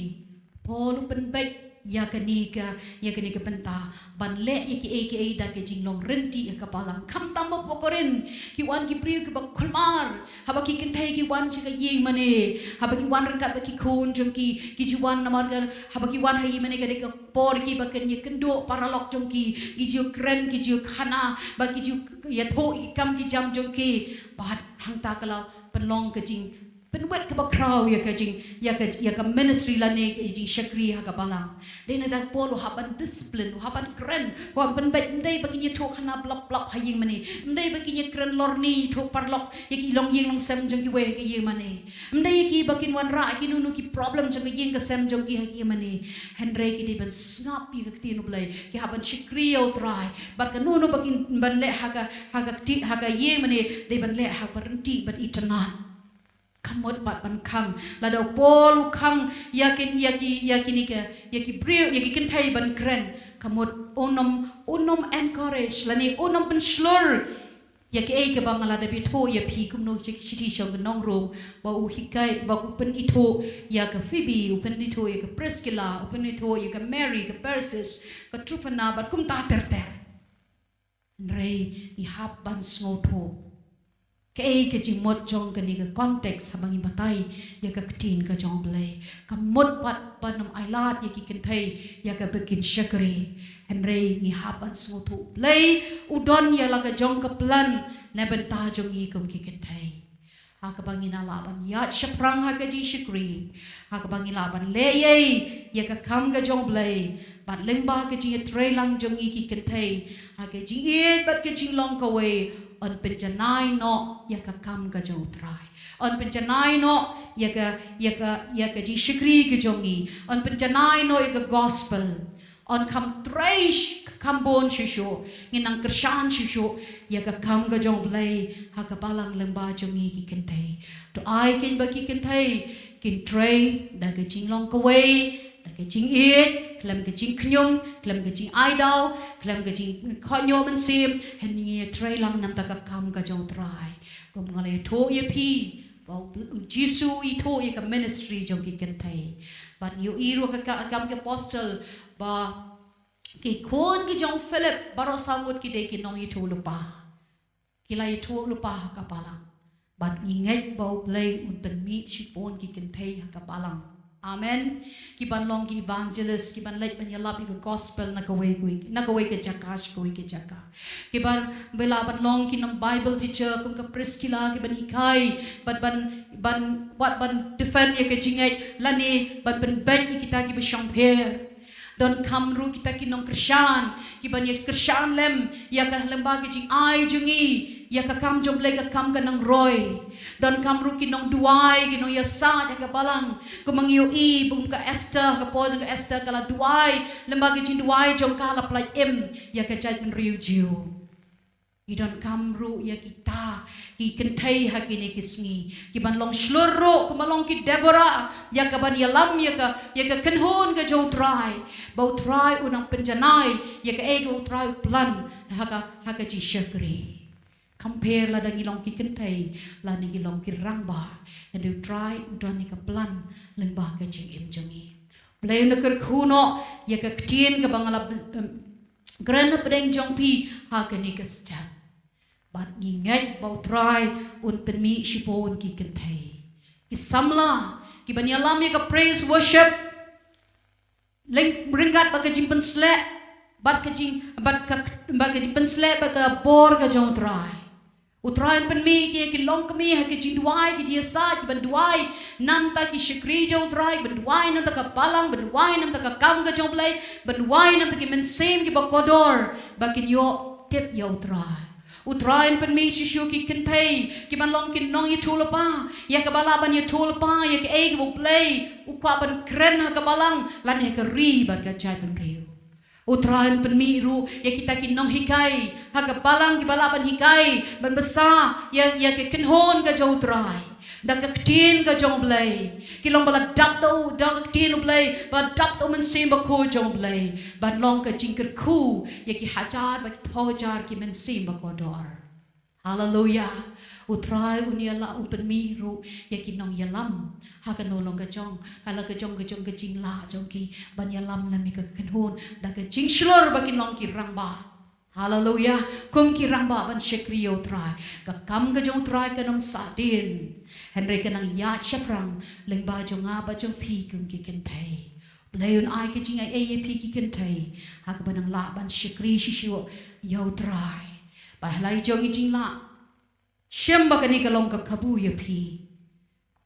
Paul u pynbeit ïa kane ka, ïa kane ka bynta ban leh ïa kiei kiei da ka jinglong ryntih ha ka balang. Khamtam hapoh Korinth, ki wan ki briew kiba kulmar. Haba ki kynthei ki wan sha ka ïing mane, haba ki wan ryngkat bad ki khun jong ki, ki ju wan namar ka, haba ki wan ha ïing mane ka dei ka por kiba kin ïakynduh paralok jong ki, ki ju kren, ki ju khana, bad ki ju ïathuh ïa ki kam ki jam jong ki. Bad hangta ka la pynlong ka jing pynwit kaba khraw ïa ka jing, ïa ka, ïa ka ministry lane ka jingshakri ha ka balang. Dei na da Paul u hap ban discipline, u hap ban kren, u hap ban pynbeit, ym dei ba kin ïathuh khana blap blap ha ïing mane, ym dei ba kin ïakren lorni, ïathuh paralok ïa ki longïing longsem jong kiwei ha ka ïing mane. Ym dei ïa ki ba kin wanrah ïa kino kino ki problem jong ka ïing ka sem jong ki ha ka ïing mane. Hynrei ki dei ban sngap ïa ka ktien U Blei, ki hap ban shakri ïa U Trai. Bad kano kano ba kin ban leh ha ka, ha ka kti-, ha ka ïing mane, dei ban leh ha ka ryntih bad itynnad. Ka mut pat ban khang. Lada u Paul u khang ïa kin, ïa ki, ïa kine ki, ïa ki briew, ïa ki kynthei ban kren, ka mut un ym, un ym encourage lane un ym pynshlur ïa kiei kiba nga la dep ïathuh ïa phi, kumno shi-, shithi sha ki nong Rom, ba u hikai, ba u pynithuh ïa ka Phoebe, u pynithuh ïa ka Priscilla, u pynithuh ïa ka Mary, ka Persis, ka Tryphena, bad kumta ter ter. Hynrei ngi hap ban sngewthuh kaei ka jingmut jong kane ka context haba ngi batai ïa ka ktien ka jong U Blei. Ka mut pat ban ym ailad ïa ki kynthei ïa kaba kin shakri. Hynrei ngi hap ban sngewthuh U Blei u don ïa la ka jong ka plan na bynta jong ngi kum ki kynthei. Ha kaba ngin lah ban ïaid shaphrang ha ka jingshakri, ha kaba ngin lah ban leh ei ei ïa ka kam ka jong U Blei, bad lyngba ka jingïatreilang jong ngi ki kynthei ha ka jingïeit bad ka jinglong kawei, yn pynjanai noh ïa ka kam ka jong U Trai. Yn pynjanai noh ïa ka, ïa ka, ïa ka jingshakri ka jong ngi. Yn pynjanai noh ïa ka gospel. Yn kham trei sh-, kham bun shuh shuh, ngin nang kyrshan shuh shuh ïa ka kam ka jong U Blei ha ka balang lyngba jong ngi ki kynthei. To ai kin ba ki kynthei kin trei da ka jinglong kawei, da ka jingïeit, khlem ka jingkhñium, khlem ka jingai daw, khlem ka jingkhohñioh mynsiem. Hynrei ngi ïatreilang namar ka kam ka jong U Trai. Kum nga la ïathuh ïa phi ba U Jisu u ithuh ïa ka ministry jong ki kynthei. Bad ngi ïohi ruh ha ka, ka Kam ki Apostol ba ki khun ki jong u Philip baroh saw ngut ki dei ki nongïathuhlypa. Ki la ïathuhlypa ha ka balang. Bad ngi ngeit ba U Blei un pynmih shibun ki kynthei ha ka balang. Amen. Ki ban long ki evangelist, ki ban leit ban ïalap ïa ka gospel na kawei kawei, na kawei ka jaka sha kawei ka jaka. Ki ban, ba lah ban long ki nong Bible teacher kum ka Priscilla, ki ban hikai, ban, ban, ban, wat ban defend ïa ka jingngeit lane ban pynbeit ïa kita kiba shongpher. Donkam ruh kita ki nongkyrshan ki ban ïa kyrshan lem ïa ka lyngba ka jingai jong ngi ïa ka kam jong U Blei, ka kam ka nang roi. Donkam ruh ki nongduwai, ki nongïasaid ha ka balang. Kumba ngi ïohi ba kum ka Esther, ka por jong ka Esther ka la duwai, lyngba ka jingduwai jong ka la pynlait im ïa ka jaitbynriew Jiw. Ngi donkam ruh ïa kita ki kynthei ha kine ki sngi ki ban long shlur ruh kumba long ki Deborah, ïa ka ban ïalam ïa ka, ïa ka kynhun ka jong U Trai, ba U Trai u nang pynjanai ïa kaei kaba U Trai u plan ha ka, ha ka jingshakri. Khlem pher lada ngi long ki kynthei lane ngi long ki rangbah, hynrei U Trai u don ïa ka plan lyngba ka jingim jong ngi. Blei un kyrkhu noh ïa ka ktien kaba nga la, em, kren hapdeng jong phi ha kane ka step. Bad ngi ngeit ba U Trai un pynmih shibun ki kynthei, ki samla, ki ban ïalam ïa ka praise worship, leng ryngkat bad ka jingpynsleh, bad ka jing, bad ka, bad ka jingpynsleh bad ka bor ka jong U Trai. U Trai un pynmih ki, ki longkmie ha ka jingduwai, ki jingïasaid, ki ban duwai namar ki shakri jong U Trai, ban duwai namar ka balang, ban duwai namar ka kam ka jong U Blei, ban duwai namar ki mynsiem kiba kordor, ba kin ïoh tip ïa U Trai. U Trai un pynmih shisha ki kynthei ki ban long ki nongïathuhlypa, ïa kaba lah ban ïathuhlypa ïa kaei kaba U Blei u kwah ban kren ha ka balang lane ha ka ri bad ka jaitbynriew. U Trai un pynmih ruh ïa kita ki nonghikai ha ka balang kiba lah ban hikai, ban bsa ïa, ïa ka kynhun ka jong U Trai da ka ktien ka jong U Blei. Ki long ba la dap da u, da ka ktien U Blei, ba la dap da u Mynsiem Bakhuid jong U Blei, ban long ka jingkyrkhu ïa ki hajar bad ki phew hajar ki mynsiem ba kordor. Haleluya. U Trai un ïalam, un pynmih ruh ïa ki nongïalam ha kano long ka jong, ha la ka jong, ka jong ka jinglah jong ki, ban ïalam lem ïa ka kynhun da ka jingshlur ba kin long ki rangbah. Haleluya. Kum ki rangbah ban shakri ïa U Trai. Ka kam ka jong U Trai kan ym sahdien, hynrei kan nang ïaid shaphrang lyngba jong nga bad jong phi kum ki kynthei. Blei un ai ka jingaiei ïa phi ki kynthei ha kaba nang lah ban shakri shisha ïa U Trai. Ba ha la i jong i jinglah, shem ba kane ka long ka kabu ïa phi,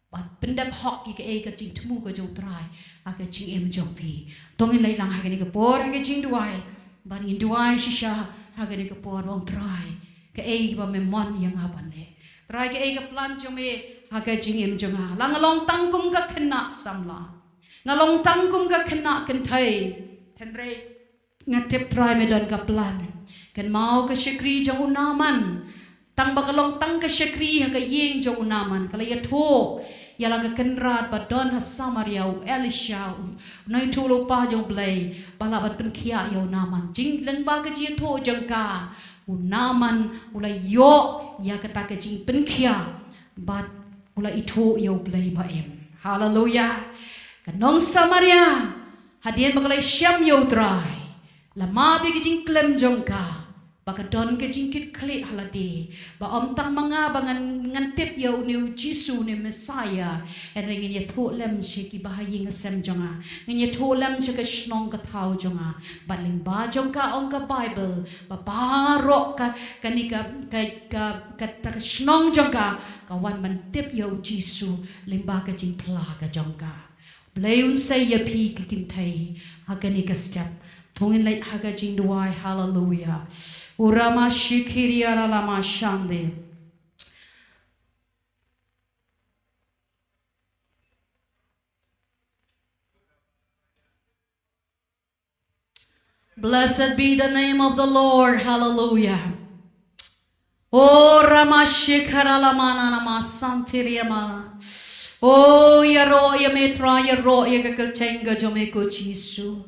ban pyndep hok ïa kaei ka jingthmu ka jong U Trai ha ka jingim jong phi. To ngin leit lang ha kane ka por ha ka jingduwai, ban ngin duwai shisha ha kane ka por, ong Trai, kaei ba me mon ïa nga ban leh. Trai, kaei ka plan jong me ha ka jingim jong nga? La nga long tang kum ka khynnah samla, nga long tang kum ka khynnah kynthei, hynrei nga tip Trai me don ka plan. Kynmaw ka shakri jong u Naaman. Tang ba ka long tang ka shakri ha ka ïing jong u Naaman, ka la ïathuh ïa la ka kynrad ba don ha Samaria, u Elisha, u nongïathuhlypa jong U Blei, ba lah ban pynkhiah ïa u Naaman. Jing lyngba ka jingïathuh jong ka, u Naaman u la ïoh ïa kata ka jingpynkhiah bad u la ithuh ïa U Blei ba im. Haleluya. Ka nong Samaria, hadien ba ka la shem ïa U Trai, la map ïa ka jingkhlem jong ka, Ba ka don ka jingkitkhlieh ha lade. Ba ym tang ma nga ba ngan, ngan tip ïa une u Jisu une Messiah. Hynrei ngin ïathuh lem sha kiba ha ïing ha sem jong nga. Ngin ïathuh lem sha ka shnong ka thaw jong nga. Bad lyngba jong ka ong ka Baibl. Ba baroh ka, kane ka, ka, ka, kata ka shnong jong ka. Ka wan ban tip ïa u Jisu. Lyngba ka jingphla ka jong ka. Blei un sei ïa phi ki kynthei, ha kane ka step. To ngin leit ha ka jingduwai, haleluya. Urama shikiri ara lama shande. Blessed be the name of the Lord. Hallelujah. O Ramashikara Lamana Namasantiriama. O ïaroh ïa me Trai, ïaroh ïa ka kyrteng ka jong me ko Jisu.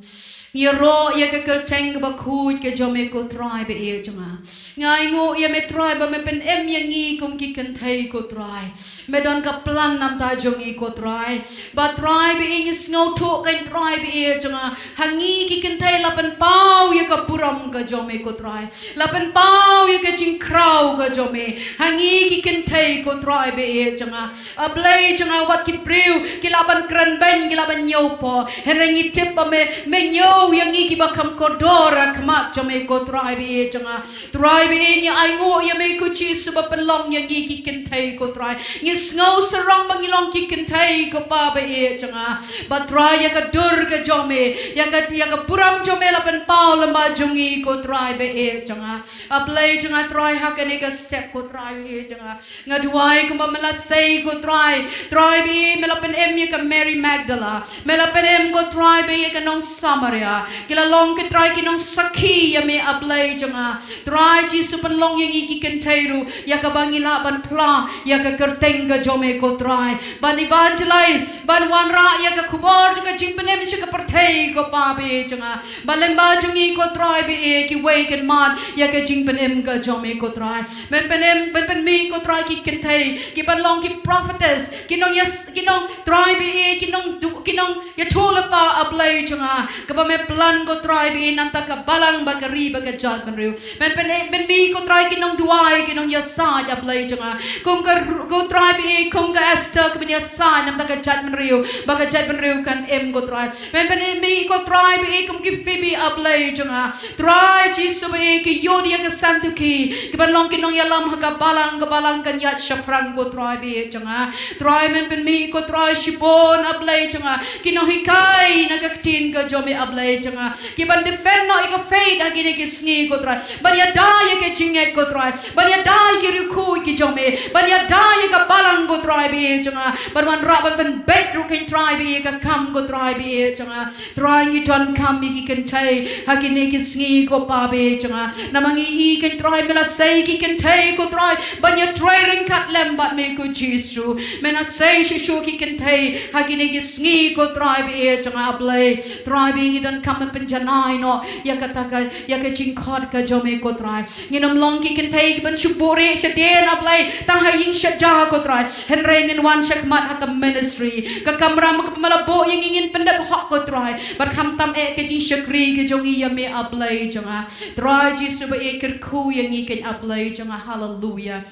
Ïaroh ïa ka kyrteng kaba khuid ka jong me ko Trai ba ïeit jong nga. Nga ainguh ïa me Trai ba me pynim ïa ngi kum ki kynthei ko Trai. Me don ka plan namar jong ngi ko Trai. Ba Trai ba ïeit ngi sngewthuh kein Trai ba ïeit jong nga. Ha ngi ki kynthei la pynpaw ïa ka burom ka jong me ko Trai. La pynpaw ïa ka jingkhraw ka jong me. Ha ngi ki kynthei ko Trai ba ïeit jong nga. A Blei jong nga wat ki briew ki lah ban kren beiñ ki lah ban ñiew pop. Hynrei ngi tip ba me, me ñiew ïa ngi kiba kham kordor ha khmat jong me ko Trai ba ïeit jong nga. Trai ba ïeit ngi ainguh ïa me ko Jisu ba pynlong ïa ngi ki kynthei ko Trai. Ngi sngew sarong ba ngi long ki kynthei ko Pa ba ïeit jong nga. Ba Trai ïa ka dur ka jong me, ïa ka, ïa ka burom jong me la pynpaw lyngba jong ngi ko Trai ba ïeit jong nga. A Blei jong nga Trai ha kane ka step ko Trai ba ïeit jong nga. Nga duwai kumba me la sei ko Trai. Trai ba ïeit me la pynim ïa ka Mary Magdala. Me la pynim ko Trai ba ïeit ka nong Samaria. Ki la long ko Trai ki nongsakhi ïa me A Blei jong nga. Trai Jisu pynlong ïa ngi ki kynthei ruh. Ïa kaba ngi lah ban phla. Ïa ka kyrteng ka jong me ko Trai. Ban evangelize. Ban wanrah ïa ka khubor jong ka jingpynim sha ka pyrthei ko Pa ba ïeit jong nga. Ba lyngba jong ngi ko Trai ba ïeit kiwei kin mad ïa ka jingpynim ka jong me ko Trai. Men pynim, men pynmih ko Trai ki kynthei, ki ban long ki prophetess, ki nong ïa, ki nong Trai ba ïeit, ki nong du, ki nong ïathuhlypa A Blei jong nga. Kaba me plan ko Trai ba ïeit namar ka balang bad ka ri bad ka jaitbynriew. Men pyn, pynmih ko Trai ki nongduwai, ki nongïasaid A Blei jong nga. Kum ka ru, ko Trai ba ïeit, kum ka Esther, ka ban ïasaid namar ka jaitbynriew, bad ka jaitbynriew kan im ko Trai. Men pynmih ko Trai ba ïeit kum ki Phoebe A Blei jong nga. Trai Jisu ba ïeit ki Euodia ka Suntuke. Ki ban long ki nongïalam ha ka balang, ka balang kan ïaid shaphrang ko Trai ba ïeit jong nga. Trai men pynmih ko Trai shibun A Blei jong nga. Ki nonghikai na ka ktien ka jong me A Blei jong nga. Ki ban defend noh ïa ka faith ha kine ki sngi ko Trai. Ban ïada ïa ka jingngeit ko Trai. Ban ïada ïa ki riewkhuid ki jong me. Ban ïada ïa ka balang ko Trai ba ïeit jong nga. Ban wanrah ban pynbeit ruh kein Trai ba ïeit ka kam ko Trai ba ïeit jong nga. Trai ngi donkam ïa ki kynthei ha kine ki sngi ko Pa ba ïeit jong nga. Namar ngi i kein Trai me la sei ki kynthei ko Trai ban ïatrei ryngkat lem bad me ko Jisu. Me la sei shuh shuh ki kynthei ha kine ki sngi ko Trai ba ïeit jong nga A Blei. Trai ba ïeit ngi donkam ban pynjanai noh ïa kata ka, ïa ka jingkhot ka jong me ko Trai. Ngin ym long ki kynthei ki ban shu buhrieh shadien A Blei tang ha ïing sha ja ko Trai. Hynrei ngin wan shakhmat ha ka ministry. Ka kamram kaba me la buh ïa ngi ngin pyndep hok ko Trai. Bad khamtam eh ka jingshakri ka jong ngi ïa me A Blei jong nga. Trai Jisu ba ïeit kyrkhu ïa ngi kein A Blei jong nga. Haleluya.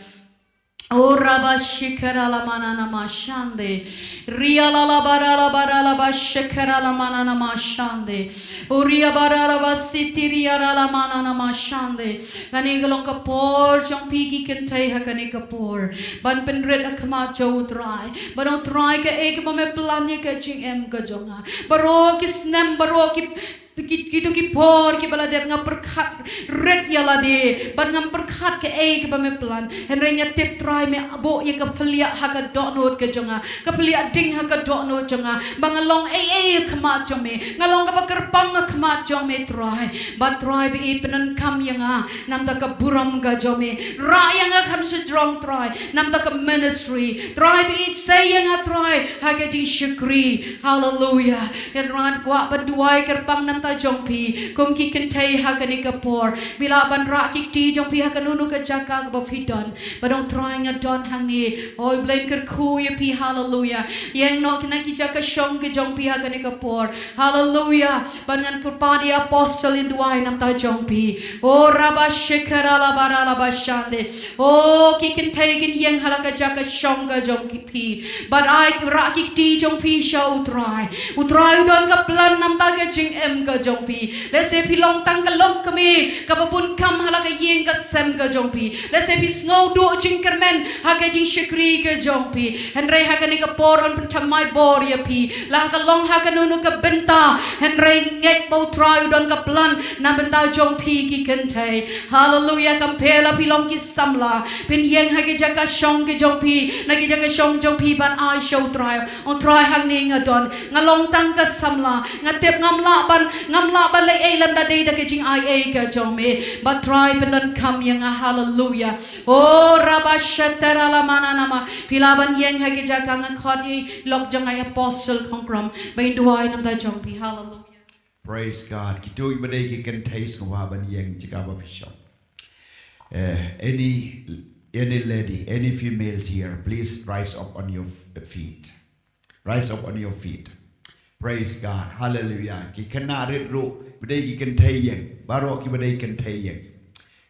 O raba shikara la manana mashande. Ria la la bara la bara la ba shikara la manana mashande. O ria bara la ba siti ria la la manana mashande. Kane ka long ka por jong phi ki kynthei ha kane ka por. Ban pynrit ha khmat jong u Trai. Ban ong Trai kaei kaba me plan ïa ka jingim ka jong nga. Baroh ki snem, baroh ki, ki, kito ki por kiba la dep nga pyrkhat rit ïa lade. Ban ngam pyrkhat kaei kaba me plan. Hynrei nga tip Trai me buh ïa ka phylliah ha ka dohnud ka jong nga. Ka phylliah ding ha ka dohnud jong nga. Ba nga long ei ei ha khmat jong me. Nga long kaba kyrpang ha khmat jong me Trai. Bad Trai ba ïeit pyndonkam ïa nga. Namar ka burom ka jong me. Rah ïa nga kham shajrong Trai. Namar ka ministry. Trai ba ïeit sei ïa nga Trai. Ha ka jingshakri. Haleluya. Ïa Trai kwah ban duwai kyrpang namar jong phi kum ki kynthei ha kane ka por. Phi lah ban rah ki kti jong phi ha kano kano ka jaka kaba phi don. Bad ong Trai nga don hangne. Oi Blei kyrkhu ïa phi, haleluya. Ïeng noh na ki jaka shong ka jong phi ha kane ka por. Haleluya. Bad ngan kyrpad ïa apostol yn duwai namar jong phi. O raba shikara la bara la ba shande. O ki kynthei kin ïeng ha la ka jaka shong ka jong ki phi. Bad ai rah ki kti jong phi sha U Trai. U Trai u don ka plan namar ka jingim ka jong phi. Lehse phi long tang ka lok kmie kaba bun kam ha la ka ïing ka sem ka jong phi. Lehse phi sngew duh jingkyrmen ha ka jingshakri ka jong phi. Hynrei ha kane ka por yn pynthymmai bor ïa phi. La ka long ha kano kano ka bynta. Hynrei ngeit ba U Trai u don ka plan namar jong phi ki kynthei. Haleluya, kam pher la phi long ki samla. Phin ïeng ha ki jaka shong ki jong phi, na ki jaka shong jong phi ban ai sha U Trai. Ong Trai hangne nga don, nga long tang ka samla. Nga tip ngam lah ban, ngam lah ban leh ei lada ym dei da ka jingai ei ka jong me. Bad Trai pyndonkam ïa nga, haleluya. O raba shatara la mana nama. Phi lah ban ïeng ha ki jaka, nga khot ïa i lok jong nga i apostol Khongkrom ba in duwai namar jong phi, haleluya. Praise God. Kito kiba dei ki kynthei sngewbha ban ïeng jaka ba phi shong. Eh, any, any lady, any females here, please rise up on your f- feet. Rise up on your feet. Praise God. Hallelujah. Ki khynnah rit ruh, ba dei ki kynthei ïeng. Baroh kiba dei kynthei ïeng.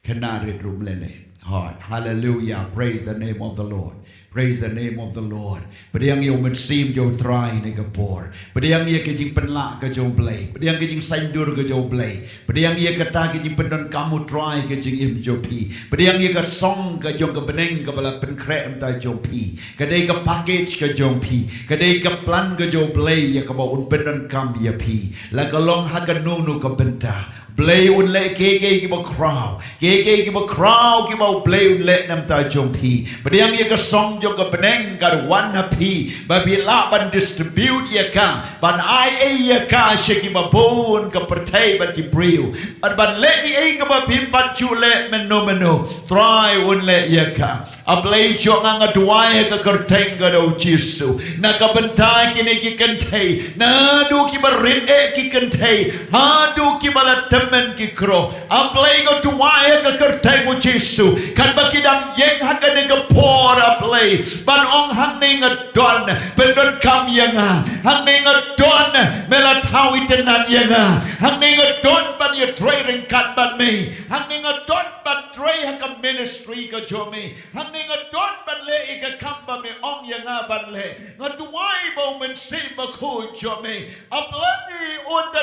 Khynnah rit ruh, leh leh. Hot. Hallelujah. Praise the name of the Lord. Praise the name of the Lord. Pdiang ïa u Mynsiem jong U Trai ha kane ka por. Pdiang ïa ka jingpynlah ka jong U Blei. Pdiang ka jingsaiñdur ka jong U Blei. Pdiang ïa kata ka jingpyndonkam U Trai ha ka jingim jong phi. Pdiang ïa ka song ka jong ka bneng kaba la pynkhreh namar jong phi. Ka dei ka package ka jong phi. Ka dei ka plan ka jong U Blei ïa kaba un pyndonkam ïa phi. La ka long ha kano kano ka bynta. Blei un leh kiei kiei kiba khraw. Kiei kiei kiba khraw kiba U Blei un leh namar jong phi. Pdiang ïa ka song jong ka bneng ka wan ha phi. Ba phi lah ban distribute ïa ka. Ban ai ei ïa ka sha kiba bun ka pyrthei bad ki briew. Bad ban leh ei ei kaba phim pat ju leh mynno mynno. Trai un leh ïa ka. A Blei jong nga, nga duwai ha ka kyrteng ka jong U Jisu. Na ka bynta kine ki kynthei. Naduh kiba rit eh ki kynthei. Haduh kiba la tymmen ki kro. A Blei nga duwai ha ka kyrteng U Jisu. Katba ki dang ïeng ha kane ka por, A Blei. Ban ong hangne nga don. Pyndonkam ïa nga. Hangne nga don. Me la thaw itynnad ïa nga. Hangne nga don ban ïatrei ryngkat bad me. Hangne nga don ban trei ha ka ministry ka jong me. Hangne nga don ban leh ïa ka kam ba me ong ïa nga ban leh. Nga duwai ba U Mynsiem Bakhuid jong me, A Blei, un da,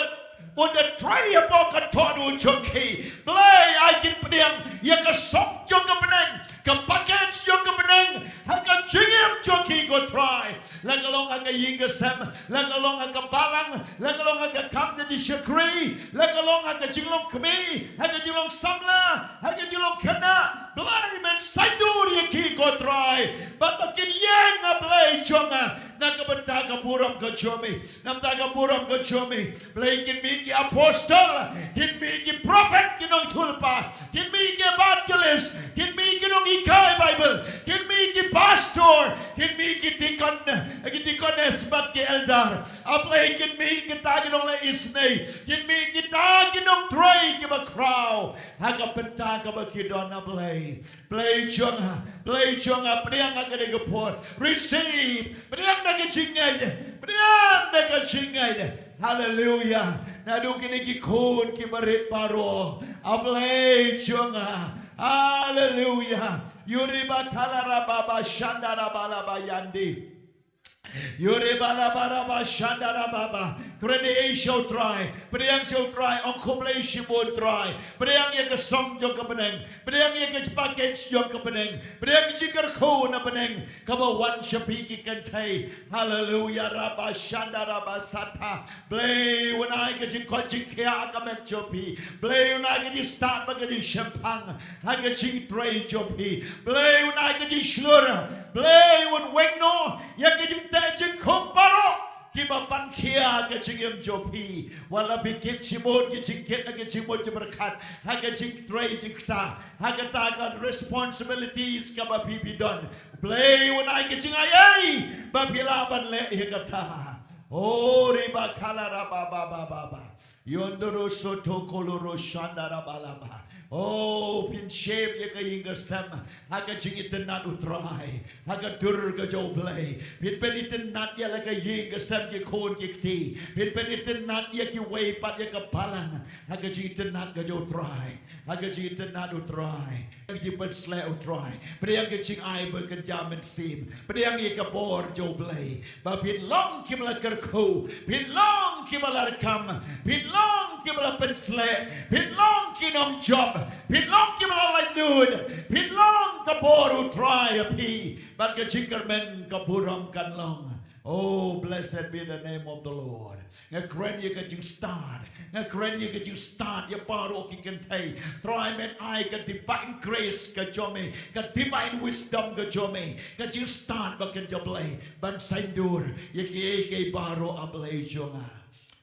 un da trei hapoh ka dohnud jong ki. Blei, ai kin pdiang ïa ka song jong ka bneng, ka package jong ka bneng ha ka jingim jong ki, ko Trai. La ka long ha ka ïing ka sem, la ka long ha ka balang, la ka long ha ka kam ka jingshakri, la ka long ha ka jinglong kmie, ha ka jinglong samla, ha ka jinglong khynnah. Blei, men saiñdur ïa ki, ko Trai. Bad ba kin ïeng, A Blei jong nga, na ka bynta ka burom ka jong me, namar ka burom ka jong me. Blei, kin mih ki apostol, kin mih ki prophet, ki nongïathuhlypa, kin mih ki evangelist, kin mih ki nonghikai Bible, kin mih ki pastor, kin mih ki deacon, ki deaconess bad ki elder. A Blei, kin mih kita ki nongleh isynei, kin mih kita ki nongtrei kiba khraw ha ka bynta kaba ki don, A Blei. Blei jong nga, Blei jong nga, pdiang ha kane ka por. Receive, pdiang da ka jingngeit, pdiang da ka jingngeit. Haleluya. Naduh kine ki khun kiba rit baroh, A Blei jong nga. Haleluya. Yuriba kalarababa shandarabalabayandi. Yuriba la ba ra ba shanda ra ba ba. Kren ïa U Trai. Pdiang sha U Trai. Ong khublei shibun Trai. Pdiang ïa ka song jong ka bneng. Pdiang ïa ka package jong ka bneng. Pdiang ka jingkyrkhu na bneng kaba wan sha phi ki kynthei. Haleluya, ra ba shanda ra ba sata. Blei un ai ka jingkoit jingkhiah ha ka met jong phi. Blei un ai ka jingstad bad ka jingshemphang ha ka jingtrei jong phi. Blei un ai ka jingshlur. Blei un weng noh ïa ka jingteh jingkhum baroh kiba pan khia ka jingim jong phi. Wat la phi kit shibun ki jingkit ha ka jingmut jingpyrkhat, ha ka jingtrei jingktah, ha kata ka responsibilities kaba phi phi don. Blei un ai ka jingai ei ba phi lah ban leh ïa kata. Oh, riba kala raba ba ba ba ba. Yondoro soto koloro shanda raba laba. Oh, phin shep ïa ka ïing ka sem ha ka jingitynnad U Trai, ha ka dur ka jong U Blei. Phin pynitynnad ïa la ka ïing ka sem, ki khun ki kti. Phin pynitynnad ïa kiwei pat ïa ka balang ha ka jingitynnad ka jong U Trai, ha ka jingitynnad U Trai. Ki jingpynshlur U Trai. Pdiang ki jingai ba kynja mynsiem. Pdiang ïa ka bor jong U Blei. Ba phin long kiba la kyrkhu, phin long kiba la rkam, phin long kiba la pynshlur, phin long ki nongjop, phin long kiba la laitluid, phin long ka bor U Trai ïa phi. Bad ka jingkyrmen ka burom kan long. Oh, blessed be the name of the Lord. Nga kren ïa ka jingstad. Nga kren ïa ka jingstad ïa baroh ki kynthei. Trai men ai ka divine grace ka jong me, ka divine wisdom ka jong me, ka jingstad ba kynja Blei ban saiñdur ïa kiei kiei baroh, A Blei jong nga.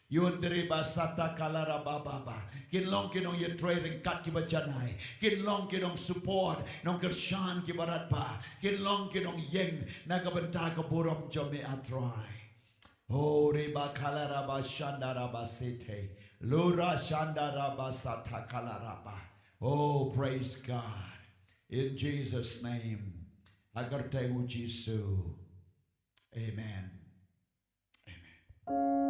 Yundri ba sata kalara ba ba ba. Kin long ki nongïatrei ryngkat kiba janai. Kin long ki nongsupport, nongkyrshan kiba radbah. Kin long ki nongïeng na ka bynta ka burom jong me, A Trai. Hori ba kalara ba shandara ba sete. Lura shandara ba sata kalara ba. Oh, praise God. In Jesus' name. Ha ka kyrteng U Jisu. Amen. Amen.